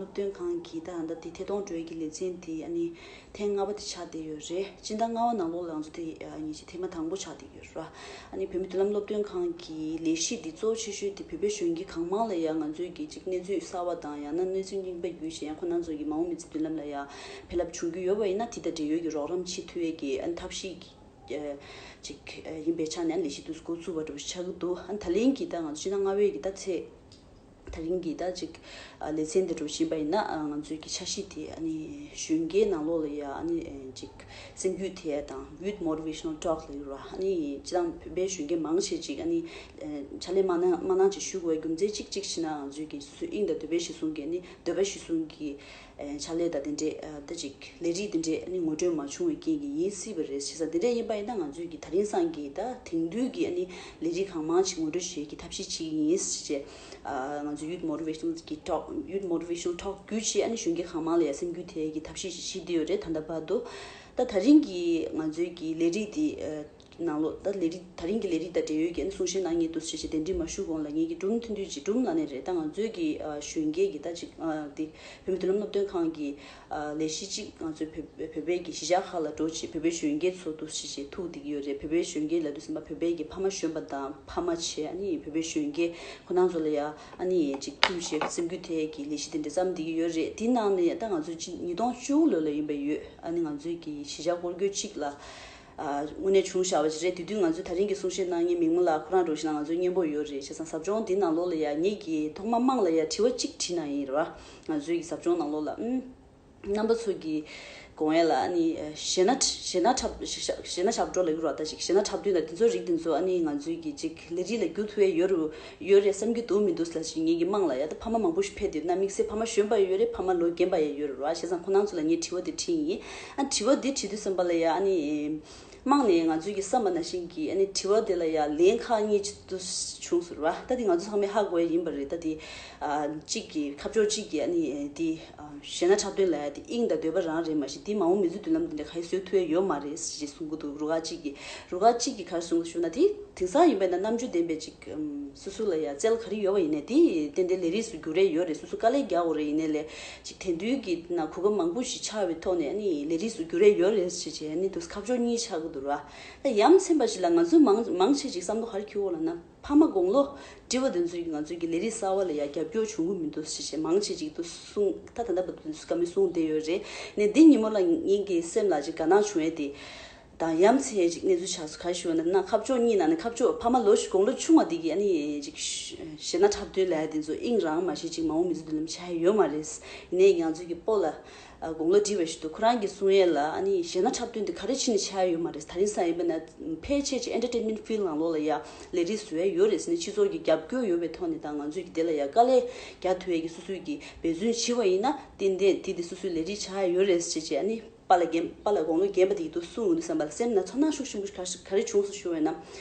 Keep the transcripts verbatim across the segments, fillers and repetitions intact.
སློབ་སྟོན་ཁང་གི་ད་ད་དེ་ཐད་གཏོང་འགྲོ་ཡས་ཀྱི་ལེ་ཚན་དེ་ཨ་ནི་ཐེངས་ལྔ་པ་དེ་ཆགས་བསྡད་ཡོད་རེད། སྤྱི་ཟླ་ལྔ་པ་ནང་ལོགས་ལ་ང་ཚོ་དེ་ཉིན་ཞིག་ཐེངས་མ་དང་པོ་ཆགས་བསྡད་ཡོད་རེད། ཨ་ནི་བོད་མི་མདུན་ལམ་སློབ་སྟོན་ཁང་གི་ལས་གཞི་འདི་གཙོ་ཆེ་ཤོས་དེ་བོད་པའི་གཞོན་སྐྱེས་གང་མང་ལ་ཡང་ང་ཚོས་ཀྱི་ཅིག་གནས་ཚུལ་གསར་བ་དང་ཡང་ན་གནས་ཚུལ་རྙིང་པ་བརྒྱུད་བྱས་ཡང་ཁོ་རང་ཚོ་གི་མ་འོངས་མི་ཚེ་མདུན་ལམ་ལ་ཡང་ཕན་རླབས་བྱུང་རྒྱུ་ཡོད་པ་ཡིན་ན་དེ་དང་འབྲེལ་ཡོད་ཀྱི་རོགས་རམ་བྱེད་ཐུབ་ཡས་ཀྱི་ཨ་ནི་ཐབས་ཤེས་ཀྱི་ཅིག་ཡིན་པའི་ཆ་ནས་ལས་གཞི་དེ་འགོ་བཙུགས་པ་འདྲ་པོ་ཆགས་ཀྱི་འདུག་ཨ་ནི་ད་ལན་གྱི་ད་ང་ཚོ་ཕྱི་ཟླ་ལྔ་པའི་གི་ད་ཚེས། ད་རིང་གི་ད་ཅིག་ལེ་ཚན་འདི་འགྲོ་བཞིན་པ་ཡིན་ན་ང་ཚོའི་གི་འཆར་གཞི་དེ་ཨ་ནི་གཞོན་སྐྱེས་ནང་ལོགས་ལ་ཡ་ཨ་ནི་ཅིག་སེམས་རྒྱུད་ཐེ་དང་Youth Motivational Talk ལ་ཡོད་ར། ཨ་ནི་སྤྱི་བཏང་བོད་པའི་གཞོན་སྐྱེས་མང་ཆེ་ཅིག་ཨ་ནི་ཕྱག་ལས་མ་གནང་མ་གནང་ཅིག་ཞུ་དགོས་རྒྱུ་མཚན་གཅིག་གཅིག་བྱས་ན་ང་ཚོའི་གི་སུ་དབྱིངས་དང་འདོད་པའི་གཞི་བཟུང་གི་ཨ་ནི་འདོད་པ་གཞི་བཟུང་གི་ཕྱག་ལས་དང་དེ་འདྲས་ད་ཅིག་ལས་རིགས་དེ་འདྲས་ཨ་ནི་ངོ་སྤྲོད་མ་བྱུང་བའི་རྐྱེན་གྱིས་ཡིན་སྲིད་པ་རེད། བྱས་ཙང་དེ་འདྲས་ཡིན་པ་ཡིན་ན་ང་ཚོས་ཀྱི་ད་རིང་སང་གི་ད་དེང་དུས་ཀྱི་ཨ་ནི་ལས་རིགས་གང་མང་ཞིག་ངོ་སྤྲོད་བྱེད་ཀྱི་ཐབས་ཤེས་བྱེད་ཀྱི་ཡིན་ཞེས་ང་ཚོ་Youth Motivational གི་Talk Youth Motivational Talk བརྒྱུད་བྱས་ཨ་ནི་གཞོན་སྐྱེས་གང་མང་ལ་ཡ་སེམས་རྒྱུད་ཐེ་ཡས་ཀྱི་ཐབས་ཤེས་ཤིག་བྱེད་བསྡད་ཡོད་རེད། ད་ལྟ་བར་དུ་ད་ད་རིང་གི་ང་ཚོའི་གི་ལས་རིགས་དེ་ནང་ལོགས་ད་ལས་རིགས་ད་རིང་གི་ལས་རིགས་དང་འབྲེལ་ཡོད་ཀྱི་ཨ་ནི་གསུང་བཤད་གནང་མཁན་འདུག་ཟེར་བྱས་གདན་འདྲེན་མ་ཞུ་གོང་ལ་ངེད་ཀྱི་འབྲུམ་ཐུན་དུས་ཀྱི་འབྲུམ་ལ་ནས་རེད། ད་ང་ཚོའི་གི་གཞོན་སྐྱེས་ཀྱི་ད་ཅིག་དེ་བོད་མི་མདུན་ལམ་སློབ་སྟོན་ཁང་གི་ལས་གཞི་གཅིག་ང་ཚོའི་བོད་བོད་པའི་གི་གཞིས་ཆགས་ཁག་ལ་འགྲོ་བྱས་བོད་པའི་གཞོན་སྐྱེས་ཚོ་འདུག་ཟེར་བྱས་ཐུག་བསྡད་ཀྱི་ཡོད་རེད། བོད་པའི་གཞོན་སྐྱེས་ལབ་དུས་ཙམ་པ་བོད་པའི་གི་ཕ་མ་གཞོན་པ་དང་ཕ་མ་བྱས་ཨ་ནི་བོད་པའི་གཞོན་སྐྱེས་ཁོ་རང་ཚོ་ལ་ཡ་ཨ་ནི་ཅིག་ཐུག་བྱས་སེམས་རྒྱུད་ཐེ་ཡས་ཀྱི་ལས་གཞི་དེ་འདྲ་བརྩམས་བསྡད་ཀྱི་ཡོད་རེད། དེ་ནང་ནས་ད་ང་ཚོ་ཅིག་ཉིས་སྟོང་བཅུ་དགུ་ལོ་ལ་ཡིན་པ་ཡོད། ཨ་ནི་ང་ཚོའི་གི་གཞིས་ཆགས་སྐོར་སྐྱོད་གཅིག་ལ་དངོས་གནས་བྱུང་བཞག་པ་ཅིག་རེད། དེ་དུས་ང་ཚོའི་ད་རིང་གི་གསུང་བཤད་གནང་མཁན་མིག་དམར་ལགས་ཁོ་རང་འདྲ་པོ་ཞིག་ལ་ང་ཚོའི་སྙན་པོ་ཡོད་རེད། བྱས་ཙང་ཟབ་སྦྱོང་དེ་ནང་ལོགས་ལ་ཡ་ངེད་ཀྱིས་ཐོག་མ་དམངས་ལ་ཡ་དྲི་བ་གཅིག་དྲིས་གནང་ཡིན་རེད་བ། ང་ཚོའི་གི་ཟབ་སྦྱོང་ནང་ལོགས་ལ་ཨུམ། རྣམ་པ་ཚོ་གི་དགོངས་ཡ་ལ་ཨ་ནི་གཞས་སྣ་གཞས་སྣ་འཁྲབ་གཞས་སྣ་ཞབས་བྲོ་ལ་ཡུར་བ་ད་ཅིག་གཞས་སྣ་འཁྲབ་སྟོན་ལ་དེ་ཚོ་རིགས་དེ་ཚོ་ཨ་ནི་ང་ཚོའི་གི་ཅིག་ལས་རིགས་ལ་བསྒྱུར་ཐུབ་ཡ་ཡོད་རུ་ཡོད་རེད་བསམ་གྱི་འདུག་མི་འདུག་ལ་ཞིག་ངེད་ཀྱི་དམངས་ལ་ཡ་ད་ཕ་མ་མང་པོ་ཞིག་ཕེབས་དེ་ན་དམིགས་བསལ་ཕ་མ་གཞོན་པ་ཡ་ཡོད་རེད། ཕ་མ་ལོ་རྒན་པ་ཡ་ཡོད་རེད་བ། བྱས་ཙང་ཁོ་རང་ཚོ་ལ་ངས་དྲི་བ་དེ་དྲིས་ཡིན། ཨ་དྲི་བ་དེ་དྲིས་དུས་ཙམ་པ་ལ་ཡ་ཨ་ནི། དམངས་ནས་ང་ཚོའི་གི་བསམ་པ་ནང་བཞིན་གྱི་ཨ་ནི་དྲི་བ་དེ་ལ་ཡང་ལན་ཁག་གཉིས་ཅིག་ཏུ་བྱུང་ཟེར་བ། ད་དེ་ང་ཚོ་ཚང་མས་ཧ་གོ་ཡ་ཡིན་པ་རེད། ད་དེ་ཨ་གཅིག་གི་ཁ་ཕྱོགས་གཅིག་གི་ཨ་ནི་དེ་ཨ་གཞས་སྣ་འཁྲབ་སྟོན་ལ་ཡ་དེ་དབྱིངས་དང་འདོད་པ་རང་རེད། མ་གཞི་དེ་མ་འོངས་མི་ཚེ་མདུན་ལམ་དེ་འདྲ་ག་ཡེ་བཟོ་ཐུབ་ཡ་ཡོད་མ་རེད་ཞེས་གསུང་གི་འདུག་རུ་ཁག་གཅིག་གི་རུ་ཁག་གཅིག་གི་ག་རེ་གསུང་གི་ཞུ་ན་དེ་དེང་སང་ཡིན་པ་ཡིན་ན་རྣམ་དཔྱོད་ལྡན་པའི་ཅིག་ཨམ་སོ་སོ་ལ་ཡ་རྩལ་ག་རེ་ཡོད་པ་ཡིན་ནའི་དེ་ཏན་ཏན་ལས་རིགས་སུ་བསྒྱུར་ཡ་ཡོད་རེད། སོ་སོ་དཀའ་ལས་རྒྱག་དགོས་རེད། ཡིན་ནའི་ལས་ཅིག་དེང་དུས་ཀྱི་ནང་གོ་སྐབས་མང་པོ་ཞིག་ཆགས་པའི་ཐོག་ནས་ཨ་ནི་ལས་རིགས་སུ་བསྒྱུར་ཡ་ཡོད་རེད་ཞེས་བྱས་ཨ་ནི་དུ་ཁ་ཕྱོགས་གཉིས་ཆགས་ཀྱི་འདུག་ར། ད་ཡ་མཚན་པ་ཞིག་ལ་ང་ཚོའི་མང་མང་ཆེ་ཅིག་བསམ་བློ་ག་རེ་འཁྱེར་དགོས་ལབ་ན་ཕ་མ་དགུང་ལོ་བགྲེས་པ་དེ་ཚོས་ང་ཚོའི་གི་ལས་རིགས་གསར་བ་ལ་ཡ་རྒྱབ་སྐྱོར་བྱུང་གི་མི་འདུག་ཞེས་བྱས་མང་ཆེ་ཅིག་ཏུ་གསུངས། ད་ད་ལྟ་བར་དུ་དེ་ཚོ་བཀའ་མོལ་གསུངས་བསྡད་ཡོད་རེད། ནས་འདི་ཉིན་མོ་ལ་ངེད་ཀྱི་སེམས་ལ་ཅིག་དགའ་སྣང་བྱུང་ཡས་དེ། དང་ཡ་མཚན་ཅིག་གནས་ཚུལ་ཆགས་སོང་། ག་རེ་ཞུ་བ་ན་ཁ་ཕྱོགས་གཉིས་ནང་ནས་ཁ་ཕྱོགས་ཕ་མ་ལོ་ཞིག་དགུང་ལོ་ཆུང་བ་འདི་གི་ཨ་ནི་ཅིག་གཞས་སྣ་འཁྲབ་སྟོན་ལས་དེ་ཚོ་དབྱིངས་རང་མ་ཤེས་ཅིག་མ་འོངས་མི་ཚེ་མདུན་ལམ་ཆགས་ཡོད་མ་རེད། ཡིན་ནའི་ང་ཚོའི་གི་སྤོ་ལ་དགུང་ལོ་བགྲེས་པ་ཞིག་འདུག་ཁོ་རང་གི་གསུང་ཡས་ལ་ཨ་ནི་གཞས་སྣ་འཁྲབ་སྟོན་དེ་ག་རེ་བྱས་ནས་ཆགས་ཡོད་མ་རེད། ད་རིང་སང་ཡིན་པ་ན་ཕལ་ཆེར་ཅིག་entertainment field ནང་ལོགས་ལ་ཡ་ལས་རིགས་བཟོ་ཡས་ཡོད་རེད་ཟེར་ནས་སྤྱི་ཚོགས་ཀྱི་རྒྱབ་སྐྱོར་ཡོད་པའི་ཐོག་ནས་དང་ང་ཚོའི་གི་དེ་ལ་ཡ་དཀའ་ལས་རྒྱག་ཐུབ་ཡས་ཀྱི་སོ་སོའི་གི་འབད་བརྩོན་བྱས་པ་ཡིན་ན་ཏན་ཏན་དེ་དེ་སོ་སོའི་ལས་རིགས་ཆགས་ཡས་ཡོད་རེད་ཟེར་བྱས་ཨ་ནི། པཱ་ལགས་རྒན་པཱ་ལགས་དགུང་ལོ་རྒན་པ་དེ་དུས་གསུང་ཡོང་དུས་ཙམ་པ་ལ་སེམས་ནང་ཚོར་སྣང་ཤུགས་ཆེན་པོ་ག་རེ་བྱུང་སོང་ཞུ་བས་ན།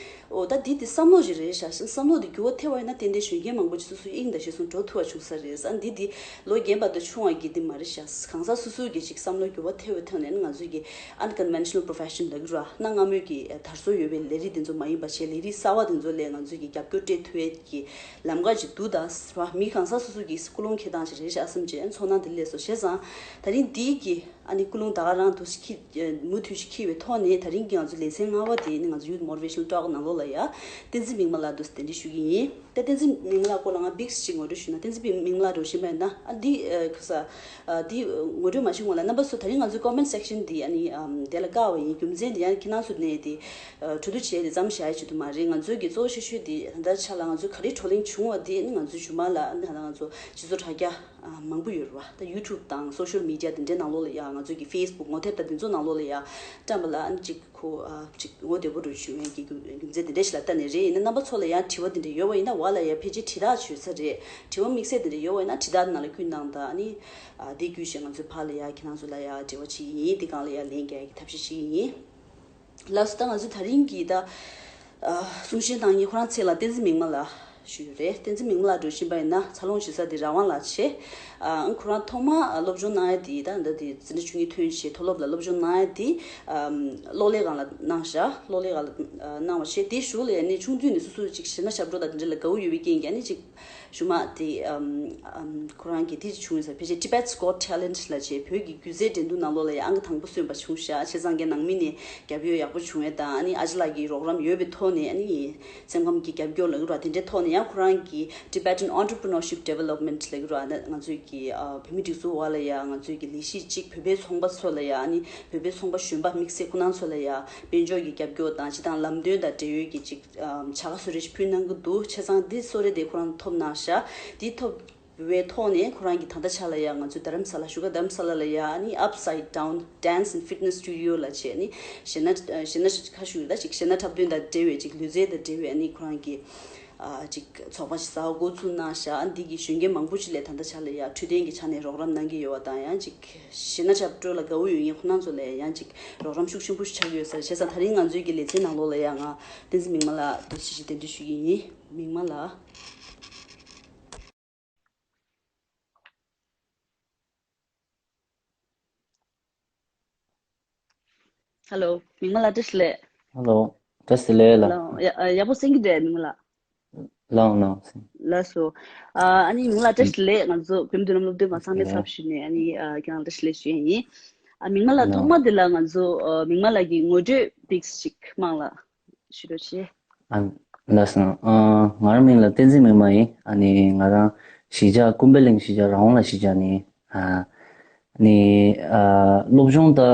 འོ་ད་འདི་དེ་བསམ་བློ་ཞིག་རེད་ཤག་བསམ་བློ་དེ་འགྱུར་བ་ཐེབས་པ་ཡིན་ན་ཏན་ཏན་གཞོན་སྐྱེས་མང་པོ་ཅིག་སོ་སོའི་དབྱིངས་དང་གཞིར་བཟུང་འགྲོ་ཐུབ་པ་བྱུང་ས་རེད། ཨ་འདི་དེ་ལོ་རྒན་པ་དང་ཆུང་བ་གི་དེ་མ་རེད་ཤག་གང་ཟག་སོ་སོའི་གི་ཅིག་བསམ་བློ་འགྱུར་བ་ཐེབས་པའི་ཐོག་ནས་ང་ཚོའི་གི་unconventional profession ལབ་ཀྱི་རེད་བ། གནའ་སྔ་མོའི་གི་དར་སྲོལ་ཡོད་པའི་ལས་རིགས་དེ་ཚོ་མ་ཡིན་པ་བྱས་ལས་རིགས་གསར་བ་དེ་ཚོ་ལས་ང་ཚོའི་གི་རྒྱབ་སྐྱོར་སྤྲད་ཐུབ་ཡས་ཀྱི་ལམ་ཁ་ཅིག་འདུག་ད་ར། མི་གང་ཟག་སོ་སོ་གི་ཀུན་སློང་འཁྱེར་སྟངས་ཅིག་རེད་ཤག་བསམ་བྱས་ཚོར་སྣང་དེ་སླེབས་སོང་། བྱས་ཙང་ད་རིང་འདིའི་གི་ཨ་ནི་ཀུན་སློང་ད་ག་རང་དུ་ཁྱི་མུ་མཐུད་ཞིག་འཁྱེར་བའི་ཐོག་ནས་ད་རིང་གི་ང་ཚོ་ལེ་ཚན་ལྔ་པ་དེ་ནི་ང་ཚོ་Youth Motivational Talk ནང་ལོགས་ལ་ཡ་བསྟན་འཛིན་མིག་དམར་ལགས་འདུག་གདན་འདྲེན་ཞུ་གི་ཡིན། ད་བསྟན་འཛིན་མིག་དམར་ལགས་སྐོར་ལ་ང་big ཞིག་ངོ་སྤྲོད་ཞུས་ན། བསྟན་འཛིན་མིག་དམར་ལགས་འདྲ་བོ་ཞིག་ཡིན་པ་ཡིན་ན་ཨ་འདི་ཁ་ས་འདི་ངོ་སྤྲོད་མ་ཞུས་སྔོན་ལ་རྣམ་པ་ཚོ་ད་རིང་ང་ཚོའི་comment section འདི་ཨ་ནི་དེ་ལ་བཀག་པ་ཡིན། རྒྱུ་མཚན་འདི་ཡང་ཁྱེད་རང་ཚོ་ནས་དེ་གྲོས་བསྡུར་བྱས་ཏེ་བརྩམས་བཞག་ཡ་ཆེད་དུ་མ་རེད། ང་ཚོའི་གི་གཙོ་བོ་ཆེ་ཤོས་དེ་ད་ལྟ་ཆ་ལ་ང་ཚོའི་ག་རེ་བགྲོ་གླེང་བྱུང་བ་དེ་ནི་ང་ཚོའི་གཞུག་མ་ལ་ཨ་ནི་ད་ལྟ་ང་ཚོ་སྤྱི་ཚོགས་དྲ་རྒྱ། ཨ་མང་པོ་ཡོད་རེད་བ། ད་YouTube དང་social media དེ་འདྲའི་ནང་ལོགས་ལ་ཡང་ང་ཚོ་གི་Facebook ངོ་དེབ་དང་དེ་ཚོ་ནང་ལོགས་ལ་ཡང་བཀྲམ་པ་ལ་ཨ་ནི་ཅིག་ཁོ་ཨ་ཅིག་ངོ་བདེ་པོ་འདྲ་བྱུང་བའི་གི་རྒྱུ་རྒྱུ་མཚན་དེ་འདྲ་ཞིག་ལ་ལྟ་ནས་རེད། ཡིན་ན་རྣམ་པ་ཚོ་ལ་ཡང་དྲི་བ་དེ་འདྲ་ཡོད་པ་ཡིན་ན་འོག་ལ་ཡང་ཕལ་ཆེར་དྲི་རྟགས་བྱོས་ས་རེད། དྲི་བ་དམིགས་བསལ་དེ་འདྲ་ཡོད་པ་ཡིན་ན་དྲི་རྟགས་ནང་ལ་བསྐུར་གནང་དང་། ཨ་ནི་ཨ་དེ་བརྒྱུད་བྱས་ང་ཚོའི་ཕར་ལ་ཡང་ཁྱེད་རང་ཚོ་ལ་ཡང་འབྲེལ་བ་བྱེད་ཀྱི་ཡིན། དེ་སྒང་ལ་ཡང་ལན་རྒྱག་ཡ་གི་ཐབས་ཤེས་བྱེད་ཀྱི་ཡིན། ལགས་སོ། ད་ང་ཚོ་ད་རིང་གི་ད་ཨ་གསུང་བཤད་གནང་མཁན་ཁོ་རང་ཚེ་ལ་བསྟན་འཛིན་མིག་དམར་ལགས་ཞུས་ཡོད་རེད། བསྟན་འཛིན་མིག་དམར་ལགས་འདྲ་བོ་ཞིག་ཡིན་པ་ཡིན་ན་འཚར་ལོངས་བྱེད་ས་དེ་རང་དབང་ལགས་བྱས། ཨ་ཁོ་རང་ཐོག་མར་སློབ་སྦྱོང་གནང་ཡ་དེ་ད་ད་དེ་འཛིན་གྲྭ་བཅུ་གཉིས་ཐོན་བྱས་མཐོ་སློབ་ལ་སློབ་སྦྱོང་གནང་ཡ་དེ་ཨ་གློག་ཀླད་སྒང་ལ་གནང་བཞག་གློག་ཀླད་སྒང་ལ་གནང་བ་བྱས། དེའི་གཞུག་ལ་ཡ་ནི་ཆུང་དུས་ནས་སོ་སོ་ཅིག་གཞས་སྣ་ཞབས་བྲོ་དང་དེ་འདྲ་ལ་དགའ་བོ་ཡོད་པའི་རྐྱེན་གྱིས་ཨ་ནི་ཅིག་ ཞུ་མ་དེ་ཨམ་ཨམ་ཁོ་རང་གིས་དེ་བྱུང་ཡོད་ས་ཕལ་ཆེར་Tibet's Got Talent ལ་བྱས་བོད་ཀྱི་སྒྱུ་རྩལ་འགྲན་བསྡུར་ནང་ལོགས་ལ་ཡང་ཨང་ཀི་དང་པོ་སོན་པ་བྱུང་ཤག་བྱས་ཙང་ཀྱང་ནང་མི་ནས་རྒྱབ་སྐྱོར་ཡག་པོ་བྱུང་ཡོད་དང་ཨ་ནི་ཨ་ཅེ་ལགས་ཀྱི་རོགས་རམ་ཡོད་པའི་ཐོག་ནས་ཨ་ནི་སེམས་ཁམས་ཀྱི་རྒྱབ་སྐྱོར་ལ་གི་ར་དེ་འདྲའི་ཐོག་ནས་ཡང་ཁོ་རང་གིས་Tibetan Entrepreneurship Development ལ་གི་ར་ཨ་ནི་ང་ཚོའི་གི་ཨ་བོད་མི་སྒྲིག་འཛུགས་འོག་ལ་ཡང་ང་ཚོའི་གི་ལས་གཞི་གཅིག་བོད་པའི་ཚོང་པ་ཚོ་ལ་ཡང་ཨ་ནི་བོད་པའི་ཚོང་པ་གཞོན་པ་དམིགས་བསལ་ཁོ་རང་ཚོ་ལ་ཡང་དཔལ་འབྱོར་གྱི་རྒྱབ་སྐྱོར་དང་སྤྱི་དང་ལམ་སྟོན་དང་འབྲེལ་ཡོད་ཀྱི་ཅིག་བྱ་དགའ་གསོལ་རས་ཕུལ་གནང་གི་འདུག་བྱས་ཙང་འདི་གསོལ་རས་དེ་ཁོ་རང་ཐོབ་གནང་ཤག་དེ་ཐོབ་པའི་ཐོག་ནས་ཁོ་རང་གིས་ད་ལྟ་ཆ་ལ་ཡ་ང་ཚོའི་རྡ་རམ་ས་ལ་བཞུགས་སྒར་རྡ་རམ་ས་ལ་ལ་ཡ་ཨ་ནི་Upside Down Dance and Fitness Studio ལ་བྱས་ནི་གཞས་སྣ་གཞས་སྣ་ཁ་ཤུ་ཡོད་ད་ཅིག་གཞས་སྣ་འཁྲབ་སྟོན་དང་འབྲེལ་བའི་ཅིག་ལུས་རྩལ་དང་འབྲེལ་བའི་ཨ་ནི་ཁོ་རང་གིས་ཨ་ཅིག་ཚོགས་པ་ཞིག་གསར་པ་འགོ་ཚུགས་གནང་ཤག་འདི་གི་གཞོན་སྐྱེས་མང་པོ་ཞིག་ལ་ད་ལྟ་ཆ་ལ་ཡ་འཕྲོད་བསྟེན་གྱི་ཆ་ནས་རོགས་རམ་གནང་གི་ཡོད་པ་དང་ཡང་ཅིག་གཞས་སྣ་འཁྲབ་སྤྲོད་ལ་དགའ་བོ་ཡོད་མཁན་ཁོ་རང་ཚོ་ལ་ཡང་ཅིག་རོགས་རམ་ཤུགས་ཆེན་པོ་ཞིག་ཆགས་ཀྱི་ཡོད་ས་རེད། བྱས་ཙང་ད་རིང་ང་ཚོའི་གི་ལེ་ཚན་ནང་ལོགས་ལ་ཡང་ང་བསྟན་འཛིན་མིག་དམར་ལགས་བཀྲ་ཤིས་བདེ་ལེགས་ཞུ་གི་ཡིན། མིག་དམར་ལགས། ཧེ་ལོ། མིག་དམར་ལགས་བཀྲ་ཤིས་བདེ་ལེགས། ཧེ་ལོ། བཀྲ་ཤིས་བདེ་ལེགས་ལགས། ལགས་ཡ་ཡག་པོ་གསན་གྱི་འདུག་མིག་དམར་ལགས། ལགས་ལགས་གསན། ལགས་སོ། ཨ་ཨ་ནི་མིག་དམར་ལགས་བཀྲ་ཤིས་བདེ་ལེགས། ང་ཚོ་བོད་མི་མདུན་ལམ་སློབ་སྟོན་པ་ཚང་མའི་ཚབ་ཞུས་ནས་ཨ་ནི་ཨ་ཁྱེད་རང་བཀྲ་ཤིས་བདེ་ལེགས་ཞུ་ཡས་ཡིན། ཨ་མིག་དམར་ལགས་ཐོག་མ་དེ་ལ་ང་ཚོ་ཨ་མིག་དམར་ལགས་ཀྱི་ངོ་སྤྲོད་ཏོག་ཙམ་ཞིག་དམངས་ལ་ཞུ་རོགས་བྱེད། ཨ་ལགས་སོ། ཨ་ང་རང་མིང་ལ་བསྟན་འཛིན་མིག་དམར་ཡིན། ཨ་ནི་ང་རང་གཞིས་ཆགས་ཀུན་དཔལ་གླིང་གཞིས་ཆགས་ར་ཝང་ལ་གཞིས་ཆགས་ནས། ཨ་ནི་ཨ་སློབ་སྦྱོང་ད་ཨ་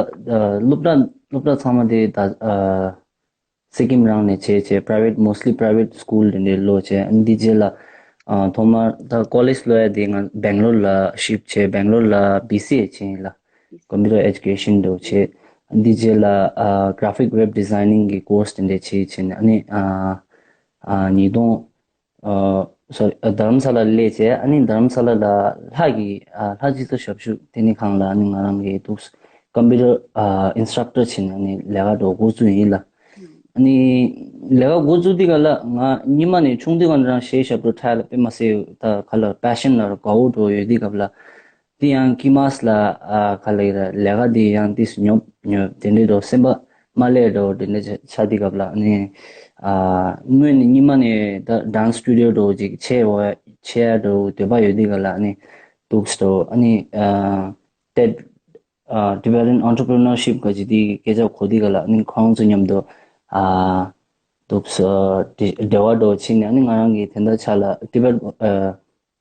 སློབ་གྲྭ་སློབ་གྲྭ་ཚང་མ་དེ་ད་ཨ་སི་ཀིམ་རང་ནས་བྱས་བྱས་private, mostly private school དེ་འདྲའི་སློབ་བྱས། ཨ་ནི་འདི་རྗེས་ལ་ཨ་ཐོག་མར་ད་ཀོ་ལེཇ་སློབ་ཡ་དེ་ང་སྦེང་ལོར་ལ་ཤིཕ་བྱས། སྦེང་ལོར་ལ་བི་སི་ཨེ་བྱས་ཡིན་ལ། Computer Education དུ་བྱས། འདི་རྗེས་ལ་ཨ་Graphic Web Designing གི་course དེ་འདྲ་བྱས་བྱས་ནས་ཨ་ནི་ཨ་ཨ་ཉིས་སྟོང་ཨ་sorry ཨ་རྡ་རམ་ས་ལ་སླེབས་བྱས། ཨ་ནི་རྡ་རམ་ས་ལ་ལ་ལྷ་གི་ཨ་ལྷ་སྤྱི་ཚོགས་ཞབས་ཞུ་ལྟེ་གནས་ཁང་ལ་ཨ་ནི་ང་རང་གི་འདུག་Computer ཨ་Instructor བྱས་ནས་ཨ་ནི་ལས་ཀ་འགྲོ་འགོ་བཙུགས་ཡིན་ལ། ཨ་ནི་ལས་ཀ་འགོ་བཙུགས་དུས་ག་ལ་ང་སྔོན་མ་ནས་ཆུང་དུས་ག་ནས་རང་གཞས་ཞབས་བྲོ་འཁྲབ་ལ་དཔེ་མ་སྲིད་ད་ག་ལ་passion ལ་དགའ་བོ་འགྲོ་ཡོད་དུས་སྐབས་ལ། དེ་ཡང་དཀྱུས་མ་ལ་ཨ་ག་ལ་ཡིན་ལ་ལས་ཀ་དེ་ཡང་ཏིས་ཉོབ་ཉོབ་དེ་འདྲའི་འགྲོ་སེམས་པ་མ་བསླད་འགྲོ་དེ་འདྲ་ཆ་ཆ་དུས་སྐབས་ལ་ཨ་ནི་ཨ་སྔོན་ནས་སྔོན་མ་ནས་ད་dance studio འགྲོ་ཅིག་ཆས་འོ་ཆས་འགྲོ་འདོད་པ་ཡོད་དུས་སྐབས་ལ་ཨ་ནི་འདུག་སེ་འགྲོ་ཨ་ནི་ཨ་ཏེ་ཨ་Tibetan Entrepreneurship ག་ཅིག་དེ་སྐད་ཆ་གོ་དུས་སྐབས་ལ་ཨ་ནི་ཁོང་ཚོ་མཉམ་དུ་ཨ་འདུག་སེ་འབྲེལ་བ་འགྲོ་ཕྱིན་ནས་ཨ་ནི་ང་རང་གི་དེ་འདྲ་ཆ་ལ་Tibet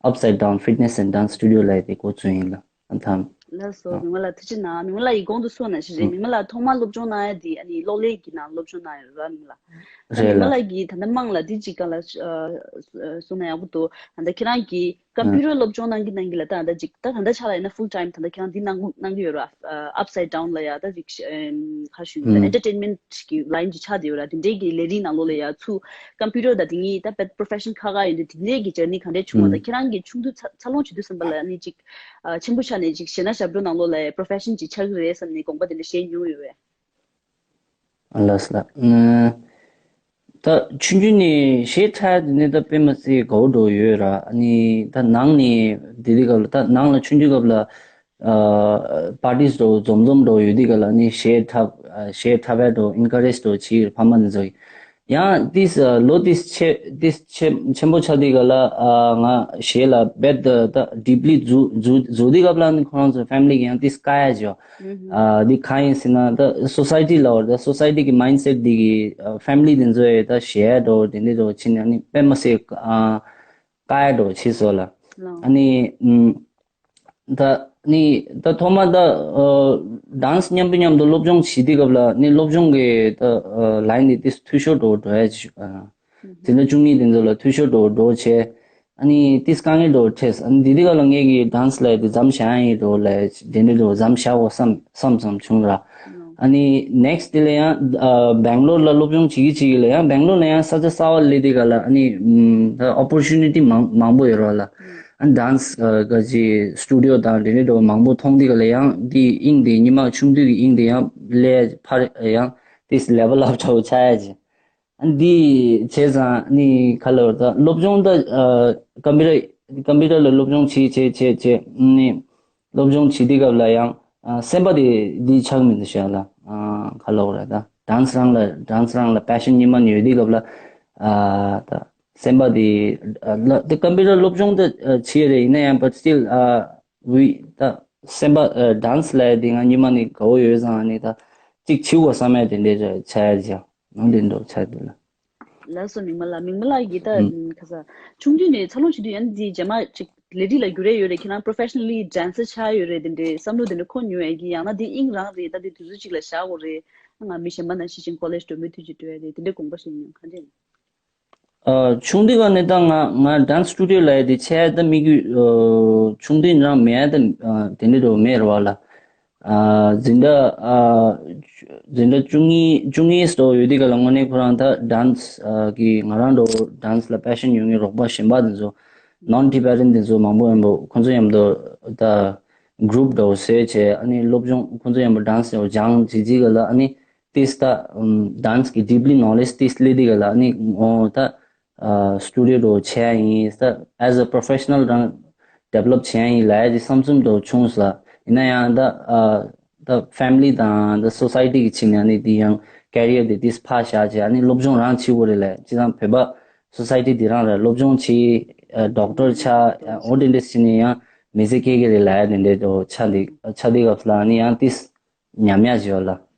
ཨ་Upside Down Fitness and Dance Studio ལ་དེ་འགོ་བཙུགས་ཡིན་ལ་ཨ་ཐང་། ལགས་སོ། མིག་དམར་ལགས་ཐུགས་རྗེ་གནང་། མིག་དམར་ལགས་ཡིས་གོང་དུ་གསུངས་ནང་བཞིན་རེད། མིག་དམར་ལགས་ཐོག་མར་སློབ་སྦྱོང་གནང་ཡ་དེ་ཨ་ནི་གློག་ཀླད་ཀྱི་ནང་སློབ་སྦྱོང་གནང་ཡ་རེད་ར་མིག་དམར་ལགས། ཨ་མིག་དམར་ལགས་ཀྱིས་ད་ལྟ་དམངས་ལ་དེ་གཅིག་ག་ལ་གསུངས་ན་ཡག་པོ་འདུག་ད་ལྟ་ཁྱེད་རང་གིས་ཀམ་པུ་ཊར་སློབ་སྦྱོང་གནང་གི་གནང་གི་ལ་ད་ད་ཅིག་ད་ད་ལྟ་ཆ་ལ་ཡིན་ན་full time ད་ལྟ་ཁྱེད་རང་འདི་གནང་གི་གནང་གི་ཡོད་ར། Upside Down ལ་ཡ་ད་ཅིག་ཁ་ཞུ་ཡིན་ད་entertainment གི་line ཅིག་ཆགས་བསྡད་ཡོད་ར། དེ་འདྲའི་གི་ལས་རིགས་ནང་ལོགས་ལ་ཡ་ཚུར་ཀམ་པུ་ཊར་དང་དེ་གཉིས་ད་profession ཁག་ཁག་ཡོད་འདུག་དེ་འདྲའི་གི་journey ག་འདྲས་བྱུང་བ་ད་ཁྱེད་རང་གི་ཆུང་དུས་འཚར་ལོངས་བྱེད་དུས་ཙམ་པ་ལ་ནི་ཅིག་ཆེན་པོ་ཆགས་ནས་ཅིག་གཞས་སྣ་ཞབས་བྲོ་ནང་ལོགས་ལ་profession ཅིག་ཆགས་ཀྱི་རེད་བསམ་ནས་དགོངས་པ་དེ་འདྲ་བཞེས་མྱོང་ཡོད་པས། ལགས་སོ་ལགས། ད་ཆུང་ཆུང་ནས་གཞས་འཁྲབ་དེ་ནས་ད་དཔེ་མ་སྲིད་དགའ་བོ་འགྲོ་ཡོད་ར། ཨ་ནི་ད་ནང་ནས་དེ་དུས་སྐབས་ལ་ད་ནང་ལ་ཆུང་ཆུང་སྐབས་ལ་ཨ་parties འགྲོ་འཛོམས་འཛོམས་འགྲོ་ཡོད་དུས་སྐབས་ལ་ཨ་ནི་གཞས་འཁྲབ་ཨ་གཞས་འཁྲབ་ཡ་འགྲོ་encourage འགྲོ་བྱེད་ཡོད་ཕ་མ་དེ་ཚོ་གིས། ཡང་ཏིས་ལོ་ཏིས་ཆེ་ཏིས་ཆེ་ཆེན་པོ་ཆགས་དུས་སྐབས་ལ་ཨ་ང་གཞས་ལ་རྦད་དེ་ད་deeply འཛུལ་འཛུལ་འཛུལ་དུས་སྐབས་ལ་ཨ་ནི་ཁོ་རང་ཚོ་family གིས་ཡང་ཏིས་བཀག་ཡ་བྱས། ཨ་འདི་གང་ཡིན་ཟེར་ན་ད་society ལ་བར་ད་society གི་mindset འདི་གི་ཨ་family དེ་ཚོ་ཡི་ད་གཞས་འགྲོ་དེ་འདྲ་འགྲོ་ཕྱིན་ནས་ནི་དཔེ་མ་སྲིད་ཨ་བཀག་ཡ་འགྲོ་བྱས་སོང་ལ། ལགས། ཨ་ནི་ཨམ་ད་ནི་ད་ཐོག་མ་ད་ཨ་dance མཉམ་དུ་མཉམ་དུ་སློབ་སྦྱོང་བྱེད་དུས་སྐབས་ལ་ནི་སློབ་སྦྱོང་གི་ད་ཨ་line འདི་ཏིས་འཐུས་ཤོར་འགྲོ་འགྲོ་ཡ་ཅིག་ཨ། དེ་འདྲ་བཅུ་གཉིས་དེ་ཚོ་ལ་འཐུས་ཤོར་འགྲོ་འགྲོ་བྱས། ཨ་ནི་ཏིས་དཀའ་ངལ་འགྲོ་འཕྲད། ཨ་ནི་དེ་དུས་སྐབས་ལ་ངས་ཀྱི་dance ལ་དེ་མཚམས་བཞག་ཡིན་འགྲོ་ལ་དེ་འདྲ་འགྲོ་མཚམས་བཞག་དགོས་བསམ་བསམ་བསམ་བྱུང་ར། ཨ་ནི་next དེ་ལ་ཡང་ཨ་སྦེང་ལོར་ལ་སློབ་སྦྱོང་བྱེད་ཀྱི་བྱེད་ཀྱི་ལ་ཡང་སྦེང་ལོར་ལ་ཡང་ས་ཆ་གསར་པ་སླེབས་དུས་སྐབས་ལ་ཨ་ནི་ཨམ་ད་opportunity མང་མང་པོ་ཡོད་ར་ལ། ཨ་ནི་dance ག་ཅིག་studio དང་དེ་འདྲ་འགྲོ་མང་པོ་མཐོང་དུས་སྐབས་ལ་ཡང་དེ་དབྱིངས་དེ་ཉི་མ་ཆུང་དུས་ཀྱི་དབྱིངས་དེ་ཡང་ལས་ཕར་ཡང་ཏིས་level up ཆགས་ཆགས་ཡ་ཅིག་ཨ་འདི་བྱས་ཙང་ནི་ག་ལ་བར་ད་སློབ་སྦྱོང་ད་ཨ་ཀམ་པུ་ཊར་ཀམ་པུ་ཊར་ལ་སློབ་སྦྱོང་བྱེད་བྱེད་བྱེད་བྱེད་ནི་སློབ་སྦྱོང་བྱེད་དུས་སྐབས་ལ་ཡང་ཨ་སེམས་པ་དེ་འདི་ཆགས་མི་འདུག་ཤག་ལ། ཨ་ག་ལ་བར་ད་dance རང་ལ་dance རང་ལ་passion ཉི་མ་ནས་ཡོད་དུས་སྐབས་ལ་ཨ་ད་ སེམས་པ་དེ་ཨ་ལ་དེ་ཀམ་པུ་ཊར་སློབ་སྦྱོང་དེ་ཨ་བྱེད་རེད། ཡིན་ན་ཡང་but still ཨ་we ད་སེམས་པ་ཨ་dance ལབ་ཡ་དེ་ང་སྔོན་མ་ནས་དགའ་བོ་ཡོད་ཙང་ཨ་ནི་ད་གཅིག་བྱེད་དགོས་བསམ་ཡ་དེ་འདྲས་ཆགས་ཡ་ཅིག་ཡང་ནང་དེ་འདྲ་ཆགས་འདུག་ལ། ལགས་སོ། མིག་དམར་ལགས། མིག་དམར་ལགས་ཀྱིས་ད་ཨུམ། ཁ་ས་ཆུང་དུས་ནས་འཚར་ལོངས་བྱེད་དུས་ཡང་འདི་རྗེས་མ་ཅིག་ལས་རིགས་ལ་འགྱུར་ཡ་ཡོད་རེད། ཁྱེད་རང་professionally dancer ཆགས་ཡོད་རེད། དེ་འདྲའི་བསམ་བློ་དེ་འདྲ་འཁོར་མྱོང་ཡ་གི་ཡང་ན་དེ་དབྱིངས་རང་རེད། ད་དེ་དུས་ཚོད་ཅིག་ལ་བཞག་དགོས་རེད། ང་མི་གཞན་པ་ནང་བཞིན་ཅིག་college འགྲོ་མུས་མཐུད་ཅིག་འགྲོ་ཡ་རེད། དེ་འདྲའི་དགོངས་པ་བཞེས་མྱོང་ག་འདྲས། ཨ་ཆུང་དུས་སྒང་ནས་ད་ང་ང་dance studio ལ་ཡ་དེ་ཆགས་ཡ་ད་དམིགས་ཡུལ་ཨ་ཆུང་དུས་རང་མེད་ཡ་ད་ཨ་དེ་འདྲ་འགྲོ་མེད་རེད་བ་ལ། ཨ་འཛིན་གྲྭ་ཨ་འཛིན་གྲྭ་བཅུ་གཉིས་བཅུ་གཉིས་སོ་ཡོད་དུས་ག་ལ་དངོས་གནས་ཁོ་རང་ད་dance ཨ་གི་ང་རང་འགྲོ་dance ལ་passion ཡོད་མཁན་རོགས་པ་གཞན་པ་དེ་ཚོ་non Tibetan དེ་ཚོ་མང་པོ་ཡོད་འདུག་ཁོ་ཚོ་མཉམ་དུ་ད་group འདྲ་བོ་བཟོས་བྱས་ཨ་ནི་སློབ་སྦྱོང་ཁོ་ཚོ་མཉམ་དུ་dance འདྲ་བོ་སྦྱངས་བྱས་རྗེས་ག་ལ་ཨ་ནི་ཏིས་ད་dance གི་deeply knowledge ཏིས་སླེབས་དུས་ག་ལ་ཨ་ནི་ཨོ་ད་ཨ་studio འདྲ་བོ་བྱས་ཡིན་ད་as a professional རང་develop བྱས་ཡིན་ལབ་ཡ་ཅིག་བསམ་ཚུལ་འདྲ་བོ་བྱུང་སོང་ལ། ཡིན་ན་ཡང་ད་ཨ་ད་family དང་ད་society གི་ཆེད་ནས་ཨ་ནི་འདི་ཡང་career དེ་ཏིས་ཕར་བཞག་བྱས་ཨ་ནི་སློབ་སྦྱོང་རང་བྱེད་དགོས་རེད་ལབ། བྱས་ཙང་བོད་པ་society འདི་རང་ལ་སློབ་སྦྱོང་བྱེད་ཨ་doctor ཆགས་ཨ་འོ་དེ་འདྲ་བྱས་ནས་ཡང་མི་ཚེ་སྐྱེལ་གི་རེད་ལབ་ཡ་དེ་འདྲ་འདྲ་བོ་ཆགས་འདུག་ཆགས་དུས་སྐབས་ལ་ཨ་ནི་ཡང་ཏིས་ཉམས་ཡ་ཅིག་ཡོད་ལ།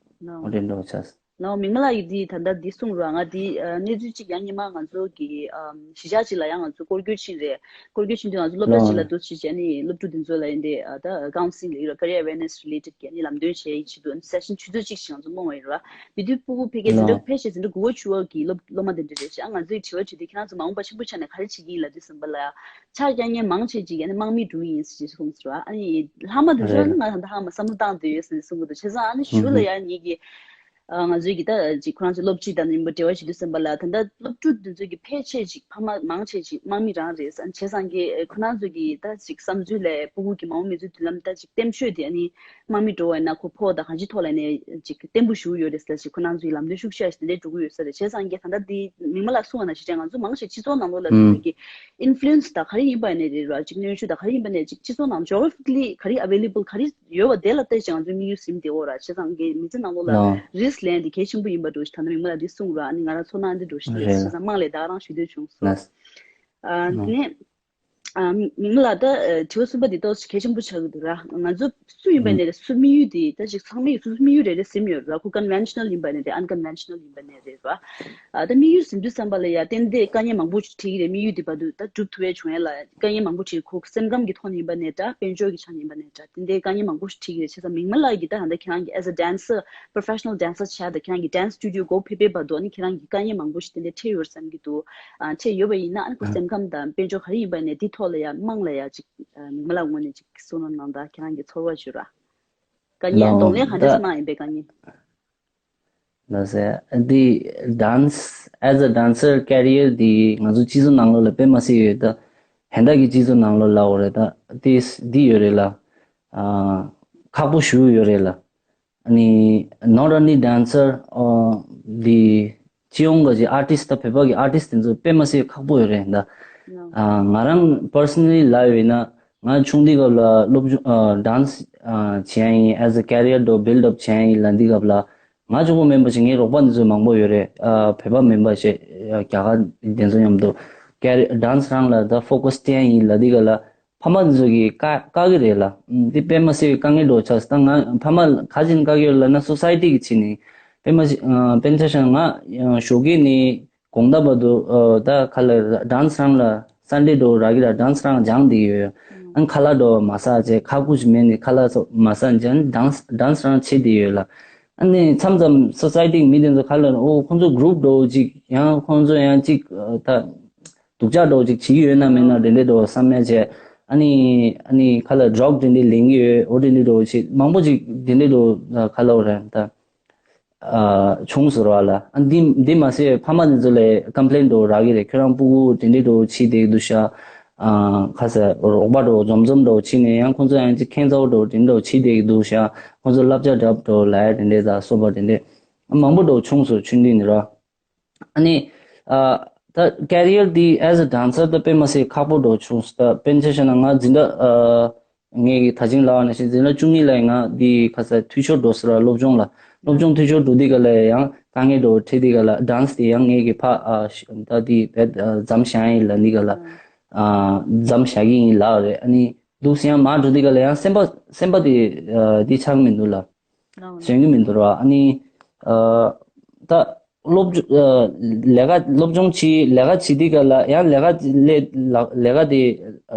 ནའོ། འོ་དེ་འདྲ་བོ་ཆགས་སོང་། ནའོ། མིག་དམར་ལགས་ཀྱིས་འདི་ད་ལྟ་འདི་གསུངས་རོགས། ང་འདི་ཨ་གནས་ཚུལ་གཅིག་ཡང་སྔོན་མ་ང་ཚོ་གི་ཨ་གཞིས་ཆགས་གཅིག་ལ་ཡང་ང་ཚོ་སྐོར་སྐྱོད་ཕྱིན་རེད། སྐོར་སྐྱོད་ཕྱིན་དུས་ང་ཚོ་སློབ་གྲྭ་གཅིག་ལ་འདུག་ཕྱིན་བྱས་ནས་སློབ་ཕྲུག་འདི་ཚོ་ལ་ཡིན་ཏེ་ཨ་ད་counselling ལ་ཡོད་ར་career awareness related གི་ཨ་ནི་ལམ་སྟོན་བྱས་ཡིན་ཆེད་དུ་ཨ་ནི་session ཆུ་ཚོད་གཅིག་ཞིག་ང་ཚོ་སློང་བ་ཡིན་ར། དེ་དུས་སྤུ་གུ་ཕལ་སྐད་འཛིན་གྲྭ་ཕལ་ཆེར་འཛིན་གྲྭ་དགུ་པ་བཅུ་པ་གི་སློབ་སློབ་མ་དེ་འདྲ་རེད་ཤག་ང་ཚོས་དྲི་བ་དྲིས་དུས་ཁྱེད་རང་ཚོ་མ་འོངས་པ་ཆེན་པོ་ཆགས་ནས་ག་རེ་བྱེད་ཀྱི་ཡིན་ལབ་དུས་ཙམ་པ་ལ་ཕྱག་རྒྱག་མཁན་མང་ཆེ་ཅིག་ཨ་ནི་དམག་མི་འགྲོ་གི་ཡིན་ཟེར་གསུངས་སོང་ར། ཨ་ནི་ལྷག་མ་དེ་ཚོ་རེད། ཨ་ནི་ང་ད་ལྟ་ཧ་མ་བསམ་བློ་བཏང་བསྡད་ཡོད་ཟེར་ནས་གསུང་གི་འདུག་བྱས་ཙང་ཨ་ནི་ཧུམ་གཞུག་ལ་ཧུམ། ཡང་ངེད་ཀྱིས་ཨ་ང་ཚོའི་གི་ད་ཅིག་ཁོ་རང་ཚོའི་སློབ་སྤྱི་དང་མཉམ་པོ་འབྲེལ་བ་བྱེད་དུས་ཙམ་པ་ལ་ད་ལྟ་སློབ་ཕྲུག་དེ་ཚོའི་གི་ཕལ་ཆེར་ཅིག་ཕ་མ་མང་ཆེ་ཅིག་དམག་མི་རང་རེད་ཟེར། བྱས་ཙང་གི་ཁོ་རང་ཚོའི་གི་ད་ཅིག་བསམ་ཚུལ་ལས་སྤུ་གུ་གི་མ་འོངས་མི་ཚེ་མདུན་ལམ་ད་ཅིག་བརྟན་ཤོས་དེ་ཨ་ནི་དམག་མི་འགྲོ་བ་ཡིན་ན་ཁོ་ཕོ་དང་གང་ཅིའི་ཐོག་ལ་ནས་ཅིག་བརྟན་པོ་ཞིག་ཡོད་རེད་ཟེར་ཅིག་ཁོ་རང་ཚོའི་ལམ་སྟོན་ཤུགས་ཆེ་ཞིག་དེ་འདྲས་འགྲོ་གི་ཡོད་ས་རེད། བྱས་ཙང་གི་ད་ལྟ་འདི་མིག་དམར་ལགས་གསུངས་པ་ནང་བཞིན་ང་ཚོ་མང་ཆེ་སྤྱི་ཚོགས་ནང་ལོགས་ལ་ཨུམ། དེ་གི་influence དང་ག་རེ་ཡིན་པ་ནས་རེད་ར། ཅིག་གནོན་ཤུགས་དང་ག་རེ་ཡིན་པ་ནས་ཅིག་སྤྱི་ཚོགས་ནང་geographically ག་རེ་available ག་རེ་ཡོད་པ་དེ་ལ་བལྟས་ཅིག་ང་ཚོའི་དམིགས་ཡུལ་ཟིན་བསྡད་ཡོད་ར། བྱས་ཙང་གི་མི་ཚེ་ནང་ལོགས་ལ་ལོ། risk ལེན་དེ་གལ་ཆེན་པོ་ཡིན་པ་འགྲོ་ཞིག་ད་ལྟ་མིག་དམར་ལགས་འདི་གསུངས་ར། ཨ་ནི་ང་རང་ཚོར་སྣང་འདི་འགྲོ་ཞིག་རེད། རེད། བྱས་ཙང་དམངས་ལས་ད་ག་རང་ཞུ་འདོད་བྱུང་སོང་། ལགས། ཨ་ནི། ཨ་མིག་དམར་ལགས་ད་ཨ་དྲི་བ་གསུམ་པ་འདི་ཏོག་ཙམ་གལ་ཆེན་པོ་ཆགས་ཀྱི་འདུག་ར། ང་ཚོ་སུ་ཡིན་པ་ནས་སུ་དམིགས་ཡུལ་འདི་ད་ཅིག་ཚང་མས་སུ་སུ་དམིགས་ཡུལ་རེ་རེ་ཟིན་ཡོད་ར། ཁོ་conventional ཡིན་པ་ནས་རེད། unconventional ཡིན་པ་ནས་རེད་ར། ཨ་ད་དམིགས་ཡུལ་ཟིན་དུས་ཙམ་པ་ལ་ཡ་ཏན་ཏན་དཀའ་ངལ་མང་པོ་ཞིག་འཕྲད་ཀྱི་རེད། དམིགས་ཡུལ་འདི་བར་དུ་ད་འགྲུབ་ཐུབ་ཡ་བྱུང་ཡ་ལ་དཀའ་ངལ་མང་པོ་འཕྲད། ཁོ་སེམས་ཁམས་ཀྱི་ཐོག་ནས་ཡིན་པ་ནས་འདྲ། དཔལ་འབྱོར་གྱི་ཆ་ནས་ཡིན་པ་ནས་འདྲ། ཏན་ཏན་དཀའ་ངལ་མང་པོ་ཞིག་འཕྲད་ཀྱི་རེད། བྱས་ཙང་མིག་དམར་ལགས་ཀྱིས་ད་ད་ལྟ་ཁྱེད་རང་གི་as a dancer professional dancer ཆགས་ད་ཁྱེད་རང་གི་dance studio སྒོ་ཕྱེ་བའི་བར་དུ་ཨ་ནི་ཁྱེད་རང་གི་དཀའ་ངལ་མང་པོ་ཞིག་ཏན་ཏན་འཕྲད་ཡོད་བསམ་གྱི་འདུག་ཨ་ཆེད་ཡོད་པ་ཡིན་ན་ཨ་ནི་ཁོ་སེམས་ཁམས་དང་དཔལ་འབྱོར་ག་རེ་ཡིན་པ་ནས་འདི་ཐོག་ལ་ཡ་དམངས་ལ་ཡ་ཅིག་ཨ་མི་མང་ལ་ངོས་ནས་ཅིག་བསོད་ནམས་གནང་དང་ཁྱེད་རང་གི་ཚོར་བ་ཞུ་ར། དཀའ་ངལ་ལོ་གདོང་ལེན་ག་འདྲས་ད་གནང་ཡིན་པའི་དཀའ་ངལ། ལགས་སེ། འདི་dance as a dancer career འདི་ང་ཚོ་སྤྱི་ཚོགས་ནང་ལོགས་ལ་དཔེ་མ་སྲིད་ཡོད་ད། ཧན་ད་གི་སྤྱི་ཚོགས་ནང་ལོགས་ལ་འོ་རེད་ད། འདི་འདི་ཡོད་རེད་ལ། ཨ་ཁག་པོ་ཞེ་པོ་ཡོད་རེད་ལ། ཨ་ནི་not only dancer ཨ་འདི་སྤྱི་ཡོངས་ཀྱི་artist ད་བོད་པ་གི་artist དེ་ཚོ་དཔེ་མ་སྲིད་ཁག་པོ་ཡོད་རེད་ད། ཨ་ང་རང་personally ལབ་ཡོད་ན་ང་ཆུང་དུས་སྐབས་ལ་སློབ་སྦྱོང་ཨ་dance ཨ་བྱས་ཡིན། as a career འདྲ་བོ་build up བྱས་ཡིན་ལབ་དུས་སྐབས་ལ་ང་གཅིག་པོ་མིན་པ་ཞིག་ངའི་རོགས་པ་འདི་ཚོ་མང་པོ་ཡོད་རེད། ཨ་བོད་པ་མིན་པ་ཞིག་རྒྱ་གར་དེ་ཚོ་མཉམ་དུ་career dance རང་ལ་ད་focus བསྟན་ཡིན་ལབ་དུས་སྐབས་ལ། ཕ་མ་དེ་ཚོ་གིས་བཀག་བཀག་གི་རེད་ལ། ཨ་འདི་དཔེ་མ་སྲིད་པའི་དཀའ་ངལ་འདྲ་བོ་ཆགས་སོང་། ད་ང་ཕ་མ་ག་རེ་བྱས་ནས་བཀག་གི་ཡོད་ལབ་ན་society གི་ཆེད་ནས་དཔེ་མ་སྲིད་ཨ་དཔེ་ཆ་བཞག་ན་ང་ཞོགས་ཀས་ནས་དགོང་དག་བར་དུ་ཨ་ད་ག་ལ་dance རང་ལ་Sunday འདྲ་བོ་རག་གི་ར། dance རང་སྦྱངས་བསྡད་ཀྱི་ཡོད། ཨ་ནི་ཁ་ལག་འདྲ་བོ་མ་ཟ་བྱས་ཁག་ཁུར་ཞིག་མེད་ནས་ཁ་ལག་སོགས་མ་ཟ་བྱས་ཨ་ནི་dance dance རང་བྱེད་བསྡད་ཡོད་ལ། ཨ་ནི་མཚམས་མཚམས་society གི་མི་དེ་ཚོ་ག་ལ་ཨོ་ཁོང་ཚོ་group འདྲ་བོ་ཅིག་ཡང་ཁོང་ཚོ་ཡང་ཅིག་ཨ་ད། སྡུག་ཅག་འདྲ་བོ་ཅིག་བྱེད་ཀྱི་ཡོད་ན་མེད་ན་དེ་འདྲས་འདྲ་བོ་བསམ་ཡ་བྱས། ཨ་ནི་ཨ་ནི་ཁ་ལ་drug དེ་འདྲས་ལེན་གྱི་ཡོད། འོ་དེ་འདྲས་འདྲ་བོ་ཅིག་མང་པོ་ཅིག་དེ་འདྲས་འདྲ་བོ་ཁ་ལ་འོ་རེད་ད། ཨ་བྱུང་ཟེར་བ་ལ། ཨ་འདི་འདི་མ་ཟད་ཕ་མ་དེ་ཚོ་ལ་complain འདྲ་བོ་རག་གི་རེད། ཁྱོད་རང་སྤུ་གུ་དེ་འདྲས་འདྲ་བོ་བྱེད་བསྡད་ཀྱི་འདུག་ཤག་ཨ་ཁ་ཟེར་རོགས་པ་འདྲ་བོ་འཛོམས་འཛོམས་འདྲ་བོ་བྱེད་ནས་ཡང་ཁོང་ཚོ་ཡང་ཅིག་ཁྱད་མཚར་པོ་འདྲ་བོ་དེ་འདྲ་བོ་བྱེད་བསྡད་ཀྱི་འདུག་ཤག་ཁོང་ཚོ་བསླབ་བྱ་འདྲ་པོ་འདྲ་བོ་ལབ་ཡ་དེ་འདྲས་ད་སོགས་པ་དེ་འདྲས་མང་པོ་འདྲ་བོ་བྱུང་སོང་ཆུང་དུས་ནས་ར། ཨ་ནི། ཨ་ད་career འདི་as a dancer ད་དཔེ་མ་སྲིད་ཁག་པོ་འདྲ་བོ་བྱུང་སོང་། ད་དཔེར་ན་ཆ་བཞག་ན་ང་འཛིན་གྲྭ་ཨ་ ངས་ཀྱི་ད་ཅིང་ལབ་པ་ནང་བཞིན་འཛིན་གྲྭ་བཅུ་གཉིས་ལ་ང་འདི་ཁ་ས་འཐུས་ཤོར་འགྲོ་ཟེར་བ། སློབ་སྦྱོང་ལ་སློབ་སྦྱོང་འཐུས་ཤོར་འགྲོ་དུས་ག་ལ་ཡང་དཀའ་ངལ་འགྲོ་འཕྲད་དུས་ག་ལ་ཌན་སི་དེ་ཡང་ངས་ཀྱི་ཕ་ཨ་ཤ་ད་དེ་བེད་ཨ་མཚམས་བཞག་ཡིན་ལབ་འདི་ག་ལ་ཨ་མཚམས་བཞག་གི་ཡིན་ལབ་རེད། ཨ་ནི་འདུག་སེ་ཡང་མར་འགྲོ་དུས་ག་ལ་ཡང་སེམས་པ་སེམས་པ་དེ་ཨ་དེ་ཆགས་མི་འདུག་ལ། ཟོན་གྱི་མི་འདུག་ར། ཨ་ནི་ཨ་ད་སློབ་སྦྱོ- ཨ་ལས་ཀ་སློབ་སྦྱོང་བྱེད་ལས་ཀ་བྱེད་དུས་ག་ལ་ཡང་ལས་ཀ་ལས་ལ- ལས་ཀ་དེ་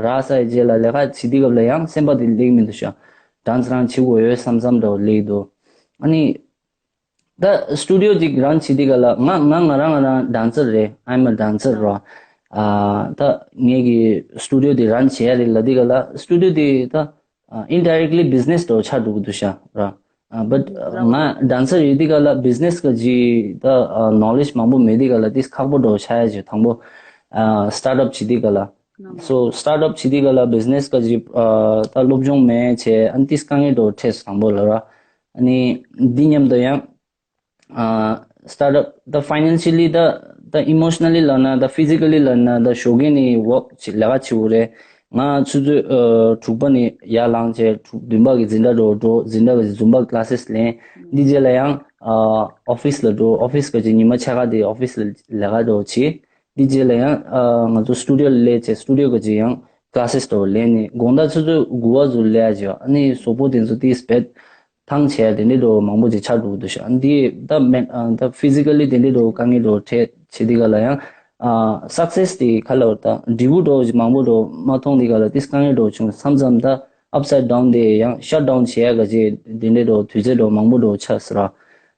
རག་ཚར་རྗེས་ལ་ལས་ཀ་བྱེད་དུས་སྐབས་ལ་ཡང་སེམས་པ་དེ་སླེབས་མི་འདུག་ཤག་ཌན་སི་རང་བྱེད་དགོས་ཡོད་བསམ་བསམ་འདྲ་བོ་སླེབས་འདུག་ཨ་ནི་ད་སི་ཊུ་ཌི་ཡོ་ཅིག་རང་བྱེད་དུས་ག་ལ་ང་ང་ང་རང་ང་རང་ཌན་སར་རེད། I'm a dancer ར། ཨ་ད་ངས་ཀྱི་སི་ཊུ་ཌི་ཡོ་དེ་རང་བྱེད་ཡ་རེད་ལབ་དུས་ག་ལ་སི་ཊུ་ཌི་ཡོ་དེ་ད་ཨ་indirectly business འདྲ་བོ་ཆགས་འགྲོ་གི་འདུག་ཤག་ར། ཨ་but ང་ཌན་སར་ཡོད་དུས་ག་ལ་བི་ཛི་ནེ་སི་ག་ཅིག་ད་ཨ་ནོ་ལེ་ཇི་མང་པོ་མེད་དུས་ག་ལ་ཏིས་ཁག་པོ་འདྲ་བོ་ཆགས་ཡ་ཅིག་དང་པོ་ཨ་སི་ཊར་ཊི་ཨབ་བྱེད་དུས་ག་ལ། སོ་སི་ཊར་ཊི་ཨབ་བྱེད་དུས་ག་ལ་བི་ཛི་ནེ་སི་ག་ཅིག་ཨ་ད་སློབ་སྦྱོང་མེད་བྱས་ཨ་ནི་ཏིས་དཀའ་ངལ་འདྲ་བོ་འཕྲད་སོང་དང་པོ་ལ་ར། ཨ་ནི་འདི་མཉམ་དུ་ཡང་ཨ་སི་ཊར་ཊི་ཨབ་ད་ཕའི་ནན་ཤི་ལི་ད་ད་ཨི་མོ་ཤི་ན་ལི་ལབ་ན་ད་ཕི་ཟི་ཀ་ལི་ལབ་ན་ད་ཞོགས་ཀས་ནས་ཝོག་བྱེད་ལས་ཀ་བྱེད་དགོས་རེད། ང་ཆུ་ཚོད་ཨ་དྲུག་པ་ནས་ཡར་ལངས་བྱས་དྲུག་བདུན་པ་གི་འཛིན་གྲྭ་འགྲོ་འགྲོ་འཛིན་གྲྭ་གི་ཛུམ་པ་ཀི་ལ་སེ་སི་ལེན། འདི་རྗེས་ལ་ཡང་ཨ་ཨོ་ཕི་སི་ལ་འགྲོ། ཨོ་ཕི་སི་ག་ཅིག་ཉི་མ་ཕྱེད་ཀ་དེ་ཨོ་ཕི་སི་ལ་ལས་ཀ་འགྲོ་བྱེད། འདི་རྗེས་ལ་ཡང་ཨ་ང་ཚོ་སི་ཊུ་ཌི་ཡོ་ལ་སླེབས་བྱས་སི་ཊུ་ཌི་ཡོ་ག་ཅིག་ཡང་ཀི་ལ་སེ་སི་འགྲོ་ལེན་ནས་དགོང་དག་ཆུ་ཚོད་དགུ་པ་ཚོ་སླེབས་ཡ་ཅིག་ཨ་ནི་གཟུགས་པོ་དེ་ཚོ་ཏིས་བེད་ཐང་ཆད་དེ་འདྲའི་འགྲོ་མང་པོ་ཅིག་ཆགས་འགྲོ་གི་འདུག་ཤག་འདི་ད་མེ་ཨ་ད་ཕི་ཟི་ཀ་ལི་དེ་འདྲའི་འགྲོ་དཀའ་ངལ་འགྲོ་འཕྲད་བྱེད་དུས་ག་ལ་ཡང་ཨ་སག་སེ་སི་དེ་ག་ལ་བར་ད་འབྲས་བུ་འགྲོ་ཅིག་མང་པོ་འགྲོ་མ་མཐོང་དུས་ག་ལ་ཏིས་དཀའ་ངལ་འགྲོ་བྱུང་མཚམས་མཚམས་ད་ཨབ་སའིད་ཌའུན་དེ་ཡང་ཤཊ་ཌའུན་བྱེད་ཡ་ག་ཅིག་དེ་འདྲའི་འགྲོ་དུས་ཚོད་འགྲོ་མང་པོ་འགྲོ་ཆགས་ཟེར་ར།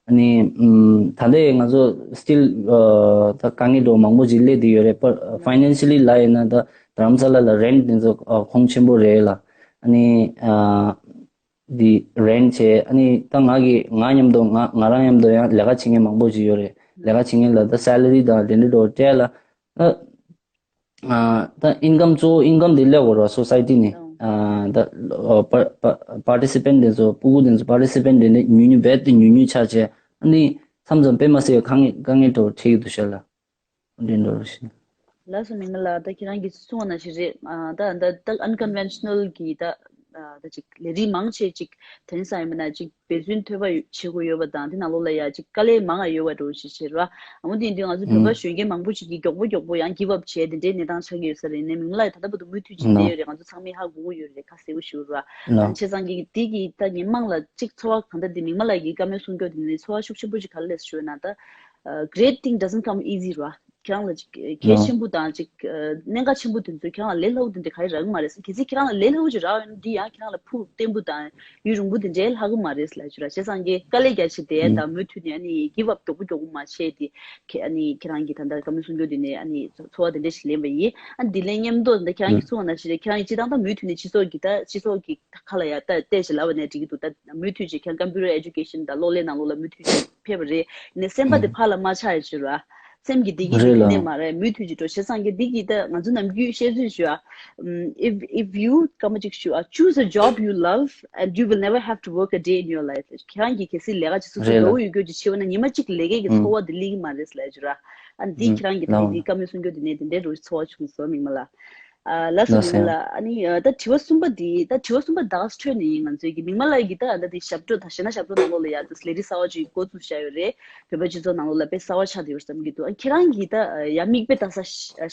ཨ་ནི་ཨམ་ད་ལྟའི་ང་ཚོ་སི་ཊིལ་ཨ་ད་དཀའ་ངལ་འགྲོ་མང་པོ་ཅིག་སླེབས་བསྡད་ཡོད་རེད། ཕ་ཕའི་ནན་ཤི་ལི་ལབ་ཡིན་ན་ད་རྡ་རམ་ས་ལ་ལ་རེན་ཊི་དེ་ཚོ་ཨ་ཁོང་ཆེན་པོ་རེད་ལ། ཨ་ནི་ཨ། འདི་རེན་ཊི་བྱས། ཨ་ནི་ད་ང་གི་ང་མཉམ་དུ་ང་ང་རང་མཉམ་དུ་ཡང་ལས་ཀ་བྱེད་མཁན་མང་པོ་ཅིག་ཡོད་རེད། ལས་ཀ་བྱེད་མཁན་ལ་ད་སེ་ལ་རི་དང་དེ་འདྲ་འགྲོ་སྤྲད་ལ་ད་ཨ་ད་ཨིན་ཀམ་གཙོ་བོ་ཨིན་ཀམ་དེ་སླེབས་དགོས་རེད། སོ་སའི་ཊི་ནས་ཨ་ད་པ་པ་པ་ཊི་སི་པེན་ཊི་དེ་ཚོ་སྤུ་གུ་དེ་ཚོ་པ་ཊི་སི་པེན་ཊི་དེ་འདྲ་ཉུང་ཉུང་རྦད་དེ་ཉུང་ཉུང་ཆགས་བྱས། ཨ་ནི་མཚམས་མཚམས་དཔེ་མ་སྲིད་པའི་དཀའ་ངལ་དཀའ་ངལ་འགྲོ་འཕྲད་ཀྱི་འདུག་ཤག་ལ། འདྲེན་འགྲོ་རུ་ཤི། ལགས་སོ་མིག་དམར་ལགས། ད་ཁྱེད་རང་གིས་གསུངས་པ་ནང་བཞིན་རེད། ཨ་ད་ད་ད་ཨན་ཀོན་ཝེན་ཤ་ནལ་གྱི་ད་ཨ་ད་ཅིག་ལས་རིགས་མང་ཆེ་ཅིག་དེང་སང་ཡིན་པ་ན་ཅིག་འབད་བརྩོན་ཐོལ་པ་ཡོད་བྱེད་དགོས་ཡོད་པ་དང་དེ་ནང་ལོགས་ལ་ཡ་ཅིག་དཀའ་ལས་མང་ང་ཡོད་པ་འདྲ་བོ་ཞིག་བྱེད་ར། ཨ་འོ་དེ་ཡིན་དུས་ང་ཚོ་བོད་པ་གཞོན་སྐྱེས་མང་པོ་ཞིག་གིས་མགྱོགས་པོ་མགྱོགས་པོ་ཡང་གིབ་ཨབ་བྱས་དེ་འདྲའི་གནས་སྟངས་ཆགས་ཀྱི་ཡོད་ས་རེད། ནས་མིག་དམར་ལགས་ད་ལྟ་བར་དུ་མུ་མཐུད་ཅིག་བསྡད་ཡོད་རེད། ང་ཚོ་ཚང་མས་ཧ་གོ་གི་ཡོད་རེད། ཁ་གསལ་པོ་ཞུ་ར། བྱས་ཙང་གི་དེ་གི་ད་ངས་དམངས་ལ་ཅིག་ཚོར་བ་གང་ལྟར་དེ་མིག་དམར་ལགས་ཀྱིས་བཀའ་མོལ་གསུང་རྒྱུ་དེ་ནས་ཚོར་བ་ཤུགས་ཆེན་པོ་ཅིག་ག་རེ་སླེབས་ཞུས་ན་ད། ཨ་great thing doesn't come easy ར། ཁྱེད་རང་ལ་ཅིག་གལ་ཆེན་པོ་དང་ཅིག་ཨ་གནད་འགག་ཆེན་པོ་དེ་ཚོ་ཁྱེད་རང་ལ་ལས་སླ་པོ་དེ་འདྲ་ག་རེ་རག་གི་མ་རེད། གལ་སྲིད་ཁྱེད་རང་ལ་ལས་སླ་པོ་ཅིག་རག་ཡོད་ན་འདི་ཡང་ཁྱེད་རང་ལ་ཕུགས་བརྟན་པོ་དང་ཡུན་རིང་པོ་དེ་འདྲའི་ལྷག་གི་མ་རེད་ལབ་ཞུ་ར། བྱས་ཙང་གི་དཀའ་ལས་རྒྱ་ཆེ་དེ་དང་མུ་མཐུད་ནས་ཨ་ནི་གིབ་ཨབ་མགྱོགས་པོ་མགྱོགས་པོ་མ་བྱས་ཏེ་ཁྱེད་ཨ་ནི་ཁྱེད་རང་གིས་ད་ལྟ་བཀའ་མོལ་གསུང་རྒྱུ་དེ་ནས་ཨ་ནི་ཚོར་བ་དེ་འདྲ་ཞིག་ལེན་པ་ཡིན། ཨ་འདི་ལས་མཉམ་དུ་ད་ཁྱེད་རང་གིས་གསུངས་པ་ནང་བཞིན་རེད། ཁྱེད་རང་གིས་སྤྱིར་བཏང་ད་མུ་མཐུད་ནས་སྤྱི་ཚོགས་ཀྱི་ད་སྤྱི་ཚོགས་ཀྱི་ཁ་ལ་ཡ་ད་བལྟས་ཤིག་ལབ་པ་ནས་འགྲིག་གི་འདུག་ད་མུ་མཐུད་ཅིག་ཁྱེད་རང་ཀམ་པུ་ཊར་ཨེ་ཌུ་ཀེ་ཤན་དང་གློག་ཀླད་ནང་ལོགས་ལ་མུ་མཐུད་ཅིག་ཕེབས་པ་རེད། ནས་སེམས་པ་དེ་ཕར་ལ་མ་ཆག་ཡ་ཞུ་ར། སེམས་ཀྱི་བདེ་སྐྱིད་དེ་རེད་ལ། ཁེ་ནས་མ་རེད། མུ་མཐུད་ཅིག་འགྲོ། བྱས་ཙང་གི་འདི་གི་ད་ང་ཚོ་ནམ་རྒྱུན་བཤད་ཚུལ་ཞུ་ཨ། ཨམ། if if you སྐར་མ་གཅིག་ཞུ་ཨ། Choose a job you love and you will never have to work a day in your life. ཁྱེད་རང་གིས་གལ་སྲིད་ལས་ཀ་ཅིག་སོ་སོའི་རེད་ལ། དགའ་བོ་ཡོད་རྒྱུ་ཅིག་བྱེད་པ་ན་ཉི་མ་གཅིག་ལས་ཀའི་གི་ཚོར་བ་དེ་སླེབས་ཀྱི་མ་རེད་ལབ་ཞུ་ར། ཨ་འདི་ཁྱེད་རང་གིས་ད་ལའོ། འདི་བཀའ་མོལ་གསུང་རྒྱུ་དེ་ནས་དེ་འདྲའི་རུ་ཚོར་བ་བྱུང་སོང་མིག་དམར་ལགས། ཨ་ལགས་སོ། ལགས་སོ། མིག་དམར་ལགས། ཨ་ནི་ཨ་ད་དྲི་བ་གསུམ་པ་འདི་ད་དྲི་བ་གསུམ་པ་ད་ག་སེ་འཕྲོས་ནས་ཡིན། ང་ཚོའི་གི་མིག་དམར་ལགས་ཀྱིས་ད་ད་འདི་ཞབས་བྲོ་ད་གཞས་སྣ་ཞབས་བྲོ་ནང་ལོགས་ལ་ཡ་ད་ལས་རིགས་གསར་བ་ཅིག་འགོ་བཙུགས་བཞག་ཡོད་རེད། བོད་པ་སྤྱི་ཚོགས་ནང་ལོགས་ལ་དཔེ་གསར་བ་ཆགས་བསྡད་ཡོད་བསམ་གྱི་འདུག་ཨ་ཁྱེད་རང་གིས་ད་ཡ་མིག་དཔེ་ལྟ་ས་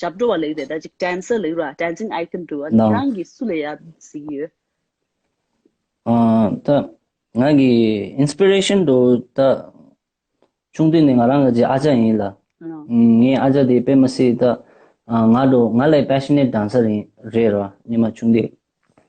ཞབས་བྲོ་བ་ལབ་ཀྱི་རེད། ད་ཅིག་ཌན་སར་ལབ་ཀྱི་རེད་བ། ཌན་སིང་ཨའི་ཀོན་འདྲ་བོ། ཨ་ནི་ཁྱེད་ནའོ། རང་གིས་སུ་ལ་ཡ་གཟིགས་ཀྱི་ཡོད། ཨ་ད་ང་གི་ཨིན་སི་པི་རེ་ཤན་འདྲ་བོ་ད། ཆུང་དུས་ནས་ང་རང་གི་ཨ་ཅག་ཡིན་ལ། ཨ། ངའི་ཨ་ཅག་དེ་དཔེ་མ་སྲིད་ད། ཨ་ང་འདྲ་ང་ལས་པེ་ཤ་ནེཊ་ཌན་སར་ཡིན་རེད་ར། སྔོན་མ་ཆུང་དུས་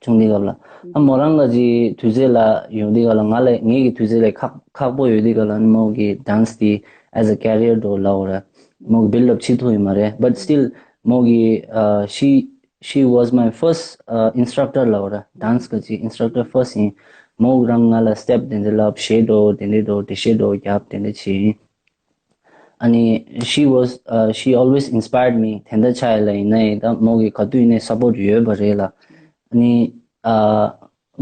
ཆུང་དུས་སྐབས་ལ། ཨ་མོ་རང་གི་དུས་ཚོད་ལ་ཡོང་དུས་སྐབས་ལ་ང་ལས་ངའི་གི་དུས་ཚོད་ལས་ཁག་ཁག་པོ་ཡོད་དུས་སྐབས་ལ་ནི་མོ་གི་ཌན་སི་དེ་as a career འདྲ་ལབ་དགོས་ར། མོ་གི་build up བྱེད་ཐུབ་ཡོད་མ་རེད། But still མོ་གི་ཨ་ཤི She was my first uh, instructor ལབ་ར། ཌན་སི་གི་ཅིག་instructor first ཡིན། མོ་རང་ང་ལ་སི་ཊེབ་དེ་འདྲ་བསླབ། གཞས་འདྲ་དེ་འདྲ་འདྲ་འགྲེལ་བཤད་འདྲ་རྒྱབ་དེ་འདྲ་བྱས་ཡིན། ཨ་ནི་she was uh, she always inspired me. དེ་འདྲ་ཆགས་ཡ་ལ་ཡིན་ན་ཡིན་ད་མོ་གི་ག་དུས་ཡིན་ནའི་སཔོར་ཊི་ཡོད་པ་རེད་ལ། ཨ་ནི་ཨ་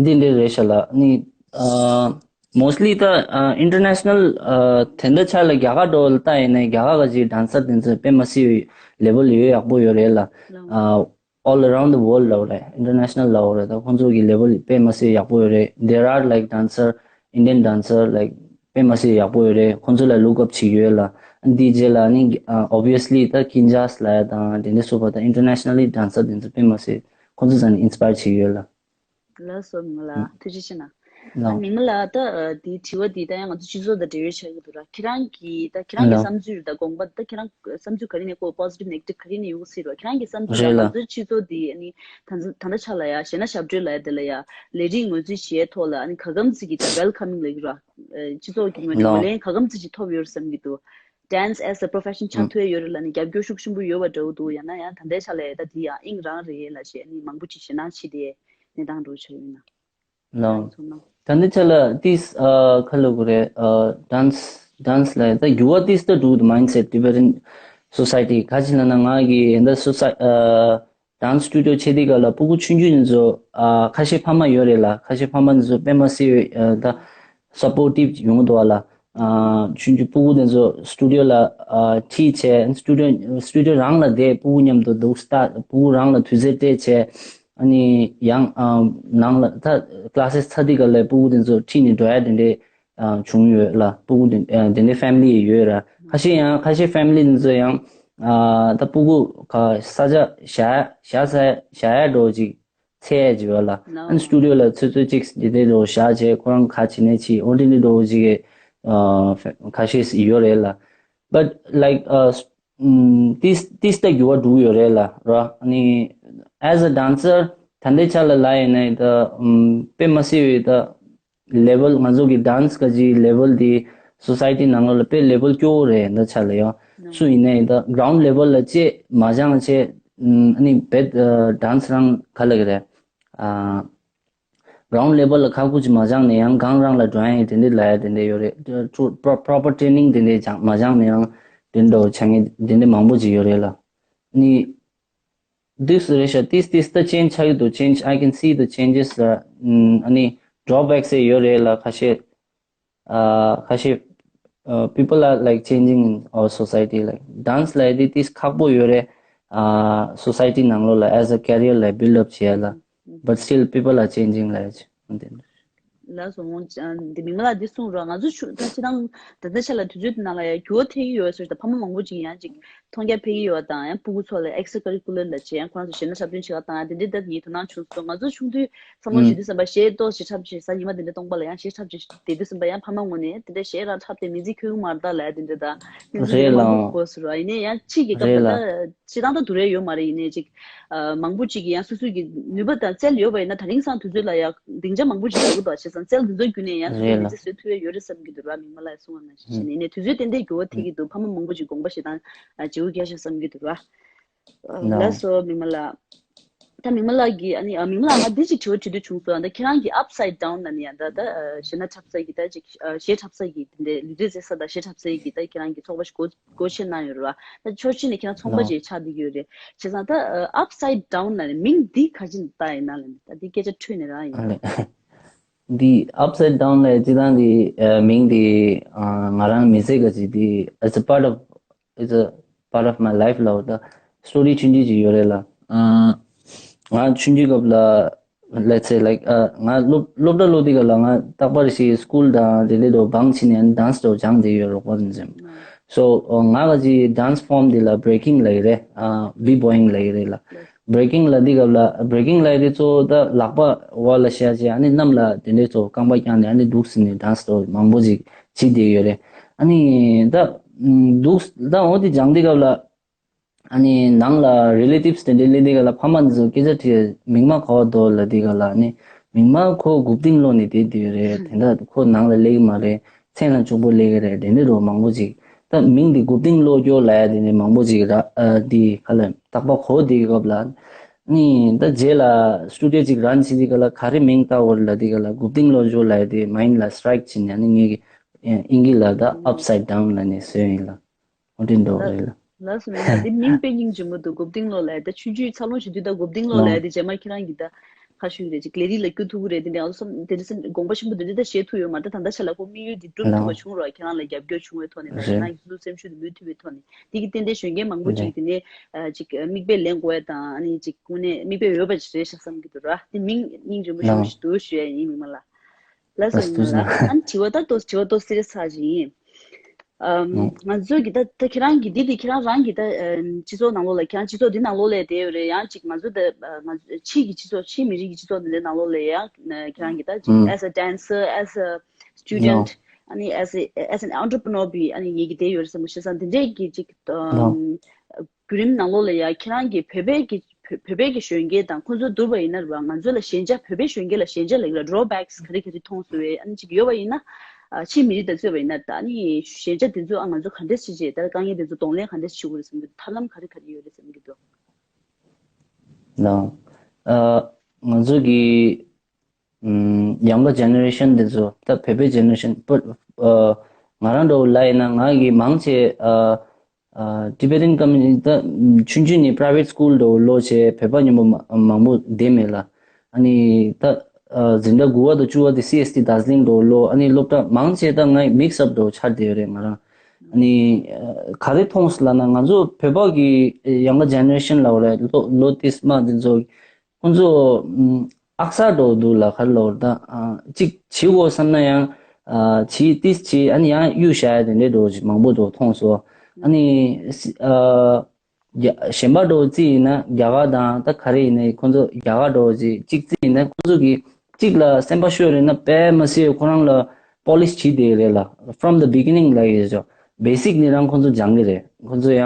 འདི་འདྲ་རེད་ཤག་ལ། ཨ་ནི་ཨ་mostly ད་ཨ་international ཨ་དེ་འདྲ་ཆགས་ལ་རྒྱ་གར་འདྲ་ལ་ལྟ་ཡིན་ནའི་རྒྱ་གར་ག་ཅིག་ཌན་སར་དེ་ཚོ་དཔེ་མ་སྲིད་ལེ་ཝལ་ཡོད་ཡག་པོ་ཡོད་རེད་ལ། ཨ། all around the world ལབ་རེད། International ལབ་རེད། ད་ཁོང་ཚོ་གི་level དཔེ་མ་སྲིད་ཡག་པོ་ཡོད་རེད། There are like dancer, Indian dancer, like དཔེ་མ་སྲིད་ཡག་པོ་ཡོད་རེད། ཁོང་ཚོ་ལ་look up བྱེད་ཀྱི་ཡོད་ལ། འདི་རྗེས་ལ་ནི་obviously ད་Kinjaz ལབ་ཡ་དང་དེ་འདྲ་སོགས་པ་ད་internationally dancer དེ་ཚོ་དཔེ་མ་སྲིད་ཁོང་ཚོ་ཚང་ནས་inspire བྱེད་ཀྱི་ཡོད་ལ། ལགས་སོ། མི་ལ་ཐུགས་རྗེ་ཆེ་གནང་། ལགས། མི་མི་ལ་ད་འདི་དྲི་བ་འདི་ད་ཡང་ང་ཚོ་སྤྱི་ཚོགས་དང་འབྲེལ་བའི་ཆགས་ཀྱི་འདུག་ར། ཁྱེད་རང་གི་ད་ཁྱེད་རང་གི་ལགས། བསམ་ཚུལ་ད་དགོངས་པ་ད་ཁྱེད་རང་བསམ་ཚུལ་ག་རེ་ནས་ཁོ་positive negative ག་རེ་ནས་ཡོང་སྲིད་ར། ཁྱེད་རང་གི་བསམ་ཚུལ་ར་རེད་ལ། ང་ཚོའི་སྤྱི་ཚོགས་འདི་ཨ་ནི་ད་ད་ལྟ་ཆ་ལ་ཡ་གཞས་སྣ་ཞབས་བྲོ་ལ་ཡ་དེ་ལ་ཡ་ལས་རིགས་ངོས་འཛིན་བྱེད་ཐོག་ལ་ཨ་ནི་ག་གམ་ཚིག་གི་ད་welcoming ལ་ཡོད་ར། སྤྱི་ཚོགས་ཀྱི་ངོས་ནས་ལགས། ངོས་ལེན་ག་གམ་ཚིག་ཅིག་ཐོབ་ཡོད་བསམ་གྱི་འདུག dance as a profession ཆགས་ཐུབ་ཡ་ཡོད་རེད་ལ་ནི་རྒྱབ་སྐྱོར་ཤུགས་ཆེན་པོ་ཡོད་པ་འདྲ་བོ་འདུག་ཡང་ན་ཡང་ད་ལྟའི་ཆ་ལ་ད་དེ་ཡང་དབྱིངས་རང་རེད་ལ་ཞེས་ནི་མང་པོ་ཅིག་ཞེད་སྣང་བྱེད་དེ་གནས་སྟངས་འགྲོ་ཆགས་ཡོད་ན། ལགས། ཚོར་སྣང་། ད་ནི་ཆ་ལ་ཏིས་ཨ་ཁ་ལོ་གུ་རེ་ཨ་dance dance ལ་ད་འགྱུར་བ་ཏིས་ད་འགྲོ་གི་འདུག mindset Tibetan society ག་ཅི་ལ་ན་ང་གི་ད་society ཨ། dance studio ཆེ་དེ་ག་ལ་སྤུ་གུ་ཆུང་ཆུང་ནི་ཚོ་ཨ་ཁ་ཤས་ཕ་མ་ཡོད་རེད་ལ། ཁ་ཤས་ཕ་མ་ནི་ཚོ་དཔེ་མ་སྲིད་ཨ་ད་supportive ཡོང་འདུག་ལ། ཨ་ཆུང་ཆུང་སྤུ་གུ་ནི་ཚོ་studio ལ་ཨ་ཁྲིད་བྱས། studio studio རང་ལ་བསྡད། སྤུ་གུ་མཉམ་དུ་འདུག་ལྟ། སྤུ་གུ་རང་ལ་དུས་ཚོད་སྤྲད་བྱས། ཨ་ནི་ཡང་ཨ་ནང་ལ་ད་classes ཚར་དེ་ག་ལ་སྤུ་གུ་དེ་ཚོ་ཁྲིད་ནས་འགྲོ་ཡ་དེ་འདྲའི་ཨ་བྱུང་ཡོད་ལ། སྤུ་གུ་དེ་ཨ་དེ་འདྲའི་family ཡོད་ར། ཁ་ཤས་ཡང་ཁ་ཤས་family དེ་ཚོ་ཡང་ཨ་ད་སྤུ་གུ་ག་ས་ཆ་བཞག་བཞག་ས་བཞག་ཡ་འགྲོ་ཅིག་འཚོལ་ཡ་ཅིག་ཡོད་ལ། ཨ་ནི་studio ལ་ཚོད་ཚོད་ཅིག་དེ་འདྲའི་འགྲོ་བཞག་བྱས་ཁོ་རང་ག་བྱེད་ནས་ཅིག་འོ་དེ་འདྲའི་འགྲོ་ཅིག་ཨ་ཁ་ཤས་ཡོད་རེད་ལ། But like uh, mm, this this ད་འགྱུར་བ་འགྲོ་གི་ཡོད་རེད་ལ་ར། ཨ་ནི་as a dancer ད་ལྟའི་ཆ་ལ་ལ་ཡིན་ནའི་ད་ཨམ་དཔེ་མ་སྲིད་པའི་ད་level ང་ཚོ་གི་dance ག་ཅིག་level དེ་society ནང་ལོགས་ལ་དཔེ་level སྐྱོ་བོ་རེད། ད་ཆ་ལ་ཡོད་སུ་ཡིན་ནའི་ད་ground level ལ་ཅེས་མ་སྦྱངས་བྱས། ཨམ་ཨ་ནི་བེད་dance རང་ག་ལ་གི་རེད་ཨ། ground level ལ་ཁག་པོ་ཅིག་མ་སྦྱངས་ནས་ཡང་གང་རང་ལ་འགྲོ་ཡ་ཡིན་དེ་འདྲའི་ལ་ཡ་དེ་འདྲའི་ཡོད་རེད། ཏུ་པྲོ་proper training དེ་འདྲའི་སྦྱངས་མ་སྦྱངས་ནས་ཡང་དེ་འདྲ་བྱ་ངན་དེ་འདྲའི་མང་པོ་ཅིག་ཡོད་རེད་ལ། ནི་this རེད་ཤག this this the change ཆགས་ཀྱི་འདུག change I can see the changes ལ། ཨ་ནི་drawbacks ཡོད་རེད་ལ། ཁ་ཤས་ཨ་ཁ་ཤས་ཨ་people are like changing in our society like dance ལ་དེ་ཏིས་ཁག་པོ་ཡོད་རེད། ཨ་society ནང་ལོགས་ལ་as a career ལ་build up བྱེད་ཡ་ལ། But still people are changing ལ་ཡ་ཅི་འདི། ལགས་སོ། འོང་ཅ་འདི་མི་མ་ལ་འདི་གསུངས་རོགས། ང་ཚོ་ཆུ་ད་ཕྱི་ཐང་ད་ལྟ་ཆ་ལ་དུས་ཚོད་འདི་ནང་ལ་ཡ་འགྱུར་བ་ཐེབས་ཀྱི་ཡོད་ཟེར། ད་ཕ་མ་མང་པོ་ཅིག་ཡང་ཅིག་མཐོང་རྒྱ་ཕེབས་ཀྱི་ཡོད་དང་ཡང་སྤུ་གུ་ཚོ་ལ་extra curricular ལ་བྱེད་ཡང་ཁོ་རང་ཚོ་གཞས་སྣ་འཁྲབ་སྟོན་བྱེད་པ་དང་དེ་འདྲའི་ད་ངའི་དོ་སྣང་བྱུང་སོང་། ང་ཚོ་ཆུང་དུས་བསམ་བློ་ཞུ་དུས་ཙམ་པ་གཞས་ཏོག་ཞིག་འཁྲབ་ཞིག་གཟའ་ཉི་མ་དེ་འདྲ་སྟོང་པ་ལ་ཡང་གཞས་འཁྲབ་ཅིག་བསྡད་དུས་ཙམ་པ་ཡང་ཕ་མ་ངོས་ནས་དེ་འདྲ་གཞས་རང་འཁྲབ་སྟེ་མི་ཚེ་འཁྱོལ་གི་མ་རེད་ད་ལབ་ཡ་དེ་འདྲ་ད་སྙན་སེང་རེད་མང་པོ་ལགས། གོ་སོང་ར། ཡིན་ནའི་ཡང་ཕྱིས་ཀྱི་སྐབས་རེད་ལ་ད་ལགས། སྤྱིར་བཏང་ད་དུ་རེ་ཡོད་མ་རེད། ཡིན་ནའི་ཅིག་ཨ་མང་པོ་ཅིག་གིས་ཡང་སོ་སོའི་གི་ནུས་པ་དང་རྩལ་ཡོད་པ་ཡིན་ན་ད་རིང་སང་དུས་ཚོད་ལ་ཡང་སྡིངས་ཆ་མང་པོ་ཅིག་ཡོད་གི་འདུག་བྱས་ཙང་རྩལ་འདི་ཚོའི་བརྒྱུད་ནས་ཡང་སོ་སོའི་རེད་མི་ལགས། ཚེ་སྲོག་ཐུབ་ཡ་ཡོད་རེད་བསམ་གྱི་འདུག་ར། མི་མ་ལགས་གསུངས་པ་ནང་བཞིན་བྱས་ནས་ཡིན་ནའི་དུས་ཚོད་ཏན་ཏན་འགྱུར་བ་ཐེབས་ཀྱི་འདུག་ཕ་མ་མང་པོ་ཅིག་དགོངས་པ་བཞེས་སྟངས་ཨ་བརྗེ་པོ་རྒྱག་ཤག་བསམ་གྱི་འདུག་ར། ལགས་སོ་མི་མ་ལགས། ད་མི་མ་ལགས་ཀྱིས་ཨ་ནི་ཨ་མི་མ་ལགས་ང་འདི་ཅིག་དྲི་བ་དྲི་འདོད་བྱུང་སོང་། ད་ཁྱེད་རང་གིས་upside down ལབ་ནས་ཡང་ད་ད་གཞས་སྣ་འཁྲབ་ས་ཀྱི་ད་ཅིག་གཞས་འཁྲབ་ས་ཀྱི་དེ་འདྲའི་ལུས་རྩལ་རྩེད་ས་དང་གཞས་འཁྲབ་ས་ཀྱི་ད་ཁྱེད་རང་གི་ཚོགས་པ་ཞིག་སྒོ་སྒོ་ཕྱེ་གནང་ཡོད་རེད་བ། ད་ཕྱོགས་གཅིག་ནས་ཁྱེད་རང་ཚོང་པ་ཅིག་ཆགས་བསྡད་ཀྱི་ཡོད་རེད། བྱས་ཙང་ད་upside down ལབ་ནས་མིང་འདི་ག་ཅི་ནས་བཏགས་ཡིན་ན་ལབ་ནས་ད་འདི་སྐད་ཆ་འཕྲོས་ནས་རང་ཡིན། འདི་upside down ལབ་སྤྱིར་བཏང་འདི་མིང་འདི་ང་རང་མི་ཚེ་ག་ཅིག་འདི་it's a part of it's a part of my life ལབ་ད་story ཆུང་ཆུང་ཅིག་ཡོད་རེད་ལ། ང་ཆུང་ཆུང་སྐབས་ལ་let's say like ང་སློབ་སློབ་གྲྭ་སློབ་དུས་སྐབས་ལ་ང་རྟག་པར་ཞིག་school དང་དེ་འདྲའི་འགྲོ་བང་ཕྱིན་ནས་dance འགྲོ་སྦྱངས་བསྡད་ཡོད་རོགས་པ་འཛིན། So ང་ག་ཅིག་dance form འདི་ལ་breaking ལབ་ཀྱི་རེད། ཨ་b-boying ལབ་ཀྱི་རེད་ལ། breaking ལབ་དུས་སྐབས་ལ་breaking ལབ་ཀྱི་རེད་གཙོ་བོ་ད་ལག་པ་འོག་ལ་བཞག་བྱས་ཨ་ནི་གནམ་ལ་དེ་འདྲའི་གཙོ་བོ་རྐང་པ་བརྐྱངས་ནས་ཨ་ནི་འདུག་ཟེར་ནས་dance འགྲོ་མང་པོ་ཅིག་བྱེད་བསྡད་ཡོད་རེད། ཨ་ནི་ད་འདུག་ད་འོ་དེ་སྦྱངས་དུས་སྐབས་ལ་ཨ་ནི་ནང་ལ་relatives དེ་འདྲའི་སླེབས་དུས་སྐབས་ལ་ཕ་མ་ཚོ་སྐད་ཆ་དྲིས། མིང་མ་ག་པར་འདུག་ལབ་དུས་སྐབས་ལ་ཨ་ནི་མིང་མ་ཁོ་མགོ་རྟིང་སློག་ནས་བསྡད་བསྡད་ཡོད་རེད། དེ་འདྲ་ཁོ་ནང་ལ་སླེབས་ཀྱི་མ་རེད། མཚན་ལ་གཅིག་པོ་སླེབས་ཀྱི་རེད། དེ་འདྲ་འདྲ་བོ་མང་པོ་ཅིག་ད་མིང་འདི་མགོ་རྟིང་སློག་རྒྱུ་ལབ་ཡ་དེ་འདྲ་མང་པོ་ཅིག་ར། ཨ་འདི་ག་ལ་རྟག་པར་གོ་བསྡད་སྐབས་ལ་ནི་ད་རྗེས་ལ་studio ཅིག་run བྱེད་དུས་སྐབས་ལ་ག་རེ་མིང་བཏགས་དགོས་རེད་ལབ་དུས་སྐབས་ལ་མགོ་རྟིང་སློག་རྒྱུ་ལབ་ཡ་དེ་mind ལ་strike བྱས་ནས་ཨ་ནི་ངེད་ཀྱི་ཨིན་སྐད་ལ་ད་upside down ལབ་ནས་བཟོས་ཡིན་ལ། འོ་དེ་འདྲ་བོ་རེད་ལ། ལགས་སོ། མིང་ལ་འདི་མིང་དཔེ་སྙིང་རྗེ་མོ་འདུག་མགོ་རྟིང་སློག་ལབ་ཡ་ད་ཆུང་ཆུང་འཚར་ལོངས་བྱེད་དུས་ད་མགོ་རྟིང་སློག་ལབ་ཡ་དེ་རྗེས་མ་ཁྱེད་རང་གིས་ད་ ཁ་ཤུགས་རེད་ཅིག་ལས་རིགས་ལ་བསྐྱོད་ཐུབ་ཀྱི་རེད། དེ་འདྲ་ང་ཚོ་བསམ་དེ་འདྲ་སེམས་དགོངས་པ་ཆེན་པོ་དེ་འདྲ་ད་བཞེས་ཐུབ་ཡོད་མ་རེད། ད་ད་ལྟ་ཆ་ལ་ཁོ་དམིགས་ཡུལ་དེ་འགྲུབ་ཐུབ་པ་བྱུང་རོགས། ཁྱེད་རང་ལ་རྒྱབ་སྐྱོར་བྱུང་བའི་ཐོག་ནས་ད་ཁྱེད་རང་གི་སོ་སོ་སེམས་ཤུགས་དེ་མུ་མཐུད་པའི་ཐོག་ནས་དེ་གི་ཏན་ཏན་གཞོན་སྐྱེས་མང་པོ་ཅིག་དེ་ནས་ཅིག་མིག་དཔེ་ལེན་དགོས་ཡ་དང་ཨ་ནི་ཅིག་དངོས་གནས་མིག་དཔེ་འོས་པ་ཅིག་རེད་ཤག་བསམ་གྱི་འདུག་ར། དེ་མིང་སྙིང་རྗེ་མོ་ཞུ་ཞུ་འདུག་ཞུ་ཡ་ཡིན་མི་མ་ལ། ལགས་སོ། ཡིན་ལ། ཨ་ནི་དྲི་བ་ད་ཏོག་དྲི་བ་ཏོག་སེ་རེ་ཚར་ཞིག་ཡིན། ཨམ། ང་ཚོ་གི་ད་ད་ཁྱེད་རང་གི་འདི་དེ་ཁྱེད་རང་རང་གི་ད་ཨམ་སྤྱི་ཚོགས་ནང་ལོགས་ལ་ཁྱེད་རང་སྤྱི་ཚོགས་འདི་ནང་ལོགས་ལ་བསྡད་ཡོད་རེད། ཡང་ཅིག་ང་ཚོ་ད་ང་ཚོ་ཕྱི་གི་སྤྱི་ཚོགས་ཕྱི་མི་རིགས་ཀྱི་སྤྱི་ཚོགས་འདི་འདྲའི་ནང་ལོགས་ལ་ཡང་ཁྱེད་རང་གི་ད་ཅིག་as a dancer, as a student, ཨ་ནི་as a, as an entrepreneur བི་ཨ་ནི་ངེད་ཀྱི་བསྡད་ཡོད་རེད་བསམ་གི་ཤེས་སང་འདི་འདྲའི་གི་ཅིག་ཨམ། བརྒྱུད་རིམ་ནང་ལོགས་ལ་ཡ་ཁྱེད་རང་གིས་བོད་པའི་གི་བོད་བོད་པའི་གི་གཞོན་སྐྱེས་དང་ཁོང་ཚོ་བསྡུར་བ་ཡིན་ན་རེད་བ། ང་ཚོ་ལ་ཞན་ཆ་བོད་པའི་གཞོན་སྐྱེས་ལ་ཞན་ཆ་ལ་ཡོད་ལ་drawbacks ག་རེ་ག་རེ་མཐོང་སོང་བས་ཨ་ནི་ཅིག་ཡོད་པ་ཡིན་ན། ཨ་ཕྱིའི་མི་རིགས་དང་རྩོད་པ་ཡིན་ན་ད་ཨ་ནི་ཞན་ཆ་དེ་ཚོ་ཨ་ང་ཚོ་ག་འདྲས་བྱེད་བྱེད་ད་དཀའ་ངལ་དེ་ཚོ་གདོང་ལེན་ག་འདྲས་བྱེད་དགོས་རེད་བསམ་གི་འདུག་ཐབས་ལམ་ག་རེ་ག་རེ་ཡོད་རེད་བསམ་གི་འདུག་ལགས། ཨ་ང་ཚོ་གི་ཨམ་younger generation དེ་ཚོ་ད་བོད་པའི་generation པོ་ཨ་ང་རང་འདྲ་བོ་ལ་ཡིན་ན་ང་གི་མང་ཆེ་ཨ་ཨ་Tibetan community ད་ཆུང་ཆུང་ནས་private school འདྲ་བོ་ལོག་བྱས་བོད་པ་མཉམ་པོ་མ་མང་པོ་བསྡད་མེད་ལ། ཨ་ནི་ད་ཨ་འཛིན་གྲྭ་དགུ་པ་དང་བཅུ་པ་དེ་སི་ཨེས་ཊི་དར་ཇི་ལིང་འདྲ་བོ་ལོག་ཨ་ནི་སློབ་གྲྭ་མང་ཆེ་ད་ང་mix up འདྲ་བོ་ཆགས་བསྡད་ཡོད་རེད། ང་རང་ཨ་ནི་ཨ་ག་རེ་མཐོང་སོང་ལབ་ན་ང་ཚོ་བོད་པ་གི་younger generation ལབ་དགོས་རེད། ལོ་ལོ་ཏིས་མ་དེ་ཚོ་ཁོང་ཚོ་ཨམ་ཨག་ས་འདྲ་བོ་འདུག་ལ་ག་རེ་ལབ་དགོས་རེད། ད་ཨ་གཅིག་བྱེད་དགོས་བསམ་ན་ཡང་ཨ་བྱེད་ཏིས་བྱེད་ཨ་ནི་ཡང་གཡུག་བཞག་ཡ་དེ་འདྲའི་འདྲ་བོ་ཞིག་མང་པོ་འདྲ་བོ་མཐོང་སོང་། ཨ་ནི་སི་ཨ་རྒྱ་གཞན་པ་འདྲ་བོ་རྩིས་ཡིན་ན་རྒྱ་གར་དང་ད་ག་རེ་ཡིན་ནའི་ཁོང་ཚོ་རྒྱ་གར་འདྲ་བོ་ཅིག་གཅིག་རྩིས་ཡིན་ན་ཁོང་ཚོ་གིས་གཅིག་ལ་སེམས་པ་ཤོར་རེད་ན་དཔེ་མ་སྲིད་ཁོ་རང་ལ་polish བྱེད་བསྡད་རེད་ལ། From the beginning ལ་ཡོད་ཅོ་basic ནས་རང་ཁོང་ཚོ་སྦྱང་གི་རེད། ཁོང་ཚོ་ཡང་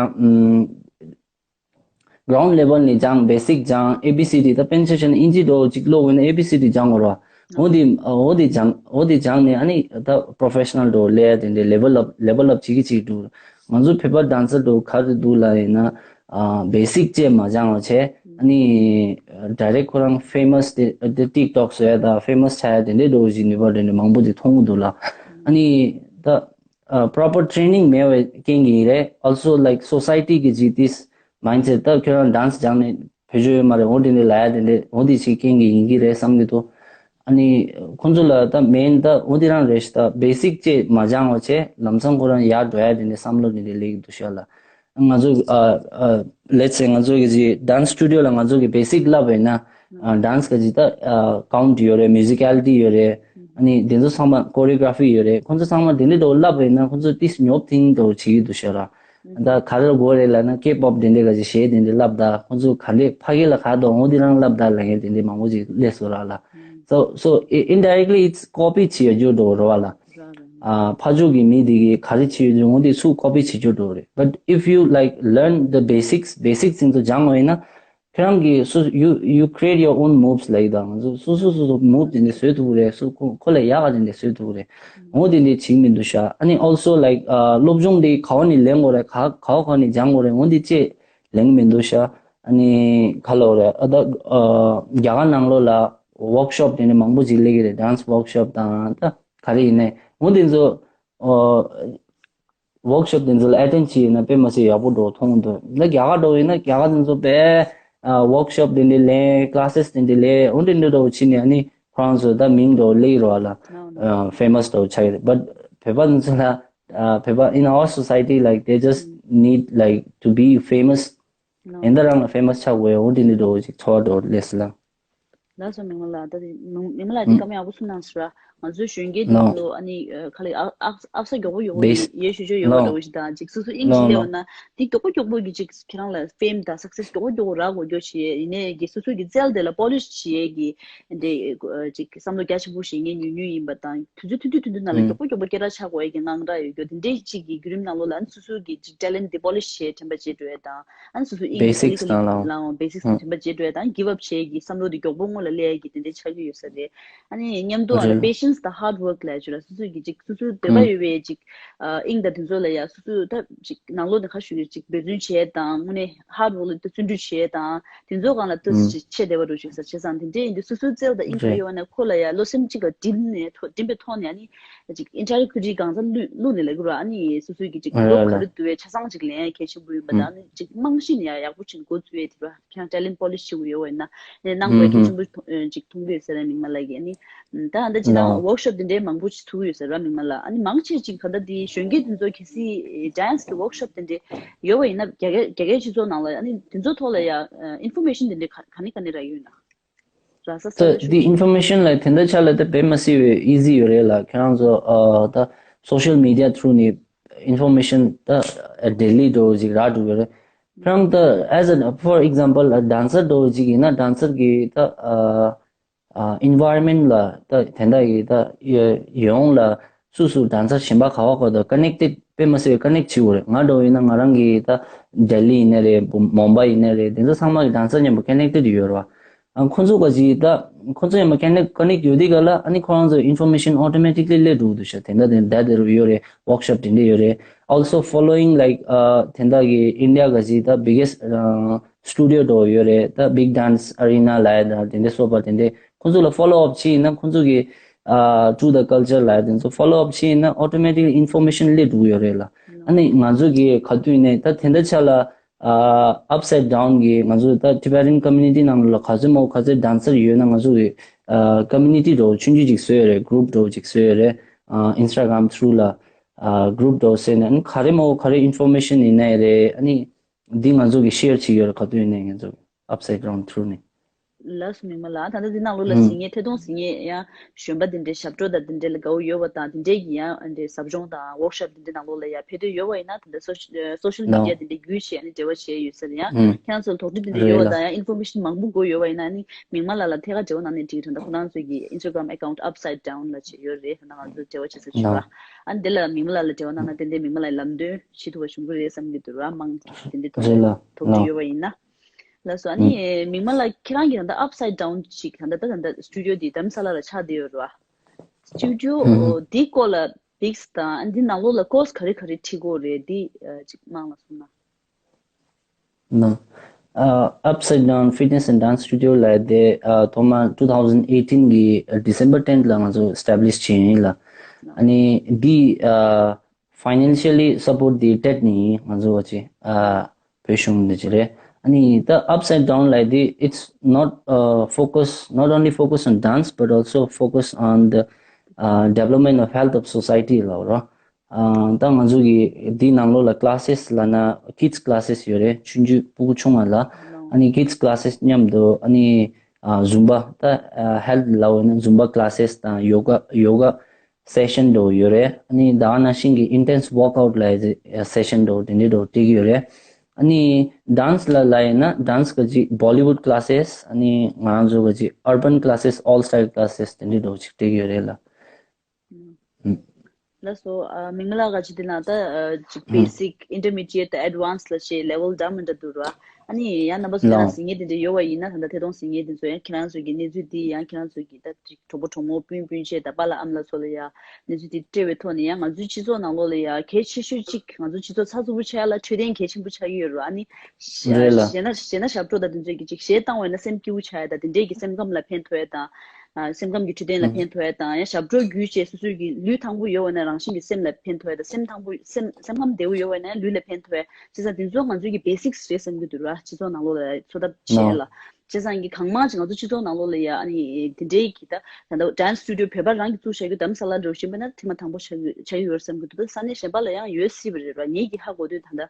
ཨམ་ground level ནས་སྦྱང་basic སྦྱང་A B C D ད་དཔེར་ན་ཆ་བཞག་ན་ཨིན་ཇི་འདྲ་བོ་ཅིག་ཀློག་དགོས་ན་A B C D སྦྱང་དགོས་རེད་བ། འོ་དེ་འོ་དེ་སྦྱང་འོ་དེ་སྦྱང་ནས་ཨ་ནི་ད་professional འདྲ་བོ་སླེབས་ཡ་དེ་འདྲའི་level up level up བྱེད་ཀྱི་བྱེད་ཀྱི་འདུག་ང་ཚོ་བོད་པ་dancer འདྲ་བོ་ག་རེ་འདུག་ལབ་ཡིན་ན་ཨ་basic བཅས་མ་སྦྱང་བ་བྱས་ཨ་ནི་direct ཁོ་རང་famous དེ་དེ་TikTok བཟོ་ཡ་དང་famous ཆགས་ཡ་དེ་འདྲའི་འདྲ་བོ་ཞིག་ནུས་པ་འདྲ་འདྲ་མང་པོ་དེ་མཐོང་གི་འདུག་ལ། ཨ་ནི་ད་ཨ་proper training མེད་པའི་རྐྱེན་གྱིས་རེད། Also like society གི་ཇི་ཏིས་mindset ད་ཁྱོད་རང་dance སྦྱངས་ནས་བེད་སྤྱོད་ཡོད་མ་རེད། འོ་དེ་འདྲ་ལབ་ཡ་དེ་འདྲ་འོ་དེ་ཞིག་རྐྱེན་གྱིས་ཡིན་གྱི་རེད་བསམ་གྱི་འདུག་ཨ་ནི་ཁོང་ཚོ་ལ་ད་main ད་འོ་དེ་རང་རེད་ཤག་ད་basic བཅས་མ་སྦྱང་བ་བྱས་ལམ་སང་ཁོ་རང་ཡར་འགྲོ་ཡ་དེ་འདྲ་བསམ་བློ་དེ་འདྲ་སླེབས་ཀྱི་འདུག་ཤག་ལ། ང་ཚོ་ཨ་ཨ་let's say ང་ཚོ་གི་ཅིག་dance studio ལ་ང་ཚོ་གི་basic བསླབ་པ་ཡིན་ན་ཨ་dance གི་ཅིག་ད་ཨ་count ཡོད་རེད། Musicality ཡོད་རེད། ཨ་ནི་དེ་ཚོ་ཚང་མ་choreography ཡོད་རེད། ཁོང་ཚོ་ཚང་མ་དེ་འདྲ་འདྲ་བོ་བསླབ་པ་ཡིན་ན་ཁོང་ཚོ་ཏིས་ཉོབ་ཐིང་འདྲ་བོ་བྱེད་ཀྱི་འདུག་ཤག་ར། ད་ག་རེ་དགོས་རེད་ལབ་ན་K-pop དེ་འདྲ་ག་ཅིག་གཞས་དེ་འདྲ་བསླབ་ད་ཁོང་ཚོ་ག་འདྲས་ཕ་གི་ལ་ག་འདྲ་འོ་དེ་རང་བསླབ་ད་ལབ་མཁན་དེ་འདྲ་མང་པོ་ཅིག་སླེབས་སོང་ར་ལ། So so i- indirectly it's copy བྱེད་ཡ་རྒྱུ་འདྲ་བོ་རེད་བ་ལ། ཨ་ཕ་ཕྱོགས་ཀྱི་མི་དེ་གིས་ག་རེ་བྱེད་ཡོད་འོ་དེ་ཚུར་copy བྱེད་རྒྱུ་འདྲ་བོ་རེད། But if you like learn the basics, basics ཚོ་སྦྱང་བ་ཡིན་ན་ཁྱེད་རང་གིས་སུ you you create your own moves ལབ་ཡོད་ད། ང་ཚོ་སོ་སོ་སོ་སོ་move དེ་འདྲ་བཟོ་ཐུབ་ཀྱི་རེད། སུ་ཁོ་ཁོ་ལས་ཡག་ག་དེ་འདྲ་བཟོ་ཐུབ་ཀྱི་རེད། འོ་དེ་འདྲ་བྱེད་ཀྱི་མི་འདུག་ཤག་ཨ་ནི་also like ཨ་སློབ་སྦྱོང་དེ་ག་བ་ནས་ལེན་དགོས་རེད། ག་ག་བ་ག་ནས་སྦྱང་དགོས་རེད། འོ་དེ་བཅས་ལེན་གྱི་མི་འདུག་ཤག་ཨ་ནི་ག་ལབ་དགོས་རེད། ཨ་ད་ཨ་རྒྱ་གར་ནང་ལོགས་ལ་workshop དེ་འདྲ་མང་པོ་ཅིག་སླེབས་ཀྱི་རེད། dance workshop དང་ད་ག་རེ་ཡིན་ནའི་འོ་དེ་ཚོ་ཨ་workshop དེ་ཚོ་ལ་attend བྱས་ཡིན་ན་དཔེ་མ་སྲིད་ཡག་པོ་འགྲོ་མཐོང་འདུག་ད་རྒྱ་གར་འགྲོ་ཡིན་ན་རྒྱ་གར་དེ་ཚོ་དཔེ་ཨ་workshop དེ་འདྲ་ལེན། classes དེ་འདྲ་ལེན། འོ་དེ་འདྲ་འགྲོ་བྱས་ནས་ཨ་ནི་ཁོ་རང་ཚོ་ད་མིང་འགྲོ་སླེབས་རོགས་ལ་ཨ་famous འགྲོ་ཆགས་ཡོད་རེད། But བོད་པ་དེ་ཚོ་ལ་ཨ་བོད་པ in our society like they just need like to be famous ཡིན་ད་རང་ལ་famous ཆགས་དགོས་འོ་དེ་འདྲ་འགྲོ་ཅིག་ཚོར་བ་འགྲོ་སླེབས་སོང་ལ། ལགས་སོ། མིག་དམར་ལགས། ད་དེ་མིག་མིག་དམར་ལགས་འདི་བཀའ་མོལ་ཡག་པོ་གསུངས་གནང་སོང་ར། ང་ཚོའི་གཞོན་སྐྱེས་འདི་ཚོ་ཨ་ནི་ཨ་ག་ལ་ཨ་ཨ་ཨ་ས་མགྱོགས་པོ་མགྱོགས་པོ་ཡས་ཡས་ཞུ་ཆོག་ཡོད་པ་འདྲ་བོ་ཞིག་དང་ཅིག་སོ་སོ་དབྱིངས་ཤིག་སླེབས་པ་ན་འདི་མགྱོགས་པོ་མགྱོགས་པོ་གི་ཅིག་ཁྱེད་རང་ལ་fame དང་success མགྱོགས་པོ་མགྱོགས་པོ་རག་དགོས་རྒྱུ་ཞིག་ཡིན་ནའི་གི་སོ་སོ་གི་རྩལ་དེ་ལ་polish བྱེད་ཡས་ཀྱི་འདི་ཅིག་བསམ་བློ་རྒྱ་ཆེན་པོ་ཞིག་ངས་ཉུང་ཉུང་ཡིན་པ་དང་དུས་ཚོད་ཐུང་ཐུང་ཐུང་ཐུང་ནང་ལ་མགྱོགས་པོ་མགྱོགས་པོ་སྐད་གྲགས་ཆགས་དགོས་ཡས་ཀྱི་དངངས་སྐྲག་ཡོད་རྒྱུ་དེ་འདྲའི་ཅིག་གི་བརྒྱུད་རིམ་ནང་ལོགས་ལ་ཨ་ནི་སོ་སོ་གི་ཅིག་talent དེ་polish བྱེད་དྲན་པ་བརྗེད་འགྲོ་ཡས་དང་། ཨ་ནི་སོ་སོ་ཨིན་basics ནང་ལའང་basics དང་མཐུན་པ་བྱེད་འགྲོ་ཡ་དང་give up བྱེད་ཀྱི་བསམ་བློ་དེ་མགྱོགས་པོ་སྔོན་ལ་སླེབས་ཡ་གི་དེ་འདྲའི་ཆགས་ཀྱི་ཡོད་ས་རེད། ཨ་ནི་མཉམ་དུ་ཨ་ལ་རེད། Patience དང་ཧར་ཌི་ཝརྐ་ལབ་ཡ་ཅིག་ར། སོ་སོའི་གི་ཅིག་སོ་སོའི་འདོད་པ་ཡོད་པའི་ཅིག་ཨ་དབྱིངས་དང་དེ་ཚོ་ལ་ཡ་སོ་སོའི་ད་ཅིག་ནང་ལོགས་ནས་ཁ་ཞུ་གི་ཅིག་འབད་བརྩོན་བྱས་དང་དངོས་གནས་ཧར་ཌི་ཝརྐ་ལ་ད་བརྩོན་འགྲུས་བྱས་དང་དེ་ཚོ་སྒང་ལ་ཏོག་ཙམ་ཅིག་ཆེ་བསྡད་པ་འགྲོ་ཞིག་ས་བྱས་ཙང་དེ་འདྲའི་ཡིན་དུས་སོ་སོའི་རྩལ་དང་དབྱིངས་ག་ཡོད་ན་ཁོ་ལ་ཡ་བློ་སེམས་གཅིག་ལ་བསྒྲིམས་ནས་ཐོ་བསྒྲིམས་པའི་ཐོག་ནས་ཨ་ནི་ཅིག་ཨིན་ཊར་ཨེག་ཊི་བི་ཊི་གང་ཚང་བླུགས་བླུགས་ནས་ལབ་དགོས་ར། ཨ་ནི་སོ་སོའི་གི་ཅིག་སློབ་ག་རེ་འདུག་པའི་ཆ་ཚང་ཅིག་ལེན་ཡ་གལ་ཆེན་པོ་ཡིན་པ་དང་ཨ་ནི་ཅིག་རྨང་གཞི་ནས་ཡ་ཡག་པོ་ཅིག་འགོ་བཙུགས་ཡ་དེ་ར། ཁྱེད་རང་ཊེ་ལེན་ཊི་པོ་ལི་ཤི་བྱེད་དགོས་ཡོད་པ་ཡིན་ན་ནས་རྣམ་པ་གལ་ཆེན་པོ་ཅིག་མཐོང་གི་ཡོད་ཟེར་ན་མིག་དམར་ལགས་ཀྱིས་ཨ་ནི་ད་ད་ལྟ་ཇི་ལྟར་ཝོག་ཤོབ་དེ་འདྲའི་མང་པོ་ཅིག་ཚུགས་ཡོད་ཟེར་ར་མིག་དམར་ལགས། ཨ་ནི་མང་ཆེ་ཅིག་ག་ད་དེ་གཞོན་སྐྱེས་དེ་ཚོ་གལ་སྲིད་ཌན་སི་གི་ཝོག་ཤོབ་དེ་འདྲའི་ཡོད་པ་ཡིན་ན་རྒྱ་སྐད་རྒྱ་སྐད་སྤྱི་ཚོགས་ནང་ལ་ཨ་ནི་དེ་ཚོ་ཐོག་ལ་ཡ་ཨིན་ཕོར་མེ་ཤན་དེ་འདྲའི་ག་ག་ནས་ག་ནས་རག་ཡོད་ན། ར་ས་ས་ད་ལ་དེ་ཤུགས་ཨིན་ཕོར་མེ་ཤན་ལ་དེ་འདྲ་ཆ་ལ་ད་དཔེ་མ་སྲིད་པའི་ཨི་ཟི་ཡོད་རེད་ལ། ཁྱེད་རང་ཚོ་ཨ་ད་སོ་ཤལ་མི་ཌི་ཡ་ཐུ་རུ་ནས་ཨིན་ཕོར་མེ་ཤན་ད་ཌེ་ལི་འགྲོ་ཅིག་རག་འགྲོ་གི་རེད། ཁྱེད་རང་ད་as a for example a dancer འགྲོ་ཅིག་ཡིན་ན་ཌན་སར་གི་ད་ཨ་ཨ་ཨེན་ཝའི་རོན་མེན་ཊི་ལ་ད་དེ་འདྲ་གི་ད་ཡོང་ལ་སུ་སུ་ཌན་སར་གཞན་པ་ག་བ་ག་ད་ཀ་ནེག་ཊེཌ་དཔེ་མ་སྲིད་པའི་ཀ་ནེག་བྱེད་དགོས་རེད། ང་འདྲ་བོ་ཡིན་ན་ང་རང་གི་ད་ལྡི་ལི་ཡིན་ནའི་རེད། མུམ་བྷའི་ཡིན་ནའི་རེད། དེ་ཚོ་ཚང་མ་གི་ཌན་སར་མཉམ་པོ་ཀ་ནེག་ཊེཌ་ཡོད་རེད་བ། ཨ་ཁོང་ཚོ་ག་ཅིག་ད་ཁོང་ཚོ་མཉམ་པོ་ཀ་ནེག་ཀ་ནེག་ཡོད་དུས་ག་ལ་ཨ་ནི་ཁོ་རང་ཚོ་ཨིན་ཕོར་མེ་ཤན་ཨོ་ཊོ་མེ་ཊིག་ལི་སླེབས་འགྲོ་གི་འདུག་ཤག་དེ་འདྲ་དེ་འདྲ་དེ་རུ་ཡོད་རེད། ཝོག་ཤོབ་དེ་འདྲ་ཡོད་རེད། Also following like ཨ་དེ་འདྲ་གི་ཨིན་ཌི་ཡ་ག་ཅིག་ད་biggest studio འགྲོ་ཡོད་རེད། ད་Big Dance Arena ལབ་ཡ་ད་དེ་འདྲ་སོགས་པ་དེ་འདྲ་ཁོང་ཚོ་ལ་ཕོ་ལོ་ཨབ་བྱས་ཡིན་ན་ཁོང་ཚོ་གི་ཨ་to the culture ལབ་ཡ་དེ་ཚོ་ཕོ་ལོ་ཨབ་བྱས་ཡིན་ན་ཨོ་ཊོ་མེ་ཊིག་ལི་ཨིན་ཕོར་མེ་ཤན་སླེབས་འགྲོ་གི་ཡོད་རེད་ལ། ཨ་ནི་ང་ཚོ་གི་ག་དུས་ནས་ད་དེ་འདྲ་ཆ་ལ་ཨ་ཨབ་སའིཌ་ཌའོན་གི་ང་ཚོ་ད་ཊི་བེ་ཊན་ཀོ་མུ་ནི་ཊི་ནང་ལ་ག་ཚོད་མང་པོ་ག་ཚོད་ཌན་སར་ཡོད་ན་ང་ཚོ་གི་ཨ་ཀོ་མུ་ནི་ཊི་འདྲ་བོ་ཆུང་ཆུང་ཅིག་བཟོས་ཡོད་རེད། གུ་རུབ་འདྲ་བོ་ཅིག་བཟོས་ཡོད་རེད། ཨ་ཨིན་སི་ཊ་གྷ་རམ་ཐུ་རུ་ལ་ཨ་གུ་རུབ་འདྲ་བོ་བཟོས་ནས་ཨ་ནི་ག་རེ་མང་པོ་ག་རེ་ཨིན་ཕོར་མེ་ཤན་ཡིན་ནའི་རེད། ཨ་ནི་འདི་ང་ཚོ་གི་ཤེར་བྱེད་ཀྱི་ཡོད་རེད། ག་དུས་ཡིན་ནའི་ང་ཚོ་ཨབ་སའིཌ་ཌའོན་ཐུ་རུ་ནས། ལགས་སོ་མིག་དམར་ལགས། ད་ལྟ་འདི་ནང་ལོགས་ལ་ཨུམ། གཟིགས་མཁན་ཐད་གཏོང་གཟིགས་མཁན་ཡང་གཞོན་པ་དེ་འདྲའི་ཞབས་བྲོ་དང་དེ་འདྲའི་ལ་དགའ་བོ་ཡོད་པ་དང་དེ་འདྲའི་གི་ཡང་འདྲའི་ཟབ་སྦྱོང་དང་ཝོག་ཤོབ་དེ་འདྲའི་ནང་ལོགས་ལ་ཡང་ཕེབས་འདོད་ཡོད་པ་ཡིན་ན་དེ་འདྲ་སོ་ཤལ་མི་ཌི་ཡ་དེ་འདྲའི་བརྒྱུད་བྱས་ནས་འབྲེལ་བ་བྱས་ཡོད་ཟེར་ཡང་ཁྱེད་རང་ཚོ་ལ་དོགས་འདྲི་དེ་འདྲ་ཡོད་པ་དང་ཡང་ཨིན་ཕོར་མེ་ཤན་མང་པོ་དགོས་ཡོད་པ་ཡིན་ན་ནི་མིག་དམར་ལགས་ལ་ཐད་ཀར་འབྲེལ་བ་གནང་ནས་འགྲིག་གི་རེད། ད་ཁོ་རང་ཚོ་གི་ཨིན་སི་ཊ་གྷ་རམ་ཨེ་ཀའུན་ཊི་ཨབ་སའིཌ་ཌའོན་ལབ་བྱས་ཡོད་རེད། ད་ང་ཚོ་འབྲེལ་བ་བྱེད་ས་བྱེད་པ། ཨ་ནི་དེ་ལ་མིག་དམར་ལགས་ལ་འབྲེལ་བ་གནང་ན་ཏན་ཏན་མིག་དམར་ལགས་ལམ་སྟོན་བྱེད་ཐུབ་པ་བྱུང་གི་རེད་བསམ་གྱི་འདུག་ར། མང་དེ་འདྲའི་ཐོག་རེད་ལ་དོགས་འདྲི་ལ། ཡོད་པ་ཡིན་ན། ལགས་སོ། ཨ་ནི་མིག་དམར་ལགས་ཁྱེད་རང་གི་ད་ལྟ་ཨབ་སའིཌ་ཌའོན་ཅིག་ད་ལྟ་ད་ལྟ་སི་ཊུ་ཌི་ཡོ་འདི་དྷ་རམ་ས་ལ་ལ་ཆགས་བསྡད་ཡོད་རེད་བ། སི་ཊུ་ཌི་ཡོ་འདི་སྐོར་ལ་བིགས་དང་འདི་ནང་ལོགས་ལ་ཀོར་སི་ག་རེ་ག་རེ་ཁྲིད་དགོས་རེད། འདི་ཅིག་དམངས་ལ་གསུངས་ན། ནོ། Upside Down Fitness and Dance Studio ལབ་དེ་ཐོག་མ་two thousand eighteen གི་December ten ལ་ང་ཚོ་establish བྱས་ཡིན་ལ། ཨ་ནི་འདི་financially support འདི་ཊེཌ་ནས་ཡིན། ང་ཚོ་བ་ཅི་བོད་གཞུང་འདི་ཅི་རེད། ཨ་ནི་ད་Upside Down ལབ་དེ་it's not uh, focus not only focus on dance but also focus on the uh, development of health of society ལབ་རོ། ཨ་ད་ང་ཚོ་གི་འདི་ནང་ལོགས་ལ་classes ལབ་ན་kids classes ཡོད་རེད། ཆུང་ཆུང་སྤུ་གུ་ཆུང་བ་ལ། ཨ་ནི་kids classes མཉམ་དུ་ཨ་ནི་ཨ་Zumba ད་ཨ་health ལབ་ན་Zumba classes དང་yoga yoga session འདྲ་བོ་ཡོད་རེད། ཨ་ནི་ད་ག་ནང་བཞིན་གྱི་intense workout ལབ་ཡ་session འདྲ་བོ་དེ་འདྲའི་འདྲ་བོ་སྤྲད་ཀྱི་ཡོད་རེད། ཨ་ནི་dance ལ་ལབ་ཡིན་ན་dance ག་ཅིག་Bollywood classes ཨ་ནི་ང་རང་ཚོ་ག་ཅིག་urban classes all style classes དེ་འདྲའི་འདྲ་བོ་ཅིག་སྤྲད་ཀྱི་ཡོད་རེད་ལ། ལགས་སོ། ཨ་མིག་དམར་ལགས་ཀྱིས་དེ་ན་ད་ཨ་ཅིག་basic intermediate དང་advance ལབ་བྱས་level འདྲ་མི་འདྲ་འདུག་ར། ཨ་ནི་ཡང་རྣམ་པ་ཚོ་ལ་གཟིགས་མཁན་དེ་འདྲ་ཡོད་པ་ཡིན་ན་ད་ལྟ་ཐད་གཏོང་གཟིགས་མཁན་དེ་ཚོ་ཡང་ཁྱེད་རང་ཚོ་གི་གནས་ཚུལ་འདི་ཡང་ཁྱེད་རང་ཚོ་གི་ད་ཅིག་གྲོགས་པོ་གྲོགས་མོ་སྤུན་སྤུན་མཆེད་དང་པཱ་ལགས་ཨ་མ་ལགས་ཚོ་ལ་ཡང་གནས་ཚུལ་འདི་སྤྲད་པའི་ཐོག་ནས་ཡང་ང་ཚོའི་སྤྱི་ཚོགས་ནང་ལོགས་ལ་ཡང་གལ་ཆེ་ཤོས་གཅིག་ང་ཚོའི་སྤྱི་ཚོགས་ཚགས་ཚུད་པོ་ཆགས་ཡ་ལ་འཕྲོད་བསྟེན་གལ་ཆེན་པོ་ཆགས་ཀྱི་ཡོད་རེད་བ། ཨ་ནི་གཞས་ན་གཞས་ན་ཞབས་བྲོ་དང་དེ་ཚོས་ཀྱི་ཅིག་གཞས་བཏང་བས་ན་སེམས་སྐྱིད་པོ་ཆགས་ཡ་དང་དེ་འདྲས་ཀྱི་སེམས་ཁམས་ལ་ཕན་ཐོགས་ཡ་དང་། ཨ་སེམས་ཁམས་ཀྱི་འཕྲོད་བསྟེན་ལ་ཕན་ཐོགས་ཡ་དང་ཡང་ཞབས་བྲོ་བརྒྱུད་བྱས་སོ་སོའི་གི་ལུས་ཐང་པོ་ཡོད་པ་ན་རང་བཞིན་གྱི་སེམས་ལ་ཕན་ཐོགས་ཡ་དང་སེམས་ཐང་པོ་སེམས་སེམས་ཁམས་བདེ་པོ་ཡོད་པ་ན་ལུས་ལ་ཕན་ཐོགས་ཡ། བྱས་ཙང་དེ་ཚོ་ང་ཚོའི་གི་basics རེད་བསམ་གྱི་འདུག་ར། སྤྱི་ཚོགས་ནང་ལོགས་ལ་འཚོ་ཐབས་བྱས་ལ། བྱས་ཙང་གི་གང་མང་ཅིག་ང་ཚོ་སྤྱི་ཚོགས་ནང་ལོགས་ལ་ཡ་ཨ་ནི་དེ་འདྲའི་གི་ད་ད་ལྟ་dance studio བོད་པ་རང་གི་བཙུགས་བཞག་རྒྱུ་དྷ་རམ་ས་ལ་འདྲ་བོ་ཞིག་ཡིན་པ་ན་ཐེངས་མ་དང་པོ་ཆགས་ཡོད་ཆགས་ཡོད་བསམ་གྱི་འདུག་ད་ས་གནས་གཞན་པ་ལ་ཡང་ཡོད་སྲིད་པ་རེད་ར། ངེད་ཀྱིས་ཧ་གོ་དུས་ད་ལྟ་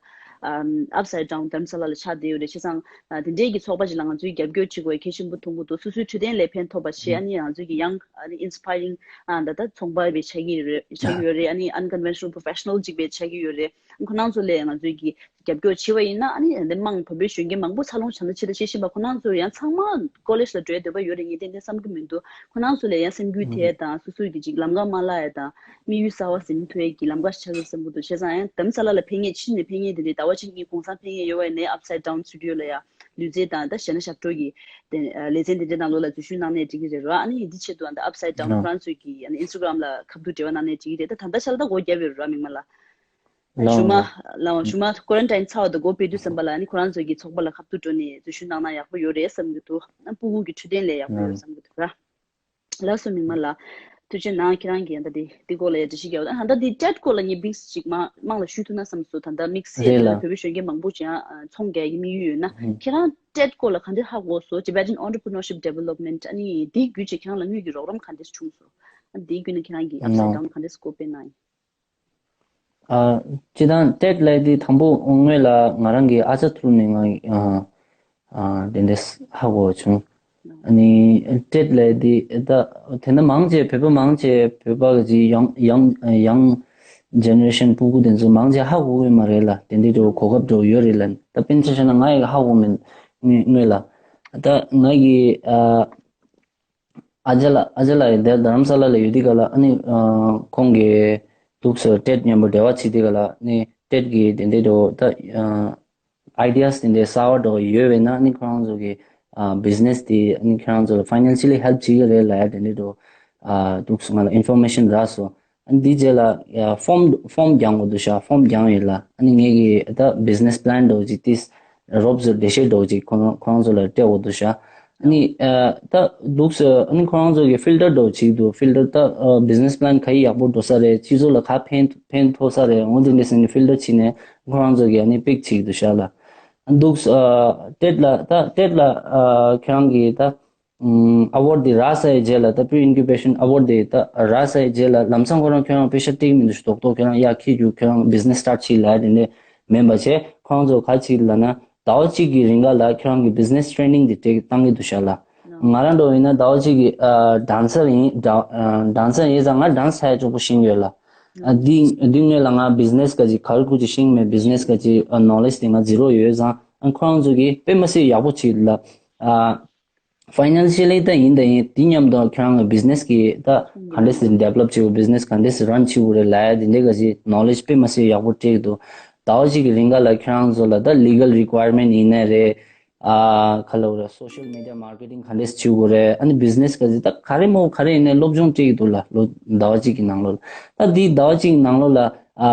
ཨམ་Upside Down དྷ་རམ་ས་ལ་ལ་ཆགས་བསྡད་ཡོད་རེད། བྱས་ཙང་ཨ་དེ་འདྲའི་གི་ཚོགས་པ་ཞིག་ལ་ང་ཚོས་རྒྱབ་སྐྱོར་བྱེད་དགོས་གལ་ཆེན་པོ་མཐོང་གི་འདུག་སོ་སོའི་འཕྲོད་བསྟེན་ལ་ཕན་ཐོགས་པ་ཞིག་ཨ་ནི་ང་ཚོས་ཀྱི་ཡང་ཨ་ནི་inspiring ཨ་ད་ལྟ་ཚོང་པ་བས་ཆགས་ཀྱི་རེད་ཆགས་ཀྱི་ཡོད་རེད། ཨ་ནི་unconventional professional ཅིག་བས་ཆགས་ཀྱི་ཡོད་རེད། ཁོ་རང་ཚོ་ལས་ང་ཚོས་ཀྱི་ རྒྱབ་སྐྱོར་བྱེད་པ་ཡིན་ན། ཨ་ནི་འདི་མང་བོད་པའི་གཞོན་སྐྱེས་མང་པོ་འཚར་ལོངས་བྱ་ན་ཆེད་དུ་བྱེད་བཞིན་པ་ཁོ་རང་ཚོ་ཡང་ཚང་མ་ཀོ་ལེཇ་ལ་འགྲོ་ཡ་འདོད་པ་ཡོད་རེད། ངས་ཏན་ཏན་བསམ་གྱི་མི་འདུག་ཁོ་རང་ཚོ་ལ་ཡང་སེམས་འགུལ་ཐེབས་དང་སོ་སོའི་གི་ཅིག་ལམ་ཁ་མ་བརླག་ཡ་དང་དམིགས་ཡུལ་གསར་བ་ཟིན་ཐུབ་ཡ་གི་ལམ་ཁ་ཞིག་ཆགས་ཀྱི་བསམ་གྱི་འདུག་བྱས་ཙང་ཡང་དམ་ས་ལ་ལ་ཕན་ངེས་ཕྱི་ནས་ཕན་ངེས་དེ་འདྲའི་ཟླ་བ་གཅིག་གཉིས་གུང་སེང་ཕན་ངེས་ཡོད་པ་ཡིན་ནའི་ཨབ་སའིད་ཌའུན་སི་ཊུ་ཌི་ཡོ་ལ་ཡ་ལུས་རྩལ་དང་ད་གཞན་ཞབས་བྲོ་གི་དེ་ལེ་ཚན་དེ་འདྲའི་ནང་ལོགས་ལ་འཛུལ་ཞུགས་གནང་ནས་འགྲིག་གི་རེད་ར། ཨ་ནི་འདི་ཆེད་དུ་ཨ་ད་ཨབ་སའིད་ཌའུན་ཁོ་རང་ཚོས་ཀྱི་ཨ་ནི་ཨིན་སི་ཊ་གྷ་རམ་ལ་ཁ་ཐུག་འབྲེལ་བ་གནང་ནས་འགྲིག་གི་རེད། ད་ད་ལྟ་ཆ་ལ་ད་སྒོ་བརྒྱབ་ཡོད་ར་མིག་དམར་ལ། ལའོ་ཞུ་མ་ལའོ་ཞུ་མ་ཀོ་རན་ཊིན་ཚར་བ་དང་སྒོ་ཕྱེ་དུས་ཙམ་པ་ལ་ཨ་ནི་ཁོ་རང་ཚོ་གི་ཚོགས་པ་ལ་ཁ་ཐུག་འགྲོ་ནས་འཛུལ་ཞུགས་གནང་ན་ཡག་པོ་ཡོད་རེད་བསམ་གྱི་འདུག་ཨ་སྤུ་གུ་གི་འཕྲོད་བསྟེན་ལ་ཡག་པོ་ཡོད་བསམ་གྱི་འདུག་ར། ལགས་སོ་མིག་དམར་ལགས། ཐུགས་རྗེ་གནང་། ཁྱེད་རང་གིས་ད་འདི་འདི་སྐོར་ལ་ཡང་འགྲེལ་བཤད་རྒྱག་པ་དང་ད་ལྟ་འདི་ཊེཌ་སྐོར་ལ་ངས་བིག་ཅིག་མང་མང་ལ་ཞུ་ཐུབ་ན་བསམ་སོང་། ད་ལྟ་དམིགས་བསལ་རེད་ལ། བོད་པའི་གཞོན་སྐྱེས་མང་པོ་ཅིག་ཡང་ཚོང་རྒྱག་གི་དམིགས་ཡུལ་ཡོད་ན། ཧུམ། ཁྱེད་རང་ཊེཌ་སྐོར་ལ་ག་འདྲ་ཧ་གོ་སོང་། Tibetan Entrepreneurship Development ཨ་ནི་འདི་བརྒྱུད་ཅིག་ཁྱེད་རང་ལ་དངུལ་གྱི་རོགས་རམ་ག་འདྲ་བྱུང་སོང་། ཨ་འདི་བརྒྱུད་ནས་ཁྱེད་རང་གིས་ཨབ་སའིད་ཌའུན་ག་འདྲ་སྐོར་སྤེལ་གནང་ཡིན། ཨ། སྤྱིར་བཏང་ཊེཌ་ལབ་དེ་དང་པོ་སྔོན་ལ་ང་རང་གི་ཨ་ཅག་ཐུག་ནས་ང་ཨ་ཨ་དེ་འདྲས་ཧ་གོ་བྱུང་། ཨ་ནི་ཊེཌ་ལབ་དེ་ད་དེ་འདྲ་མང་ཆེ་བོད་པ་མང་ཆེ་བོད་པ་གི་ཡང་ཡང་ཡང་ཇེ་ནེ་རེ་ཤན་སྤུ་གུ་དེ་ཚོ་མང་ཆེ་ཧ་གོ་གི་མ་རེད་ལ། དེ་འདྲས་འགྲོ་གོ་སྐབས་འགྲོ་ཡོད་རེད་ལ། ད་དཔེར་ན་ཆ་བཞག་ན་ང་ཡི་ཧ་གོ་མེད་སྔོན་སྔོན་ལ། ད་ང་གི་ཨ། ཨ་ཅག་ལགས་ཨ་ཅག་ལགས་ཡིན་དེ་རྡ་རམ་ས་ལ་ལ་ཡོད་དུས་ག་ལ་ཨ་ནི་ཨ་ཁོང་གིས་འདུག་སེ་ཊེཌ་མཉམ་པོ་འབྲེལ་བ་བྱེད་དུས་ག་ལ་ཨ་ནི་ཊེཌ་གི་དེ་འདྲའི་འགྲོ་ད་ཨ་ཨའི་ཌི་ཡ་སི་དེ་འདྲའི་གསར་བ་འགྲོ་ཡོད་པས་ན་ཨ་ནི་ཁོ་རང་ཚོ་གི་ཨ་བི་ཛི་ནེ་སི་དེ་ཨ་ནི་ཁྱེད་རང་ཚོ་ལ་ཕའི་ནན་ཤི་ལི་ཧེལ་པ་བྱེད་ཀྱི་རེད་ལབ་ཡ་དེ་འདྲའི་འགྲོ་ཨ་འདུག་སེ་ང་ལ་ཨིན་ཕོར་མེ་ཤན་རག་སོང་། ཨ་ནི་དེའི་རྗེས་ལ་ཡ་ཕོམ་ཕོམ་རྒྱག་དགོས་འདུག་ཤག་ཕོམ་རྒྱག་ཡོད་ལ། ཨ་ནི་ངེད་ཀྱི་ད་བི་ཛི་ནེ་སི་པི་ལན་འདྲ་བོ་ཅིག་ཏིས་རོབ་ཙམ་འགྲེལ་བཤད་འདྲ་བོ་ཅིག་ཁོ་རང་ཁོ་རང་ཚོ་ལ་སྤྲད་དགོས་འདུག་ཤག་ཨ་ནི་ཨ་ད་འདུག་སེ་ཨ་ནི་ཁོ་རང་ཚོ་གི་ཕིལ་ཊར་འདྲ་བོ་ཅིག་འདུག་ཕིལ་ཊར་ད་ཨ་བི་ཛི་ནེ་སི་པི་ལན་ག་ཡི་ཡག་པོ་འགྲོ་ས་རེད། སྤྱི་ཚོགས་ལ་ག་ཕན་ཕན་ཐོགས་ས་རེད། འོ་དེ་འདྲ་ཟེར་ནས་ཕིལ་ཊར་བྱས་ནས་ཁོ་རང་ཚོ་གི་ཨ་ནི་པིག་བྱེད་ཀྱི་འདུག་ཤག་ལ། ཨ་འདུག་སེ་ཨ་ཊེཌ་ལ་ད་ཊེཌ་ལ་ཨ་ཁྱེད་རང་གི་ད། ཨ་ཝར་ཌི་དེ་རག་ཚར་བའི་རྗེས་ལ་ད་པི་རི་ཨིན་ཀུ་བེ་ཤན་ཨ་ཝར་ཌི་དེ་ད་རག་ཚར་བའི་རྗེས་ལ་ལམ་སང་ཁོ་རང་ཁྱོད་རང་པེ་ཤ་སྤྲད་ཀྱི་མི་འདུག་ཤག་རྡོག་རྡོག་ཁྱོད་རང་ཡར་འཁྱེར་རྒྱུག་ཁྱོད་རང་བི་ཛི་ནེ་སི་སི་ཊར་ཊི་བྱེད་ལབ་དེ་འདྲ་མིན་པ་བྱས། ཁོ་རང་ཚོ་ག་རེ་བྱེད་ལབ་ན་ཟླ་བ་གཅིག་གི་རིང་ག་ལ་ཁྱོད་རང་གི་བི་ཛི་ནེ་སི་ཊེ་རེ་ནིང་དེ་སྤྲད་བཏང་གི་འདུག་ཤག་ལ། ང་རང་འདྲ་བོ་ཡིན་ན་ཟླ་བ་གཅིག་གི་ཌན་སར་ཡིན། ཌན་སར་ཡིན་ཙང་ང་ཌན་སི་ཧ་ཅང་པོ་ཤེས་ཀྱི་ཡོད་ལ། འདི་འདི་སྔོན་ལ་ང་བི་ཛི་ནེ་སི་ག་ཅིག་ག་རེ་ཁུ་ཅིག་ཤེས་ཀྱི་མེད། བི་ཛི་ནེ་སི་ག་ཅིག་ནོ་ལེཇ་དེ་ང་ཛི་རོ་ཡོད་ཙང་ཁོ་རང་ཚོ་གིས་དཔེ་མ་སྲིད་ཡག་པོ་བྱེད་ལ། ཕའི་ནན་ཤི་ལི་ད་ཡིན་ད་ཡིན། དེ་མཉམ་དུ་ཁྱོད་རང་གི་བི་ཛི་ནེ་སི་གི་ད་ག་འདྲས་སེ་ཌི་ཝེ་ལོབ་བྱེད་དགོས། བི་ཛི་ནེ་སི་ག་འདྲས་སེ་རན་བྱེད་དགོས་རེད་ལབ་ཡ་དེ་འདྲའི་ག་ཅིག་ནོ་ལེཇ་དཔེ་མ་སྲིད་ཡག་པོ་སྤྲད་ཀྱི་འདུག་ཟླ་བ་གཅིག་གི་རིང་ག་ལ་ཁྱོད་རང་ཚོ་ལ་ད་ལི་གལ་རི་ཀོ་ཡར་མེན་ཊི་ཡིན་ནའི་རེད། ཨ་ག་ལབ་དགོས་རེད། སོ་ཤལ་མི་ཌི་ཡ་མར་ཀེ་ཊིང་ག་འདྲས་སེ་བྱེད་དགོས་རེད། ཨ་ནི་བི་ཛི་ནེ་སི་ག་ཅིག་ད་ག་རེ་མོ་ག་རེ་ཡིན་ནའི་སློབ་སྦྱོང་སྤྲད་ཀྱི་འདུག་ལ། ལོ་ཟླ་བ་གཅིག་གི་ནང་ལོགས་ལ་ད་འདི་ཟླ་བ་གཅིག་གི་ནང་ལོགས་ལ་ཨ་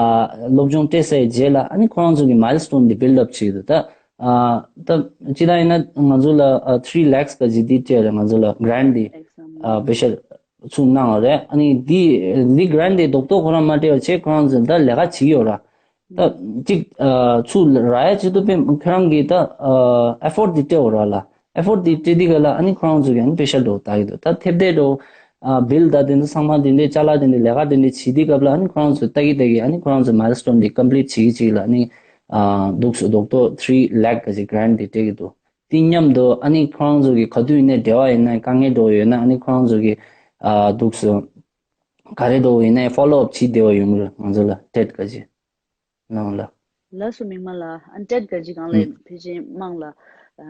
སློབ་སྦྱོང་སྤྲད་ཚར་བའི་རྗེས་ལ་ཨ་ནི་ཁོ་རང་ཚོ་གི་མའིལ་སི་ཊོན་འདི་བིལ་ཌི་ཨབ་བྱེད་ཀྱི་འདུག་ད། ཨ་ད་སྤྱིར་བཏང་ཡིན་ན་ང་ཚོ་ལ་ཨ་ཐི་རི་ལེག་སི་ག་ཅིག་འདི་སྤྲད་རེད། ང་ཚོ་ལ་གྷ་རན་ཊི་འདི་ཨ་པེ་ཤ་ཚུར་གནང་བ་རེད། ཨ་ནི་འདི་འདི་གྷ་རན་ཊི་འདི་རྡོག་རྡོག་ཁོ་རང་མ་སྤྲད་པ་བྱས་ཁོ་རང་ཚོ་ད་ལས་ཀ་བྱེད་ཀྱི་ཡོད་ར། ད་གཅིག་ཨ་ཚུར་རག་ཡ་ཆེད་དུ་དཔེ་ཁྱོད་རང་གིས་ད་ཨ་ཨེ་ཕོར་ཌི་འདི་སྤྲད་དགོས་ར་ལ། ཨེ་ཕོར་ཌི་འདི་སྤྲད་དུས་ག་ལ་ཨ་ནི་ཁོ་རང་ཚོ་གིས་ཨ་ནི་པེ་ཤ་འགྲོ་ལྟ་གི་འདུག་ད་ཐེབས་དེ་འགྲོ་ཨ་བིལ་ད་དེ་ཚོ་ཚང་མ་དེ་འདྲའི་ཅ་ལག་དེ་འདྲའི་ལས་ཀ་དེ་འདྲའི་བྱེད་དུས་སྐབས་ལ་ཨ་ནི་ཁོ་རང་ཚོ་ལྟ་གི་ལྟ་གི་ཨ་ནི་ཁོ་རང་ཚོ་མའིལ་སི་ཊོན་འདི་ཀམ་པི་ལིཊ་བྱེད་ཀྱི་བྱེད་ཀྱི་ལ་ཨ་ནི། ཨ་འདུག་སེ་རྡོག་རྡོག་ཐི་རི་ལེག་ག་ཅིག་གྷ་རན་ཊི་འདི་སྤྲད་ཀྱི་འདུག་དེ་མཉམ་དུ་ཨ་ནི་ཁོ་རང་ཚོ་གི་ག་དུས་ཡིན་ནའི་འབྲེལ་བ་ཡིན་ན་དཀའ་ངལ་འདྲ་བོ་ཡོད་ན་ཨ་ནི་ཁོ་རང་ཚོ་གི་ཨ་འདུག་སེ་ག་རེ་འདྲ་བོ་ཡིན་ནའི་ཕོ་ལོ་ཨབ་བྱེད་བདེ་བ་ཡོང་གི་རེད། ང་ཚོ་ལ་ཊེཌ་ག་ཅིག་ནང་ལ། ལགས་སོ་མིག་དམར་ལགས། ཨ་ཊེཌ་ག་ཅིག་སྒང་ལ་ཕལ་ཆེར་དམངས་ལ་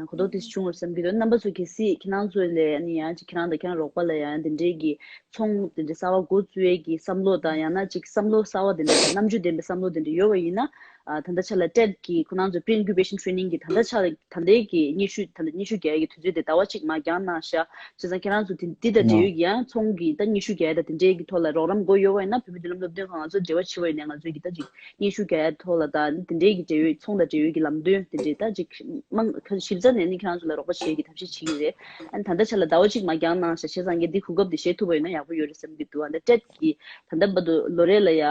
གོ་རྟོགས་ཏོག་ཙམ་བྱུང་བར་བསམ་གྱི་འདུག་རྣམ་པ་ཚོ་གལ་སྲིད་ཁྱེད་རང་ཚོ་ལ་ཨ་ནི་ཡང་ཅིག་ཁྱེད་རང་དང་ཁྱེད་རང་རོགས་པ་ལ་ཡང་དེ་འདྲའི་གི་ཚོང་དེ་འདྲའི་གསར་བ་འགོ་བཙུགས་ཡས་ཀྱི་བསམ་བློ་དང་ཡང་ན་ཅིག་བསམ་བློ་གསར་བ་དེ་འདྲ་དང་རྣམ་དཔྱོད་ལྡན་པའི་བསམ་བློ་དེ་འདྲ་ཡོད་པ་ཡིན་ན། ཨ་ད་ལྟ་ཆ་ལ་ཊེཌ་ཀྱི་ཁོ་རང་ཚོ་པི་རི་ཨིན་ཀུ་བེ་ཤན་ཊི་རེ་ནིང་གི་ད་ལྟ་ཆ་ལ་ད་ལྟའི་གི་སྙན་ཞུ་ད་ལྟ་སྙན་ཞུ་རྒྱག་ཡས་ཀྱི་དུས་ཚོད་དེ་ཟླ་བ་གཅིག་མར་འགྱངས་གནང་ཤག་བྱས་ཙང་ཁྱེད་རང་ཚོ་དེ་འདི་དང་འབྲེལ་ཡོད་ཀྱི་ཡང་ཚོང་གི་ད་སྙན་ཞུ་རྒྱག་ཡས་དང་དེ་འདྲའི་གི་ཐོག་ལ་རོགས་རམ་དགོས་ཡོད་པ་ཡིན་ན་བོད་མི་མདུན་ལམ་སློབ་སྟོན་ཁང་ང་ཚོ་འབྲེལ་བ་བྱེད་པ་ཡིན་ན་ང་ཚོས་ཀྱི་ད་ཅིག་སྙན་ཞུ་རྒྱག་ཡས་ཐོག་ལ་ད་དེ་འདྲའི་གི་འབྲེལ་ཡོད་ཚོང་དང་འབྲེལ་ཡོད་ཀྱི་ལམ་སྟོན་དེ་འདྲའི་ད་ཅིག་མང་ཞིབ་ཚགས་ནས་ནི་ཁྱེད་རང་ཚོ་ལ་རོགས་པ་བྱེད་ཀྱི་ཐབས་ཤེས་བྱེད་ཀྱི་རེད། ཨ་ནི་ད་ལྟ་ཆ་ལ་ཟླ་བ་གཅིག་མར་འགྱངས་གནང་ཤག་བྱས་ཙང་ངས་འདི་གོ་སྐབས་འདི་བཞེས་ཐུབ་པ་ཡིན་ན་ཡག་པོ་ཡོད་རེད་བསམ་གྱི་འདུག་ཨ་ནི་ཊེཌ་ཀྱི་ད་ལྟ་བར་དུ་ལོ་རེ་ལ་ཡ།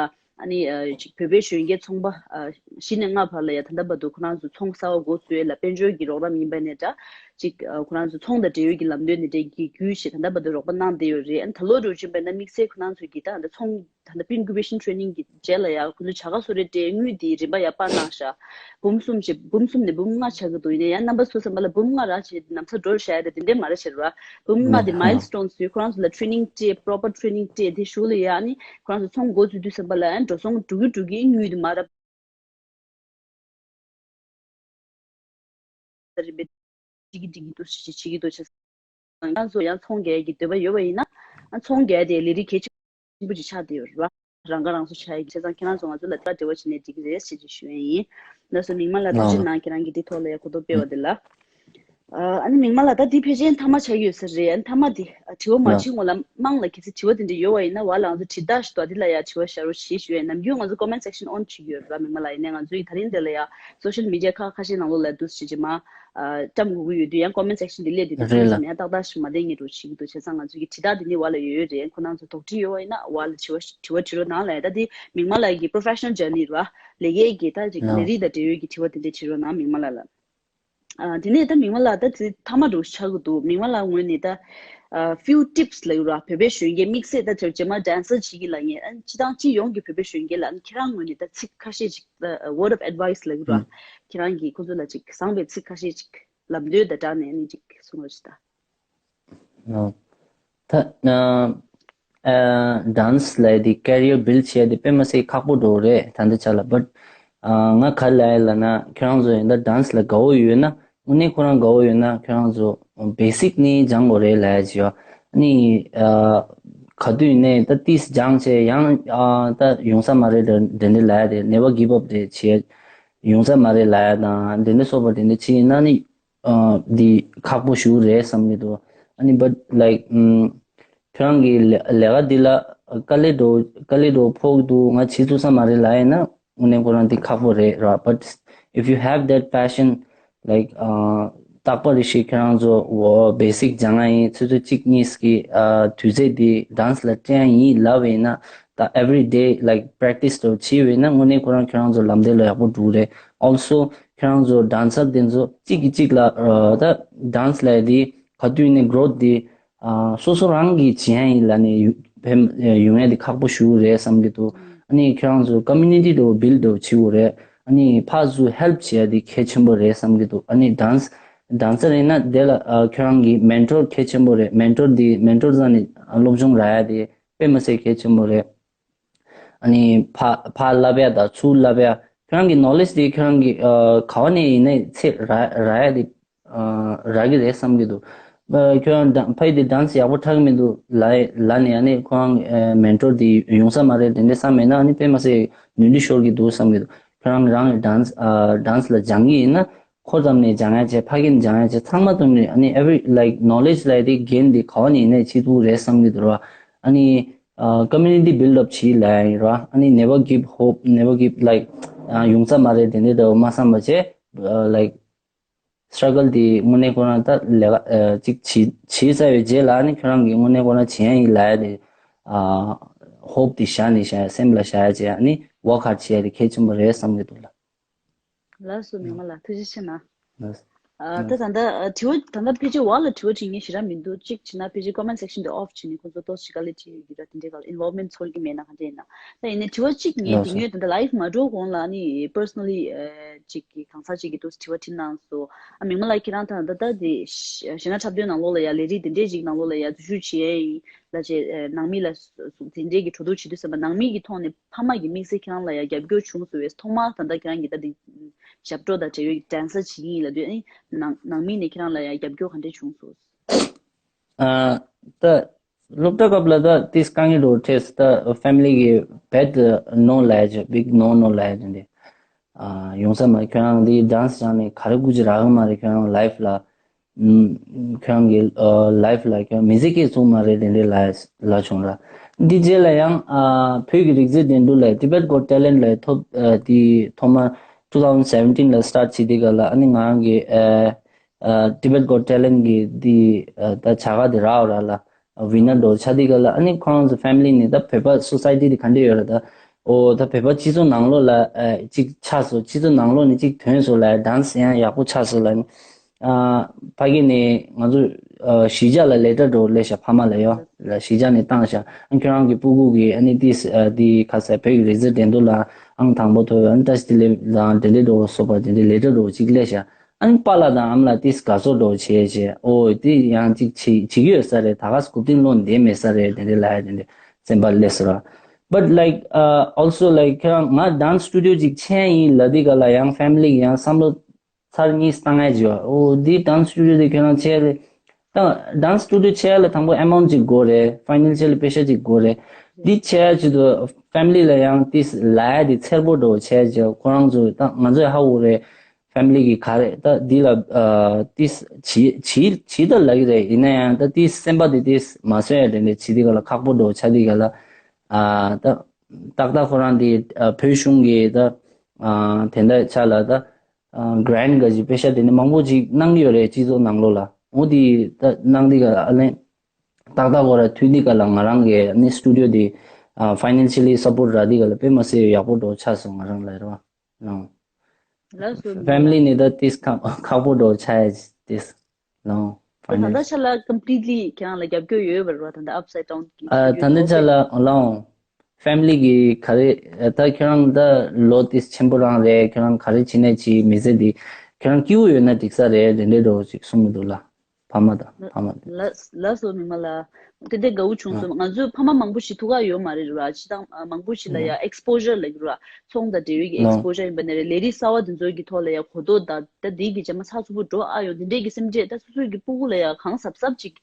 ཨ་ནི་ཨ་ཅིག་བོད་པའི་གཞོན་སྐྱེས་ཚོང་པ་ཨ་བཞི་ནས་ལྔ་བར་ལ་ཡ་ད་ལྟ་བར་དུ་ཁོ་རང་ཚོ་ཚོང་གསར་བ་འགོ་བཙུགས་ཡས་ལ་དཔལ་འབྱོར་གྱི་རོགས་རམ་ཡིན་པ་ནས་འདྲ། ཅིག་ཨ་ཁོ་རང་ཚོ་ཚོང་དང་འབྲེལ་ཡོད་ཀྱི་ལམ་སྟོན་དེ་འདྲའི་གི་བརྒྱུད་བྱས་ད་ལྟ་བར་དུ་རོགས་པ་གནང་བསྡད་ཡོད་རེད། ཨ་ནི་ད་ལོ་འགྲོ་བཞིན་པ་ཡིན་ན་དམིགས་བསལ་ཁོ་རང་ཚོ་གིས་ད་ད་ཚོང་ད་ད་པི་རི་ཨིན་ཀུ་བེ་ཤན་ཊི་རེ་ནིང་གི་རྗེས་ལ་ཡ་ཁོ་ཚོ་བྱ་དགའ་གསོལ་རས་སྤྲད་དངུལ་དེ་རིམ་པ་ཡར་སྤར་གནང་ཤག་འབུམ་གསུམ་བྱས་འབུམ་གསུམ་ནས་འབུམ་ལྔ་ཆགས་ཀྱི་འདུག་ཡིན་ན་ཡང་རྣམ་པ་ཚོ་བསམ་པ་ལ་འབུམ་ལྔ་རག་བྱས་ན་ཚ་འགྲོ་བཞག་ཡ་དེ་དེ་འདྲས་མ་རེད་བྱས་ར། འབུམ་ལྔ་དེ་མའིལ་སི་ཊོན་ཚོས་ཁོ་རང་ཚོ་ལ་ཊི་རེ་ནིང་སྤྲད་པོ་རོ་པར་ཊི་རེ་ནིང་སྤྲད་དེ་གཞུག་ལ་ཡ་ཨ་ནི་ཁོ་རང་ཚོ་ཚོང་འགོ་བཙུགས་དུས་ཙམ་པ་ལ་ཡང་འགྲོ་སོང་འགྲོ་གི་འགྲོ་གི་དངུལ་དེ་མར་ར། རིམ་པས་བྱེད་ཀྱི་འགྲིག་གི་འདུག་ཞེས་བྱེད་ཀྱི་འདུག་བྱས་ཙང་ང་ཚོ་ཡང་ཚོང་རྒྱག་གི་འདོད་པ་ཡོད་པ་ཡིན་ན་ཨ་ཚོང་རྒྱག་དེ་ལས་རིགས་གལ་ཆེན་པོ་ཅིག་ཆགས་བསྡད་ཡོད་རེད་བ། རང་ཁ་རང་གསོ་བྱ་ཡི་བྱས་ཙང་ཁྱེད་རང་ཚོ་ང་ཚོ་ལ་དེ་ལ་འབྲེལ་བ་བྱས་ནས་འགྲིག་གི་རེད་ཞེས་ཅིག་ཞུ་ཡ་ཡིན། ལགས་སོ། མིག་དམར་ལགས་ཐུགས་རྗེ་གནང་། ཁྱེད་རང་གིས་འདི་ཐོག་ལ་ཡ་གོ་རྟོགས་སྤེལ་བ་དེ་ལ། ཨ་ནི་མིག་དམར་ལགས་ད་འདི་ཕལ་ཆེར་མཐའ་མ་ཆགས་ཀྱི་ཡོད་ས་རེད། ཨ་ནི་མཐའ་མ་འདི་ཨ་དྲི་བ་མ་ཕྱིན་སྔོན་ལ་དམངས་ལ་གལ་སྲིད་དྲི་བ་དེ་འདྲ་ཡོད་པ་ཡིན་ན་བ་ལ་ང་ཚོ་དྲི་ལྟ་ཞིག་འདུག་འདི་ལ་ཡ་དྲི་བ་བཞག་རོགས་ཞེས་ཞུ་ཡ་ཡིན། ནམ་རྒྱུན་ང་ཚོ་comment section on བྱེད་ཀྱི་ཡོད་རེད་བ། མིག་དམར་ལགས་ཡིན་ནའི་ང་ཚོ་ཡི་དེ་རིང་འདི་ལ་ཡ་social media ཁག་ཁ་ཤས་ནང་ལོགས་ལ་འདུག་ཞེས་ཅིག་མ་ཨ་བཀྲམ་དགོས་ཀྱི་ཡོད་དུས་ཡང་comment section འདི་སླེབས་དུས་ད་རེད་ལ། ཚང་མས་ཡང་ཏག་ཏག་ཞིག་མ་བསྡད་ངེས་འགྲོ་བྱེད་ཀྱི་འདུག་བྱས་ཙང་ང་ཚོ་གི་དྲི་ལྟ་འདི་ནི་བ་ལ་ཡོད་ཡོད་རེད། ཁོ་རང་ཚོ་དོགས་འདྲི་ཡོད་པ་ཡིན་ན་བ་ལ་དྲི་བ་དྲི་བ་དྲི་རོགས་གནང་ལབ་ཡ། ད་འདི་མིག་དམར་ལགས་ཀྱི་professional journey རེད་བ། ལས་ཀའི་གི་ད་ཅིག་ལས་རིགས་དང་འབྲེལ་ཡོད་ཀྱི་དྲི་བ་དེ་འདྲ་དྲི་རོགས་གནང་མིག་དམར་ལགས་ལ། ཨ་དེ་ནས་ད་མིག་དམར་ལགས་ད་དེ་མཐའ་མ་འགྲོ་ཆགས་ཀྱི་འདུག་མིག་དམར་ལགས་ངོས་ནས་ད་ཨ་few tips ལབ་ཡོད་ར། བོད་པའི་གཞོན་སྐྱེས་དམིགས་བསལ་ད་རྗེས་མ་dancer བྱེད་ཀྱི་ལབ་མཁན་ཨ་སྤྱི་བཏང་སྤྱི་ཡོངས་ཀྱི་བོད་པའི་གཞོན་སྐྱེས་ལ་ཨ་ཁྱེད་རང་ངོས་ནས་ད་ཚིག་ཁ་ཤས་ཅིག་ད་word of advice ལབ་ཡོད་ར། ཁྱེད་རང་གིས་ཁོ་ཚོ་ལ་ཅིག་བཟང་བའི་ཚིག་ཁ་ཤས་ཅིག་ལམ་སྟོན་དང་སྦྲགས་ནས་ཨ་ནི་ཅིག་གསུང་རོགས་ཞུ་ད། ད་ཨ་ཨ་dance ལབ་ཡ་དེ་career build བྱེད་ཡ་དེ་དཔེ་མ་སྲིད་ཁག་པོ་འགྲོ་གི་རེད་ད་ལྟའི་ཆ་ལ། but ཨ་ང་ག་རེ་ལབ་ཡ་ལབ་ན་ཁྱེད་རང་ཚོ་ཡིན་ད་dance ལ་དགའ་བོ་ཡོད་ན་དངོས་གནས་ཁོ་རང་དགའ་བོ་ཡོད་ན་ཁྱེད་རང་ཚོ་basic ནས་སྦྱང་དགོས་རེད་ལབ་ཡ་ཅིག་ཡོད། ཨ་ནི་ཨ་ག་དུས་ནས་ད་ཏིས་སྦྱང་བྱས་ཡང་ཨ་ད་ཡོང་ས་མ་རེད་དེ་འདྲ་ལབ་ཡ་དེ་never give up དེ་བྱེད་ཡོང་ས་མ་རེད་ལབ་ཡ་དང་དེ་འདྲ་སོགས་པ་དེ་འདྲ་བྱེད་ཡིན་ན་ནི། ཨ་འདི་ཁག་པོ་ཞིག་རེད་བསམ་གྱི་འདུག་ཨ་ནི་but like ཁྱོད་རང་གི་ལས་ལས་ཀ་འདི་ལ་དཀའ་ལས་འགྲོ་དཀའ་ལས་འགྲོ་ཕོག་འདུག་ང་བྱེད་ཐུབ་ས་མ་རེད་ལབ་ཡིན་ན་དངོས་གནས་ཁོ་རང་འདི་ཁག་པོ་རེད་ར། But if you have that passion, like ཨ་རྟག་པར་རེ་ཞིག་ཁྱོད་རང་ཚོ་འོ་basic སྦྱང་ཡ་ཡིན་ཆུ་ཚོད་གཅིག་གཉིས་ཀྱི་ཨ་དུས་ཚོད་འདི་dance ལ་སྤྲད་ཡ་ཡིན་ལབ་ཡིན་ན་ད་every day like practice འདྲ་བྱེད་ཡིན་ན་དངོས་གནས་ཁོ་རང་ཁྱོད་རང་ཚོ་ལམ་སྟོན་ལ་ཡག་པོ་འགྲོ་གི་རེད། Also ཁྱེད་རང་ཚོ་dancer དེ་ཚོ་གཅིག་གིས་གཅིག་ལ་ཨ་ད་dance ལབ་ཡ་དེ་ག་དུས་ནས་growth དེ་ཨ་སོ་སོ་རང་གིས་བྱེད་ཡ་ཡིན་ལབ་ནས་ཡོང་ཡ་དེ་ཁག་པོ་ཞེ་པོ་རེད་བསམ་གྱི་འདུག་ཨ་ནི་ཁྱེད་རང་ཚོ་community འདྲ་བོ་build འདྲ་བོ་བྱེད་དགོས་རེད། ཨ་ནི་ཕར་ཚུར་help བྱེད་ཡ་དེ་གལ་ཆེན་པོ་རེད་བསམ་གྱི་འདུག་ཨ་ནི་dance dancer ཡིན་ན་དེ་ལ་ཨ་ཁྱེད་རང་གི་mentor གལ་ཆེན་པོ་རེད། mentor དེ་mentor རྩ་ནས་སློབ་སྦྱོང་རག་ཡ་དེ་དཔེ་མི་སྲིད་གལ་ཆེན་པོ་རེད། ཨ་ནི་ཕ་ཕར་བསླབ་ཡ་དང་ཚུར་བསླབ་ཡ། ཁྱོད་རང་གི་knowledge དེ་ཁྱོད་རང་གི་ཨ་ག་བ་ནས་ཡིན་ནའི་ཚད་རག་རག་ཡ་དེ་ཨ་རག་གི་རེད་བསམ་གྱི་འདུག་ཨ་ཁྱོད་རང་ཕ་ཡི་དེ་dance ཡག་པོ་འཁྲབ་གི་མི་འདུག་ལབ་ལབ་ནས་ཨ་ནི་ཁོ་རང་ཨ་mentor དེ་ཡོང་ས་མ་རེད་དེ་འདྲ་བསམ་མེད་ན་ཨ་ནི་དཔེ་མ་སྲིད་ནུས་འདི་ཤོར་གྱི་འདུག་བསམ་གྱི་འདུག་ཁྱོད་རང་རང་གི་dance ཨ་dance ལ་སྦྱང་གི་ཡིན་ན། ཁོ་ཙམ་ནས་སྦྱང་ཡ་བྱས་ཕ་གིར་སྦྱང་ཡ་བྱས་ཚང་མ་ཙམ་ནས་ཨ་ནི་every like knowledge ལབ་ཡ་དེ་རྒན་དེ་ག་བ་ནས་ཡིན་ནའི་བྱེད་ཐུབ་རེད་བསམ་གྱི་འདུག་ར། ཨ་ནི་ཨ་community build up བྱེད་ལབ་ཡ་ཡིན་ར། ཨ་ནི་never give hope, never give like ཨ་ཡོང་ས་མ་རེད་དེ་འདྲ་འདྲ་བོ་མ་བསམ་པ་བྱས་ཨ་like struggle དེ་དངོས་གནས་ཁོ་རང་ད་ལས་ཀ་ཨ་ཅིག་བྱེད་བྱེད་ཚར་བའི་རྗེས་ལ་ཨ་ནི་ཁྱོད་རང་གིས་དངོས་གནས་ཁོ་རང་བྱེད་ཡ་ཡིན་ལབ་ཡ་དེ་ཨ་hope དེ་བཞག་ནས་བཞག་ཡ་སེམས་ལ་བཞག་ཡ་བྱས་ཨ་ནི་work hard བྱེད་ཡ་དེ་གལ་ཆེན་པོ་རེད་བསམ་གྱི་འདུག་ལ། ལགས་སོ་མིག་དམར་ལགས་ཐུགས་རྗེ་ཆེ་གནང་། ལགས་སོ། ཨ་ད་ད་ལྟ་ཨ་དྲི་བ་ད་ལྟ་ཕལ་ཆེར་བ་ལ་དྲི་བ་དྲི་མཁན་ཞེ་དྲག་མི་འདུག་གཅིག་བྱས་ན་ཕལ་ཆེར་comment section དེ་off བྱས་ནས་ཁོ་ཚོ་ཏོག་ཙམ་དཀའ་ལས་འཕྲད་ཡོད་ཀྱི་ར། དེ་འདྲའི་སྒང་ལ་involvement ཚོར་གྱི་མེད་ན་ག་འདྲ་ཡིན་ན། ད་ཡིན་ནའི་དྲི་བ་གཅིག་ངས་ལགས་དེ་སོ། སྔོན་ད་ལྟ་live མ་འགྲོ་གོང་ལ་ནི་personally ཨ་ཅིག་གི་གང་ཟག་ཅིག་གིས་ཏོག་ཙམ་དྲི་བ་དྲིས་གནང་སོང་། ཨ་མིག་དམར་ལགས་ཁྱེད་རང་ད་ད་ལྟ་དེ་གཞས་སྣ་འཁྲབ་སྟོན་ནང་ལོགས་ལ་ཡ་ལས་རིགས་དེ་འདྲའི་ཅིག་ནང་ལོགས་ལ་ཡ་འཛུལ་ཞུགས་བྱེད་ཡ་ཡིན་ལབ་བྱས་ཨ་ནང་མི་ལ་དེ་འདྲའི་གི་གྲོས་བསྡུར་བྱེད་དུས་ཙམ་པ་ནང་མི་གི་ཐོག་ནས་ཕ་མ་གི་དམིགས་བསལ་ཁྱེད་རང་ལ་ཡང་རྒྱབ་སྐྱོར་བྱུང་སོང་བས་ཐོག་མར་ད་ལྟ་ཁྱེད་རང་གིས་ད་འདི་ཞབས་བྲོ་དང་འབྲེལ་ཡོད་ཀྱི་dancer བྱེད་ཀྱི་ཡིན་ལབ་དུས་ཨ་ནི་ནང་ནང་མི་ནས་ཁྱེད་རང་ལ་ཡང་རྒྱབ་སྐྱོར་ག་འདྲས་བྱུང་སོང་། ཨ་ད་སློབ་གྲྭ་སྐབས་ལ་ད་ཏིས་དཀའ་ངལ་འགྲོ་འཕྲད་ད་family གི་bad no ལབ་ཡ་ཅིག big no no ལབ་ཡ་ཅིག་འདི་ཨ་ཡོང་ས་མ་ཁྱོད་རང་འདི་dance སྦྱངས་ནས་ག་རེ་དགོས་ཀྱི་རག་གི་མ་རེད། ཁྱོད་རང་life ལ་ཁྱོད་རང་གི་life ལ་ཁྱོད་མི་ཚེ་སྐྱེལ་ཚུགས་མ་རེད་དེ་འདྲའི་ལབ་ལབ་བྱུང་ར། འདི་རྗེས་ལ་ཡང་ཨ་བོད་ཀྱི་རིག་རྩལ་འགྲན་བསྡུར་ལ་Tibet Got Talent ལ་ཐོབ་ཨ་དེ་ཐོག་མར་two thousand seventeen ལ་start བྱས་དེ་ག་ལ་ཨ་ནི་ང་རང་གི་ཨ་ཨ་Tibet Got Talent གི་དེ་ཨ་ད་བྱ་དགའ་དེ་རག་ར་ལ་winner འགྲོ་ཆ་དེ་ག་ལ་ཨ་ནི་ཁོ་རང་ཚོ་family ནས་ད་བོད་པ་society དེ་ག་འདྲ་ཡོད་ར་ད། ཨོ་ད་བོད་པ་སྤྱི་ཚོགས་ནང་ལོགས་ལ་ཨ་གཅིག་ཆགས་སོང་། སྤྱི་ཚོགས་ནང་ལོགས་ནས་གཅིག་ཐོན་སོང་ལ་dance ཡང་ཡག་པོ་ཆགས་སོང་ལ་ནི། ཨ་ཕ་གི་ནས་ང་ཚོ་ཨ་གཞིས་ཆགས་ལ་letter འགྲོ་སླེབས་ཤག་ཕ་མ་ལ་ཡོ་ལ་གཞིས་ཆགས་ནས་བཏང་ཤག་ཨ་ཁྱོད་རང་གི་སྤུ་གུ་གི་ཨ་ནི་ཏིས་ཨ་དེ་ཁ་སང་བོད་ཀྱི་རིག་རྩལ་འགྲན་བསྡུར་ལ་ཨང་དང་པོ་ཐོབ་ཡོད། ཨ་ནི་བཀྲ་ཤིས་བདེ་ལེགས་དང་དེ་འདྲའི་འགྲོ་སོགས་པ་དེ་འདྲའི་letter འགྲོ་གཅིག་སླེབས་ཤག་ཨ་ནི་པཱ་ལགས་དང་ཨ་མ་ལགས་ཏིས་དགའ་ཚོར་འགྲོ་བྱས་བྱས་ཨོ་དེ་ཡང་གཅིག་བྱེད་བྱེད་ཀྱི་ཡོད་ས་རེད། ད་ག་སྐུ་དྲིན་ལོ་འདས་མེད་ས་རེད་དེ་འདྲའི་ལབ་ཡ་དེ་འདྲའི་སེམས་པ་སླེབས་སོང་ར། But like uh, also like ཁྱོད་རང་ང་dance studio ཅིག་ཕྱེ་ཡ་ཡིན་ལབ་དེ་ག་ལ་ཡང་family གི་ཡང་བསམ་བློ་ ཚར་གཉིས་བཏང་ཡ་ཅིག་ཡོད། འོ་འདི་dance studio དེ་ཁྱོད་རང་བྱས་རེད། ད་dance studio བྱས་ལ་དང་པོ་amount ཅིག་དགོས་རེད། financial pressure ཅིག་དགོས་རེད། འདི་བྱས་ཆེད་དུ་family ལ་ཡང་ཏིས་ལ་ཡ་དེ་འཚེར་པོ་འགྲོ་བྱས་ཆེད་ཁོ་རང་ཚོ་ད་ང་ཚོས་ཧ་གོ་རེད། family གི་ག་རེ་ད་འདི་ལ་ཏིས་བྱི་བྱི་བྱི་ད་ལ་གི་རེད། ཡིན་ན་ཡང་ད་ཏིས་སེམས་པ་དེ་ཏིས་མ་བཟོད་ཡ་དེ་འདྲ་བྱི་དེ་ག་ལ་ཁག་པོ་འགྲོ་བྱ་དེ་ག་ལ་ད་ཏག་ཏག་ཁོ་རང་དེ་བོད་གཞུང་གི་ད་དེ་འདྲ་ཆ་ལ་ད། grant ག་ཅིག་པེ་ཤ་དེ་ནི་མང་པོ་ཅིག་གནང་གི་ཡོད་རེད། སྤྱི་ཚོགས་ནང་ལོགས་ལ། འོ་དེ་ད་གནང་དེ་ག་ཨ་ལན་ཏག་ཏག་གོ་ར་མཐུད་དེ་ག་ལ་ང་རང་གི་ནི་studio དེ་financially support ར་དེ་ག་ལ་དཔེ་མ་སྲིད་ཡག་པོ་འགྲོ་ཆགས་སོང་ང་རང་ལ་རེད་བ། ལོ། ལགས་སོ། family ནི་ད་ཏིས་ཁག་ཁག་པོ་འགྲོ་ཆགས་ཡ་ཏིས་ལོ། ད་ད་ལྟ་ཆ་ལ་completely ཁྱེད་རང་ལ་རྒྱབ་སྐྱོར་ཡོད་པ་རེད་བ། ད་ལྟ་upside down གི་ཨ་ད་ལྟ་ཆ་ལ་ལོ། family གི་ག་རེ་ད་ཁྱོད་རང་ད་ལོ་ཏིས་ཆེན་པོ་རང་རེད། ཁྱོད་རང་ག་རེ་བྱེད་ནས་བྱེད་མི་ཚེ་འདི་ཁྱོད་རང་སྐྱིད་པོ་ཡོད་ན་འགྲིག་ས་རེད། དེ་འདྲའི་འགྲོ་ཅིག་གསུང་གི་འདུག་ལ། ཕ་མ་དང་ཕ་མ་དེ། ལ་ལ་སོ་མི་མ་ལ། དེ་འདྲའི་དགའ་བོ་བྱུང་སོང་། ང་ཚོའི་ཕ་མ་མང་པོ་ཞིག་ཐུག་ག་ཡོད་མ་རེད་ར། ཅི་དང་མང་པོ་ཞིག་ལ་ཡ་exposure ལ་ར། ཚོང་དང་འབྲེལ་བའི་གི་exposure ཡིན་པ་ནས་རེད། ལས་རིགས་གསར་བ་དེ་ཚོའི་གི་ཐོག་ལ་ཡ་གོ་རྟོགས་དང་ད་དེའི་གི་རྗེས་མ་ཚགས་ཚུད་པོ་འགྲོ་ཨ་ཡོང་། དེ་འདྲའི་གི་སེམས་ཁྲལ་ད་སོ་སོའི་གི་སྤུ་གུ་ལ་ཡ་གང་གཟབ་གཟབ་ཅིག་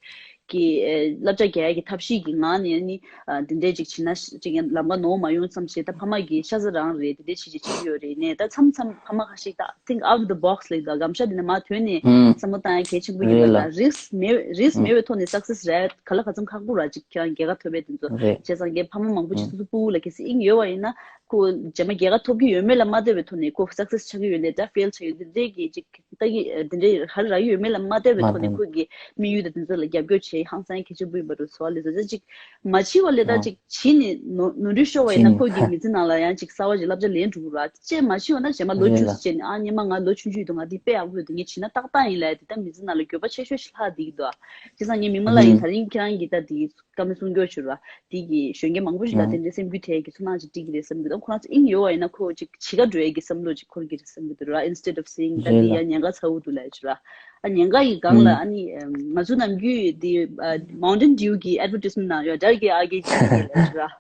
གི་ཨེ་བསླབ་བྱ་རྒྱག་ཡ་གི་ཐབས་ཤེས་ཀྱི་ངང་ནས་ནི་ཨ་དེ་འདྲས་ཅིག་བྱེད་ན་ཅིག་ཡང་ལམ་ཁ་ནོར་མ་ཡོང་བསམ་བྱས། ད་ཕ་མ་གི་ཤ་ཚ་རང་རེད། དེ་འདྲས་བྱེད་ཅིག་བྱེད་ཀྱི་ཡོད་རེད། ནས་ད་མཚམས་མཚམས་ཕ་མ་ཁ་ཤས་ད་think out of the box ལབ་ད་གམ་ཤ་དེ་ནས་མར་ཐོན་ནས་ཨུམ། བསམ་བློ་བཏང་ཡ་གལ་ཆེན་པོ་ཡིན་པ་རེད་ལ། ད་risk མེད་risk མེད་པའི་ཐོག་ནས་success རག་ག་ལ་ག་ཚོད་ཁག་པོ་ར་ཅིག་ཁྱེད་རང་རྒྱལ་ཁ་ཐོབ་པའི་དེ་ཚོ་རེད། བྱས་ཙང་གི་ཕ་མ་མང་པོ་ཅིག་ཨུམ། སོ་སོ་སྤུ་གུ་ལ་གལ་སྲིད་དབྱིངས་ཡོད་པ་ཡིན་ན་ཁོ་རྗེས་མ་རྒྱལ་ཁ་ཐོབ་ཀྱི་ཡོད་མེད་ལ་མ་ལྟོས་པའི་ཐོག་ནས་ཁོ་success ཆགས་ཀྱི་ཡོད་ནས་ད་fail ཆགས་ཡོད་དེ་འདྲས་ཀྱི་ཅིག་ད་གི་དེ་འདྲའི་ཧར་རག་ཡོད་མེད་ལ་མ་ལྟོས་པའི་ཐོག་ནས་ཁོས་ཀྱི་དམིགས་ཡུལ་དང་དེ་ཚོ་ལ་རྒྱབ་སྐྱོར་བྱེད་ཧང་སང་གལ་ཆེན་པོ་ཡིན་པ་རུ་སོ་ལེ་ཟ་ཅིག་མ་འཆི་བ་ལས་ད་ཅིག་འཆི་ནས་ནོར་འཁྲུལ་ཤོར་བ་ཡིན་ན་ཁོས་ཀྱི་མི་ཚེ་ནང་ལ་ཡང་ཅིག་གསར་བ་ཞིག་བསླབ་བྱ་ལེན་འགྲོ་གི་ར། ཅེས་མ་འཆི་བ་ན་གཞན་མ་ལོ་བཅུ་ཙམ་བྱས་ནས་ཨ་སྔོན་མ་ང་ལོ་ཆུང་ཆུང་ཡོད་དུས་ང་འདི་དཔེ་ཡག་པོ་ཡོད་དུས་ངས་བྱིན་ན་ཏག་ཏག་ཡིན་ལ་དེ་ད་མི་ཚེ་ནང་ལ་འགྱོད་པ་ཆེ་ཤོས་ཤིག་ལྷག་བསྡད་ཀྱི་འདུག་བྱས་ཙང་ངས་མི་མ་ལ་ཡིན་ད་རིང་ཁྱེད་རང་གི་ད་དེ། བཀའ་མོལ་གསུང་སྐྱོར་ཞུ་ར། དེ་གི་གཞོན་སྐྱེས་མང་པོ་ཞིག་ལ་དེ་འདྲའི་སེམས་འགུལ་ཐེབས་ཀྱི་ཚོར་སྣང་ཅིག་སྤྲད་ཀྱི་རེད་བསམ་གྱི་འདུག་ཁོ་རང་ཚོ་དབྱིངས་ཡོད་པ་ཡིན་ན་ཁོ་ཅིག་བྱིས་པ་འགྲོ་ཡས་ཀྱི་བསམ་བློ་ཅིག་འཁོར་གྱི་རེད་བསམ་གྱི་འདུག་ར། instead of saying ད་དེ་ཡ་ཉེན་ཁ་ཚ་བོ་འདུག་ལབ་ཡ་ཅིག་ར། ཨ་ཉེན་ཁ་ཡི་སྒང་ལ་ཨ་ནི་ང་ཚོ་ནམ་རྒྱུན་དེ་Mountain Dew གི་advertisement ནང་ཡོད་དར་གྱི་ཨ་གི་ཅིག་གི་ལབ་ཡ་ཅིག་ར།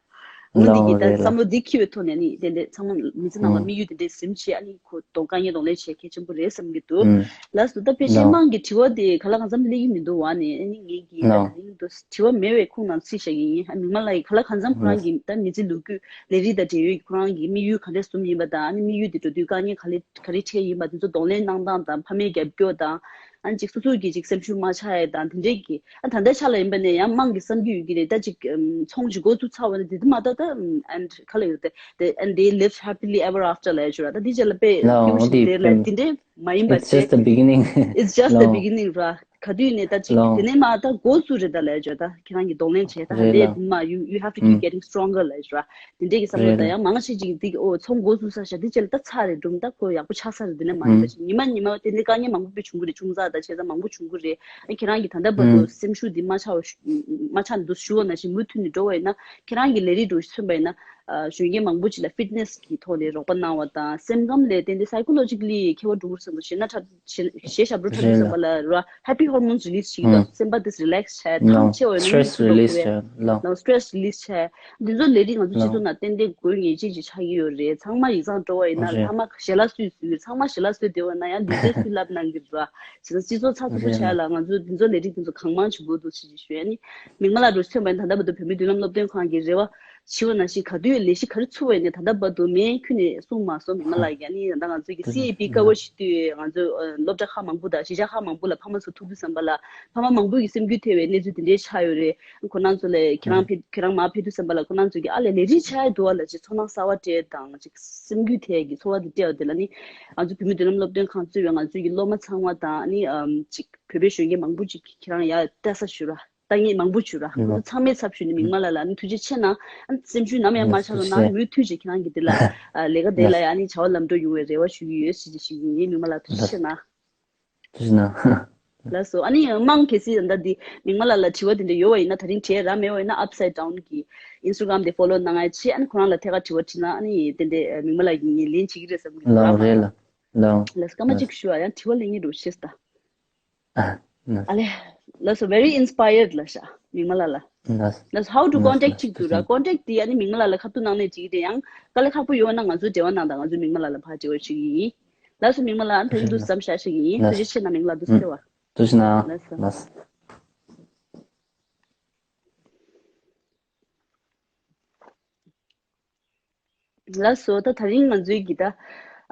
འོ་འདི་གི་ད་བསམ་བློ་འདི་འཁྱེར་བའི་ཐོག་ནས་ནི་དེ་འདྲའི་ཚང་མ་མི་ཚེ་ནང་ལ་དམིགས་ཡུལ་དེ་འདྲའི་ཟིན་བྱས་ཨ་ནི་ཁོ་གདོང་དཀའ་ངལ་གདོང་ལེན་བྱེད་གལ་ཆེན་པོ་རེད་བསམ་གྱི་འདུག་ལགས་སོ། ད་ཕལ་ཆེར་དམངས་ཀྱི་དྲི་བ་དེ་ག་ལ་གང་འཚམ་སླེབས་ཀྱི་མི་འདུག་བ་ནས་ཨ་ནི་ངེད་ཀྱིས་ད་ད་རིང་དུ་དྲི་བ་མེད་པའི་ཁུངས་ནང་ཚུད་བཞག་གི་ཡིན། ཨ་མི་མ་ལ་ཡི་ག་ལ་གང་འཚམ་ཁོ་རང་གི་ད་མི་ཚེ་ལོ་རྒྱུས་ལས་རིགས་དང་འབྲེལ་ཡོད་ཁོ་རང་གི་དམིགས་ཡུལ་ག་འདྲས་བཟུང་ཡིན་པ་དང་ཨ་ནི་དམིགས་ཡུལ་དེ་འགྲོ་དུས་དཀའ་ངལ་ག་ལེ་ག་རེ་འཕྲད་ཡིན་པ་དེ་ཚོ་གདོང་ལེན་གནང་སྟངས་དང་ཕ་མའི་རྒྱབ་སྐྱོར་དང་ཨ་ནི་ཅིག་སོ་སོ་གི་ཅིག་སེམས་ཤུགས་མ་ཆག་ཡ་དང་དེ་འདྲས་ཀྱི་ཨ་ད་ལྟའི་ཆ་ལ་ཡིན་པ་ནས་ཡང་དམངས་ཀྱི་བསམ་རྒྱུ་ཡོད་ཀྱི་རེད། ད་ཅིག་ཚོང་ཅིག་འགོ་བཙུགས་ཚར་བ་ན་དེ་དུ་མ་ད་ད་and ག་ལ་ཡོད་དེ་དེ་and they live happily ever after ལབ་ཡ་ཅིག་ར། ད་དེ་ཅ་ལ་དཔེ་ལའོ་སྐྱིད་པོ་འོ་ཞིག་དེ་དེ་ལ་ལ་དེ་འདྲས་མ་ཡིན་པ་it's just the beginning. It's just the ལའོ་beginning ར། ག་དུས་ནས་ད་ཅིག་ལའོ་དེ་ནས་མ་ད་འགོ་བཙུགས་རེད་ད་ལབ་ཡ་ཅིག་ད་ཁྱེད་རང་གི་གདོང་ལེན་བྱས་ད་རེད་ལ་དེ་མ་you you have to keep ཨུམ་getting stronger ལབ་ཡ་ཅིག་ར། དེ་འདྲས་ཀྱི་བསམ་བློ་རེད་ད་ལ་ཡང་མང་ཆེ་ཅིག་འདི་ཨོ་ཚོང་འགོ་བཙུགས་ས་ཤ་འདི་ཅ་ལ་ད་ཚར་རེད་འགྲུམ་ད་ཁོ་ཡག་པོ་ཆགས་ས་རེད། དེ་ནས་མ་ཡིན་པ་ཨུམ་ཅིག་ཉི་མ་ཉི་མ་དེ་འདྲས་དཀའ་ངལ་མང་པོ་དཔེ་བྱུང་གི་རེད། ཆུང་ཙག་ད་བྱས་ཙང་མང་པོ་བྱུང་གི་རེད། ཨ་ཁྱེད་རང་གི་ད་ལྟ་བར་དུ་ཨུམ་སེམས་ཤུགས་འདི་མ་ཆག་པ་ཞུ་མ་ཆག་འདུག་ཞུ་བ་ནང་བཞིན་མུ་མཐུད་ནས་འགྲོ་བ་ཡིན་ན་ཁྱེད་རང་གི་ལས་རིགས་འགྲོ་ཞིག་མཚོན་པ་ཡིན་ན་ཨ་གཞོན་སྐྱེས་མང་པོ་ཅིག་ལ་fitness གི་ཐོག་ནས་རོགས་པ་གནང་བ་དང་སེམས་ཁམས་ལ་བརྟེན་ཏེ་psychologically ཁྱད་པར་འགྲོ་གི་རེད་བསམ་འདུག་གཞས་སྣ་འཁྲབ་གཞས་གཞས་ཞབས་བྲོ་འཁྲབ་རེད་ཡོད་བསམ་པ་ལ་ར་happy hormones release བྱེད་ཀྱི་འདུག་སེམས་པ་དེ་relax བྱས་ཐང་ཆད་པ་ཡིན་ན་stress release བྱས་ལ་stress release བྱས། འདི་ཚོ་ལས་རིགས་ང་ཚོ་སྤྱི་ཚོགས་ནང་ཏན་ཏན་དགོས་ངེས་ཅན་ཅིག་ཆགས་ཀྱི་ཡོད་རེད། ཚང་མ་ཡིག་ཚང་འགྲོ་བ་ཡིན་ན་ཚང་མ་ཞལ་ལག་སུས་བཟོས་ཚང་མ་ཞལ་ལག་བཟོས་བསྡད་པ་ན་ཡང་འདི་ཚོས་སུས་བསླབ་གནང་གི་རེད་བ། བྱས་ཙང་སྤྱི་ཚོགས་ཚགས་ཚུད་པོ་བྱས་ལ་ང་ཚོ་འདི་ཚོ་ལས་རིགས་འདི་ཚོ་གང་མང་བྱེད་དགོས་འདུག་ཟེར་གྱི་ཞུས། ཨ་ནི་མིག་དམར་ལགས་འགྲོ་ཚོད་པ་ཡིན་ད་ལྟ་བར་དུ་བོད་མིའི་མདུན་ལམ་སློབ་སྟོན་ཁང་གི་རེ་བ་བྱས་པ་ནང་བཞིན་ག་དུས་ལས་གཞི་ག་རེ་ཚུགས་པ་ཡིན་ནའི་ད་ལྟ་བར་དུ་མིང་ཁྱོན་ནས་གསུངས་མ་སོང་མིག་དམར་ལགས་ཀྱིས། ཨ་ནི་ད་ལྟ་ང་ཚོ་གི་སི་ཨེ་པི་ཀ་བར་བྱེད་དུས་ང་ཚོ་སློབ་གྲྭ་ཁག་མང་པོ་དང་གཞིས་ཆགས་ཁག་མང་པོ་ལ་ཕ་མ་ཚོ་ཐུག་དུས་ཙམ་པ་ལ་ཕ་མ་མང་པོ་གི་སེམས་འགུལ་ཐེབས་པའི་གནས་ཚུལ་དེ་འདྲའི་ཆགས་ཡོད་རེད། ཁོ་རང་ཚོ་ལ་ཁྱེད་རང་ཕེབས་ཁྱེད་རང་མར་ཕེབས་དུས་ཙམ་པ་ལ་ཁོ་རང་ཚོ་གིས་ཨ་ལས་ལས་རིགས་ཆགས་ཡ་འདུག་བ་ལ་ཅིག་ཚོར་སྣང་གསར་བ་སྤྲད་དང་ཅིག་སེམས་འགུལ་ཐེབས་ཀྱི་ཚོར་བ་དེ་སྤྲད་པ་དེ་ལ་ནི་ང་ཚོ་བོད་མིའི་མདུན་ལམ་སློབ་སྟོན་ཁང་གཙོས་པའི་ང་ཚོའི་གི་སློབ་མ་ཚང་མ་དང་ནི་ཨམ་ཅིག་བོད་པའི་གཞོན་སྐྱེས་མང་པོ་ཅིག་གིས་ཁྱེད་རང་ཡར་ལྟ་ས་ཞུ་ར་ལྟ་མཁན་མང་པོ་ཞུ་ར། ཁོ་ཚོ་ཚང་མའི་ཚབ་ཞུས་ནས་མིག་དམར་ལགས་ལ་ནི་ཐུགས་རྗེ་ཆེ་གནང་། ཨ་ནི་སེམས་ཤུགས་ནམ་ཡང་མ་ཆག་རོགས་གནང་། མུ་མཐུད་ཅིག་ཁྱེད་རང་གི་དེ་ལ་ཨ་ལས་ཀ་དེ་ལ་ཡང་ནི་བྱ་བ་ལམ་འགྲོ་ཡོང་བའི་རེ་བ་ཞུ་གི་ཡོད་ཟེར་ཅིག་ཞུ་གི་ཡིན། མིག་དམར་ལགས་ཐུགས་རྗེ་ཆེ་གནང་། ཐུགས་རྗེ་གནང་། ལགས་སོ། ཨ་ནི་མང་གལ་སྲིད་ད་འདི་མིག་དམར་ལགས་ལ་དྲི་བ་དེ་འདྲ་ཡོད་པ་ཡིན་ན་ད་རིང་དྲིས་རག་མེད་པ་ཡིན་ན་Upside Down གི་Instagram དེ་follow གནང་ཡ་བྱེད། ཨ་ནི་ཁོ་རང་ལ་ཐད་ཀར་དྲི་བ་དྲིས་ན་ཨ་ནི་དེ་འདྲ་མིག་དམར་ལགས་ཀྱིས་ངས་ལན་བྱེད་ཀྱི་རེད་བསམ་གྱི་འདུག་ལགས་རེད་ལགས། ལགས་སོ། སྐར་མ་གཅིག་ཞུ་བ་ཡང་དྲི་བ་ལེན་གྱི་འདུག་ཤེས་ད། ཨ་ལས། ལགས་སོ། very inspired ལགས་ཤག་མིག་དམར་ལགས་ལ། ལགས་སོ། How to contact ཅིག་འདུག་ར། contact དེ་ཨ་ནི་མིག་དམར་ལགས་ལ་ཁ་ཐུག་གནང་ནས་ཅིག་དེ་ཡང་དཀའ་ལས་ཁག་པོ་ཡོད་ན་ང་ཚོ་འབྲེལ་བ་གནང་དང་ང་ཚོ་མིག་དམར་ལགས་ལ་ཕར་འབྲེལ་བ་ཞུ་གི་ཡིན། ལགས་སོ། མིག་དམར་ལགས། ཨ་ནི་ད་རིང་འདུག་སེ་མཚམས་བཞག་ཤེས་ཀྱི་ཡིན། ལགས། ཐུགས་རྗེ་ཆེ་གནང་། མིག་དམར་ལགས། འདུག་སེ་ཐལ་བ། ཐུགས་རྗེ་གནང་། ལགས་སོ། ལགས་སོ། ལགས་སོ། ད་ད་རིང་ང་ཚོའི་གི་ད་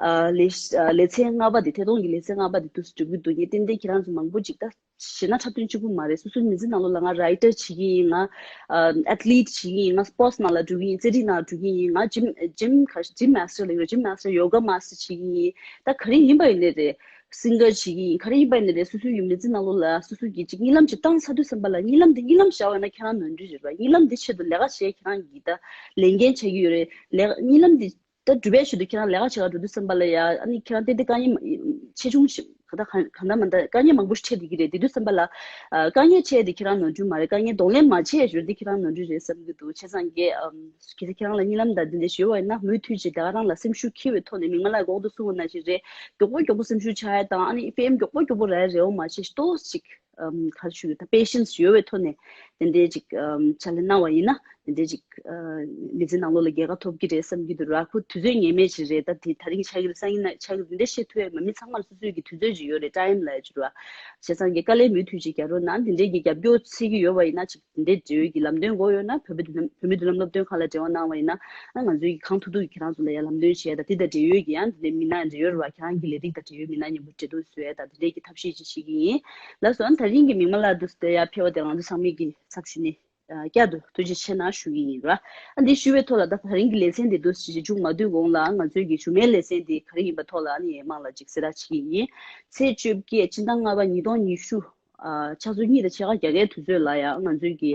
ཨ་ལེ་ཨ་ལེ་ཚན་ལྔ་པ་དེ། ཐད་གཏོང་གི་ལེ་ཚན་ལྔ་པ་དེ་འདུག་སེ་གྲུབ་ཀྱི་འདུག་ངས་ཏན་ཏན་ཁྱེད་རང་ཚོ་མང་པོ་ཅིག་ད་གཞས་སྣ་འཁྲབ་སྟོན་གཅིག་པུ་མ་རེད། སོ་སོའི་མི་ཚེ་ནང་ལོགས་ལ་ང་རའི་ཊར་བྱེད་ཀྱི་ཡིན། ང་ཨ་ཨེ་ཐི་ལིཊ་བྱེད་ཀྱི་ཡིན། ང་སི་པོར་ཊི་སི་ནང་ལ་འགྲོ་གི་ཡིན། རྩེད་རིགས་ནང་འགྲོ་གི་ཡིན། ང་ཇིམ་ཇིམ་ག་ཇིམ་མ་སི་ཊར་ལབ་ཀྱི་ཡོད། ཇིམ་མ་སི་ཊར། ཡོ་ག་མ་སི་ཊར་བྱེད་ཀྱི་ཡིན། ད་ག་རེ་ཡིན་པ་ཡིན་ནའི་རེད། སིང་གར་བྱེད་ཀྱི་ཡིན། ག་རེ་ཡིན་པ་ཡིན་ནའི་རེད། སོ་སོའི་གི་མི་ཚེ་ནང་ལོགས་ལ་སོ་སོ་གི་ཅིག་གཉིད་ལམ་ཅིག་བཏང་ཚར་དུས་ཙམ་པ་ལ། གཉིད་ལམ་དེ་གཉིད་ལམ་བཞག་པ་ཡིན་ན་ཁྱེད་རང་ནོར་འཁྲུལ་རེད་པ། གཉིད་ལམ་དེ་ཆེད་དུ་ལས་ཀ་བྱས། ཁྱེད་རང་གི་ད་ལས་འགན་བྱེད་ཀྱི་ཡོད་རེད། ལས་གཉིད་ལམ་དེ་ད་སྒྲུབ་པའི་ཆེད་དུ་ཁྱེད་རང་ལས་ཀ་བྱེད་ག་འགྲོ་དུས་ཙམ་པ་ལ་ཡ། ཨ་ནི་ཁྱེད་རང་ཏན་ཏན་དཀའ་ངལ་མ་ཆེ་ཆུང་ཞིག་ག་ད་ག་ག་འདྲ་མ་འདྲ་དཀའ་ངལ་མང་པོ་ཞིག་འཕྲད་བསྡད་ཀྱི་རེད། དེ་དུས་ཙམ་པ་ལ་ཨ་དཀའ་ངལ་འཕྲད་དེ་ཁྱེད་རང་ནོར་འཁྲུལ་མ་རེད། དཀའ་ངལ་གདོང་ལེན་མ་བྱས་ཞོར་དེ་ཁྱེད་རང་ནོར་འཁྲུལ་རེད་བསམ་གྱི་འདུག་བྱས་ཙང་གི་ཨམ། གལ་སྲིད་ཁྱེད་རང་ལ་གཉིད་ལམ་དང་འདི་འདྲ་ཞིག་ཡོད་པ་ཡིན་ན། མུ་མཐུད་ཅིག་ད་ག་རང་ལ་སེམས་ཤུགས་འཁྱེར་བའི་ཐོག་ནས། མིག་དམར་ལགས་གོང་དུ་གསུངས་པ་ནང་བཞིན་རེད། མགྱོགས་པོ་མགྱོགས་པོ་སེམས་ཤུགས་ཆག་ཡ་དང་། ཨ་ནི་ཕེམ་མགྱོགས་པོ་མགྱོགས་པོ་རག་ཡ་རེ་བ་མ་བྱེད། ཏོག་ཙམ་ཅིག་ཨམ་ག་རེ་ཞུ་དགོས། ད་པེ་ཤེན་སི་ཡོད་པའི་ཐོག་ནས་དེ་འདྲའི་ཅིག་ཨམ་ཕྱག་ལས་གནང་བ་ཡིན་ན། དེ་འདྲའི་ཅིག་ཨ་མི་ཚེ་ནང་ལོགས་ལ་རྒྱལ་ཁ་ཐོབ་ཀྱི་རེད་བསམ་གྱི་འདུག་ར། ཁོ་དུས་ཚོད་ངེས་མེད་ཅིག་རེད། ད་དེ་ད་རིང་ཆགས་ཀྱི་རེད། སང་ཉིན་ཆགས་ཀྱི་རེད། འདི་འདྲ་བཤད་ཐུབ་ཡ་མ། མི་ཚང་མར་སོ་སོའི་གི་དུས་ཚོད་ཅིག་ཡོད་རེད། ཊའིམ་ལབ་ཡ་ཅིག་ར། བྱས་ཙང་གི་དཀའ་ལས་མུ་མཐུད་ཅིག་རྒྱག་རོགས་གནང་། དེ་འདྲའི་གི་རྒྱབ་སྐྱོར་འཚོལ་གྱི་ཡོད་པ་ཡིན་ན། ཅིག་དེ་འདྲའི་འབྲེལ་ཡོད་ཀྱི་ལམ་སྟོན་དགོས་ཡོད་ན། བོད་པའི་མདུན་ལམ་བོད་མིའི་མདུན་ལམ་སློབ་སྟོན་ཁང་ལ་འབྲེལ་བ་གནང་བ་ཡིན་ན། ཨ་ང་ཚོའི་གི་གང་ཐུབ་ཐུབ་ཀྱིས་ཁྱེད་རང་ཚོ་ལ་ཡ་ལམ་སྟོན་བྱེད་ཡ་དང་། དེ་དང་འབྲེལ་ཡོད་ཀྱི་ཡང་དེ་འདྲའི་མི་སྣ་འདྲ་ཡོད་རེད་བ། ཁྱེད་རང་གི་ལས་རིགས་དང་འབྲེལ་ཡོད་མི་སྣ་མཉམ་པོ་འབྲེལ་གཏུག་བཟོ་ཡ་དང་། དེ་འདྲའི་གི་ཐབས་ཤེས་ཅིག་བྱེད་ཀྱི་ཡིན། ལགས་སོ། ཨ་ད་རིང་གི་མིག་དམར་ལགས་འདུག་སེ་ཡར་ཕེབས་པ་དེ་ང་ཚོ་ཚང་མས་ཀྱི་ཚབ་ཞུས་ནས་ཨ་བསྐྱར་དུ་ཐུགས་རྗེ་ཆེ་གནང་ཞུ་གི་ཡིན་ར། ཨ་འདི་ཞུ་བའི་ཐོག་ལ། ད་ད་རིང་གི་ལེ་ཚན་འདི་འདུག་སེ་མཇུག་མ་བསྡུས་གོང་ལ། ང་ཚོའི་གི་གཞུག་མའི་ལེ་ཚན་འདི་ག་རེ་ཡིན་པ་ཐོག་ལ་ཨ་ནི་དམངས་ལ་ཅིག་གསལ་བསྒྲགས་བྱེད་ཀྱི་ཡིན། ཚེས་བཅོ་བརྒྱད་སྤྱི་ཟླ་ལྔ་པ་ཉིས་སྟོང་ཉི་ཤུ། ཨ་ཆུ་ཚོད་གཉིས་དང་ཕྱེད་ཀ་རྒྱག་གི་དུས་ཚོད་ལ་ཡ། ང་ཚོའི་གི་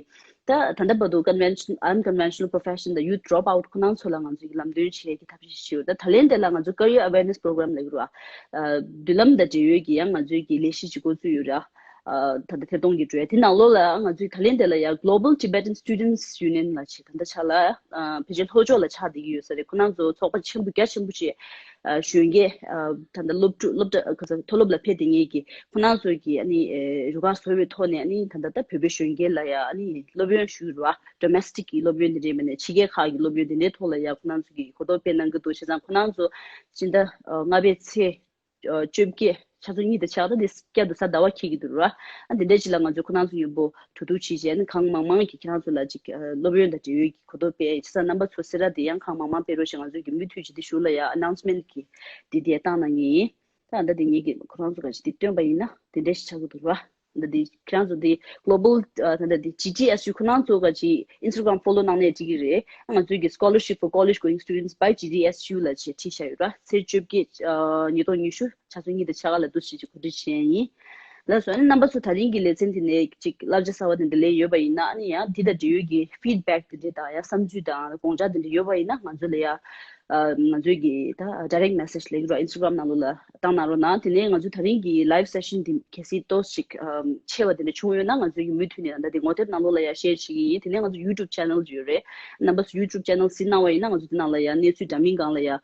ད་ད་ལྟ་བར་དུ་convention unconventional profession དང་youth dropout ཁོ་རང་ཚོ་ལ་ང་ཚོའི་གི་ལམ་སྟོན་བྱེད་ཀྱི་ཐབས་ཤེས་ཞུ། ད་ད་ལན་དེ་ལ་ང་ཚོ་career awareness program ལབ་ཀྱི་རེད་བ། ཨ་མདུན་ལམ་དང་འབྲེལ་ཡོད་ཀྱི་ཡང་ང་ཚོའི་གི་ལས་གཞི་ཅིག་འགོ་བཙུགས་ཡོད་ར། ཨ་ད་ལྟ་ཐད་གཏོང་གི་འགྲོ་ཡ་དེ་ནང་ལོགས་ལ་ང་ཚོའི་ད་ལན་དེ་ལ་ཡ་Global Tibetan Students Union ལབ་བྱས། ད་ལྟ་ཆ་ལ་ཨ་ཕལ་ཆེར་ལྷོ་ཕྱོགས་ལ་ཆགས་བསྡད་ཀྱི་ཡོད་ས་རེད། ཁོ་རང་ཚོ་ཚོགས་པ་ཆེན་པོ་རྒྱ་ཆེན་པོ་ཅིག་ཨ་གཞོན་སྐྱེས་ཨ་ད་ལྟ་སློབ་ཕྲུག་སློབ་གྲྭ་ག་ས་མཐོ་སློབ་ལ་ཕེབས་བསྡད་མཁན་གྱི་ཁོ་རང་ཚོ་གི་ཨ་ནི་ཨེ་རུ་ཁག་བཟོ་བའི་ཐོག་ནས། ཨ་ནི་ད་ལྟ་ད་བོད་པའི་གཞོན་སྐྱེས་ལ་ཡ་ཨ་ནི་སློབ་ཡོན་ཞུ་རུ་བ། Domestic གི་སློབ་ཡོན་དེ་འདྲའི་མ་ནས་ཕྱི་རྒྱལ་ཁག་གི་སློབ་ཡོན་དེ་འདྲའི་ཐོག་ལ་ཡ་ཁོ་རང་ཚོ་གི་གོ་རྟོགས་སྤེལ་གནང་གི་འདུག་བྱས་ཙང་ཁོ་རང་ཚོ་སྤྱི་ཟླ་ཨ་ལྔ་པའི་ཚེས་ཨ་བཅོ་བརྒྱད་ཆུ་ཚོད་གཉིས་དང་ཕྱེད་ཀ་དང་། དེ་བསྐྱར་དུ་གཟའ་ཟླ་བ་འཁེལ་གྱི་འདུག་ར། ཨ་འདི་འདྲའི་ཅིག་ལ་ང་ཚོས་ཁོ་རང་ཚོ་མཉམ་པོ་གྲོས་བསྡུར་བྱས་བྱས་ནས། གང་མང་མང་གིས་ཁྱེད་རང་ཚོ་ལ་ཅིག་ཨ་སློབ་ཡོན་དང་འབྲེལ་ཡོད་ཀྱི་གོ་རྟོགས་སྤེལ། བྱས་ཙང་རྣམ་པ་ཚོ་གསལ་བསྒྲགས་དེ་ཡང་གང་མང་མང་སྤེལ་རོགས་ཞེས་ང་ཚོས་ཀྱི་མུ་མཐུད་ཅིག་དེ་གཞུག་ལ་ཡ་announcement གི་དེ་དེ་བཏང་གནང་གི་ཡིན། ད་ད་དེ་ངེད་ཀྱིས་ཁོ་རང་ཚོ་ག་ཅིག་དེ་བཏོན་པ་ཡིན་ན་དེ་འདྲ་ཞིག་ཆགས་ཀྱི་འདུག་ར། ད་དེ་ཁྱེད་རང་ཚོ་དེ་Global ཨ་ད་ད་དེ་G T S U ཁོ་རང་ཚོ་ག་ཅིག་Instagram follow གནང་ནས་འགྲིག་གི་རེད། ང་ཚོའི་གི Scholarship for College Going Students by G T S U ལབ་བྱས་བྲིས་བཞག་ཡོད་ར། ཚེས་བཅོ་བརྒྱད་ཨ་ཉིས་སྟོང་ཉི་ཤུ་ཆུ་ཚོད་གཉིས་དང་ཕྱེད་ཀ་ལ་འདུག་སེ་ཅིག་གོ་སྒྲིག་བྱས་ཡིན། ལགས་སོ། ཨ་ནི་རྣམ་པ་ཚོ་ད་རིང་གི་ལེ་ཚན་དེ་ནས་ཅིག་བསླབ་བྱ་གསར་བ་དེ་འདྲ་ལེན་ཡོད་པ་ཡིན་ན། ཨ་ནི་ཡང་དེ་དང་འབྲེལ་ཡོད་ཀྱི་feedback དེ་འདྲ་དང་། ཡང་བསམ་ཚུལ་དང་དགོངས་འཆར་དེ་འདྲ་ཡོད་པ་ཡིན་ན། ང་ཚོ་ལ་ཡ་ཨ་ང་ཚོའི་གི་ད་direct message ལབ་ཀྱི་རེད་བ། Instagram ནང་ལོགས་ལ་བཏང་གནང་རོགས་གནང་། དེ་ནས་ང་ཚོ་ད་རིང་གི་live session དེ་གལ་སྲིད་ཏོག་ཙམ་ཅིག་ཨ་ཆེ་བ་དེ་འདྲ་བྱུང་ཡོད་ན། ང་ཚོའི་གི་མུ་མཐུད་ནས་ད་ལྟ་དེ་ངོ་དེབ་ནང་ལོགས་ལ་ཡ་share བྱེད་ཀྱི་ཡིན། དེ་ནས་ང་ཚོ་YouTube channel ཡོད་རེད། རྣམ་པ་ཚོ་YouTube channel གཟིགས་གནང་བ་ཡིན་ན། ང་ཚོ་དེ་ནང་ལ་ཡ་གནས་ཚུལ་འདྲ་མིན་སྒང་ལ་ཡ་ཨ་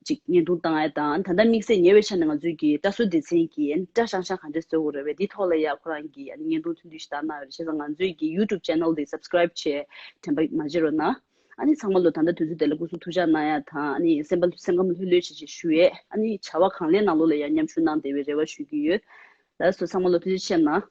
ཅིག་བརྙན་ཐུང་བཏང་ཡ་དང་། ད་ལྟ་དམིགས་བསལ་ཉེ་བའི་ཆར་ནས་ང་ཚོའི་གི་བཀྲ་ཤིས་སྡེ་ཚན་གྱིས་བཀྲ་ཤང་ཤང་ག་འདྲས་བཟོ་དགོས་རེད་པས། འདིའི་ཐོག་ལ་ཡ་ཁོ་རང་གིས་ཨ་ནི་བརྙན་ཐུང་ཐུང་ཐུང་ཞིག་བཏང་གནང་ཡོད་རེད། བྱས་ཙང་ང་ཚོའི་གི་YouTube channel དེ་subscribe བྱས་དྲན་པ་མ་བརྗེད་རོགས་གནང་། ཨ་ནི་ཚང་མ་ལོ་ད་ལྟ་དུས་ཚོད་དེ་ལ་སྐུ་གཟུགས་ཐུགས་ཅག་གནང་ཡ་དང་། ཨ་ནི་སེམས་པ་སེམས་ཁམས་ལྷོད་ལྷོད་བྱེད་ཅེས་ཞུ་ཡས། ཨ་ནི་བྱ་བ་གང་ལེགས་ནང་ལོགས་ལ་ཡ་མཉམ་ཞུགས་གནང་བསྡད་པའི་རེ་བ་ཞུ་གི་ཡོད། ལགས་སོ། ཚང་མ་ལོ་ཐུགས་རྗེ་ཆེ་གནང་།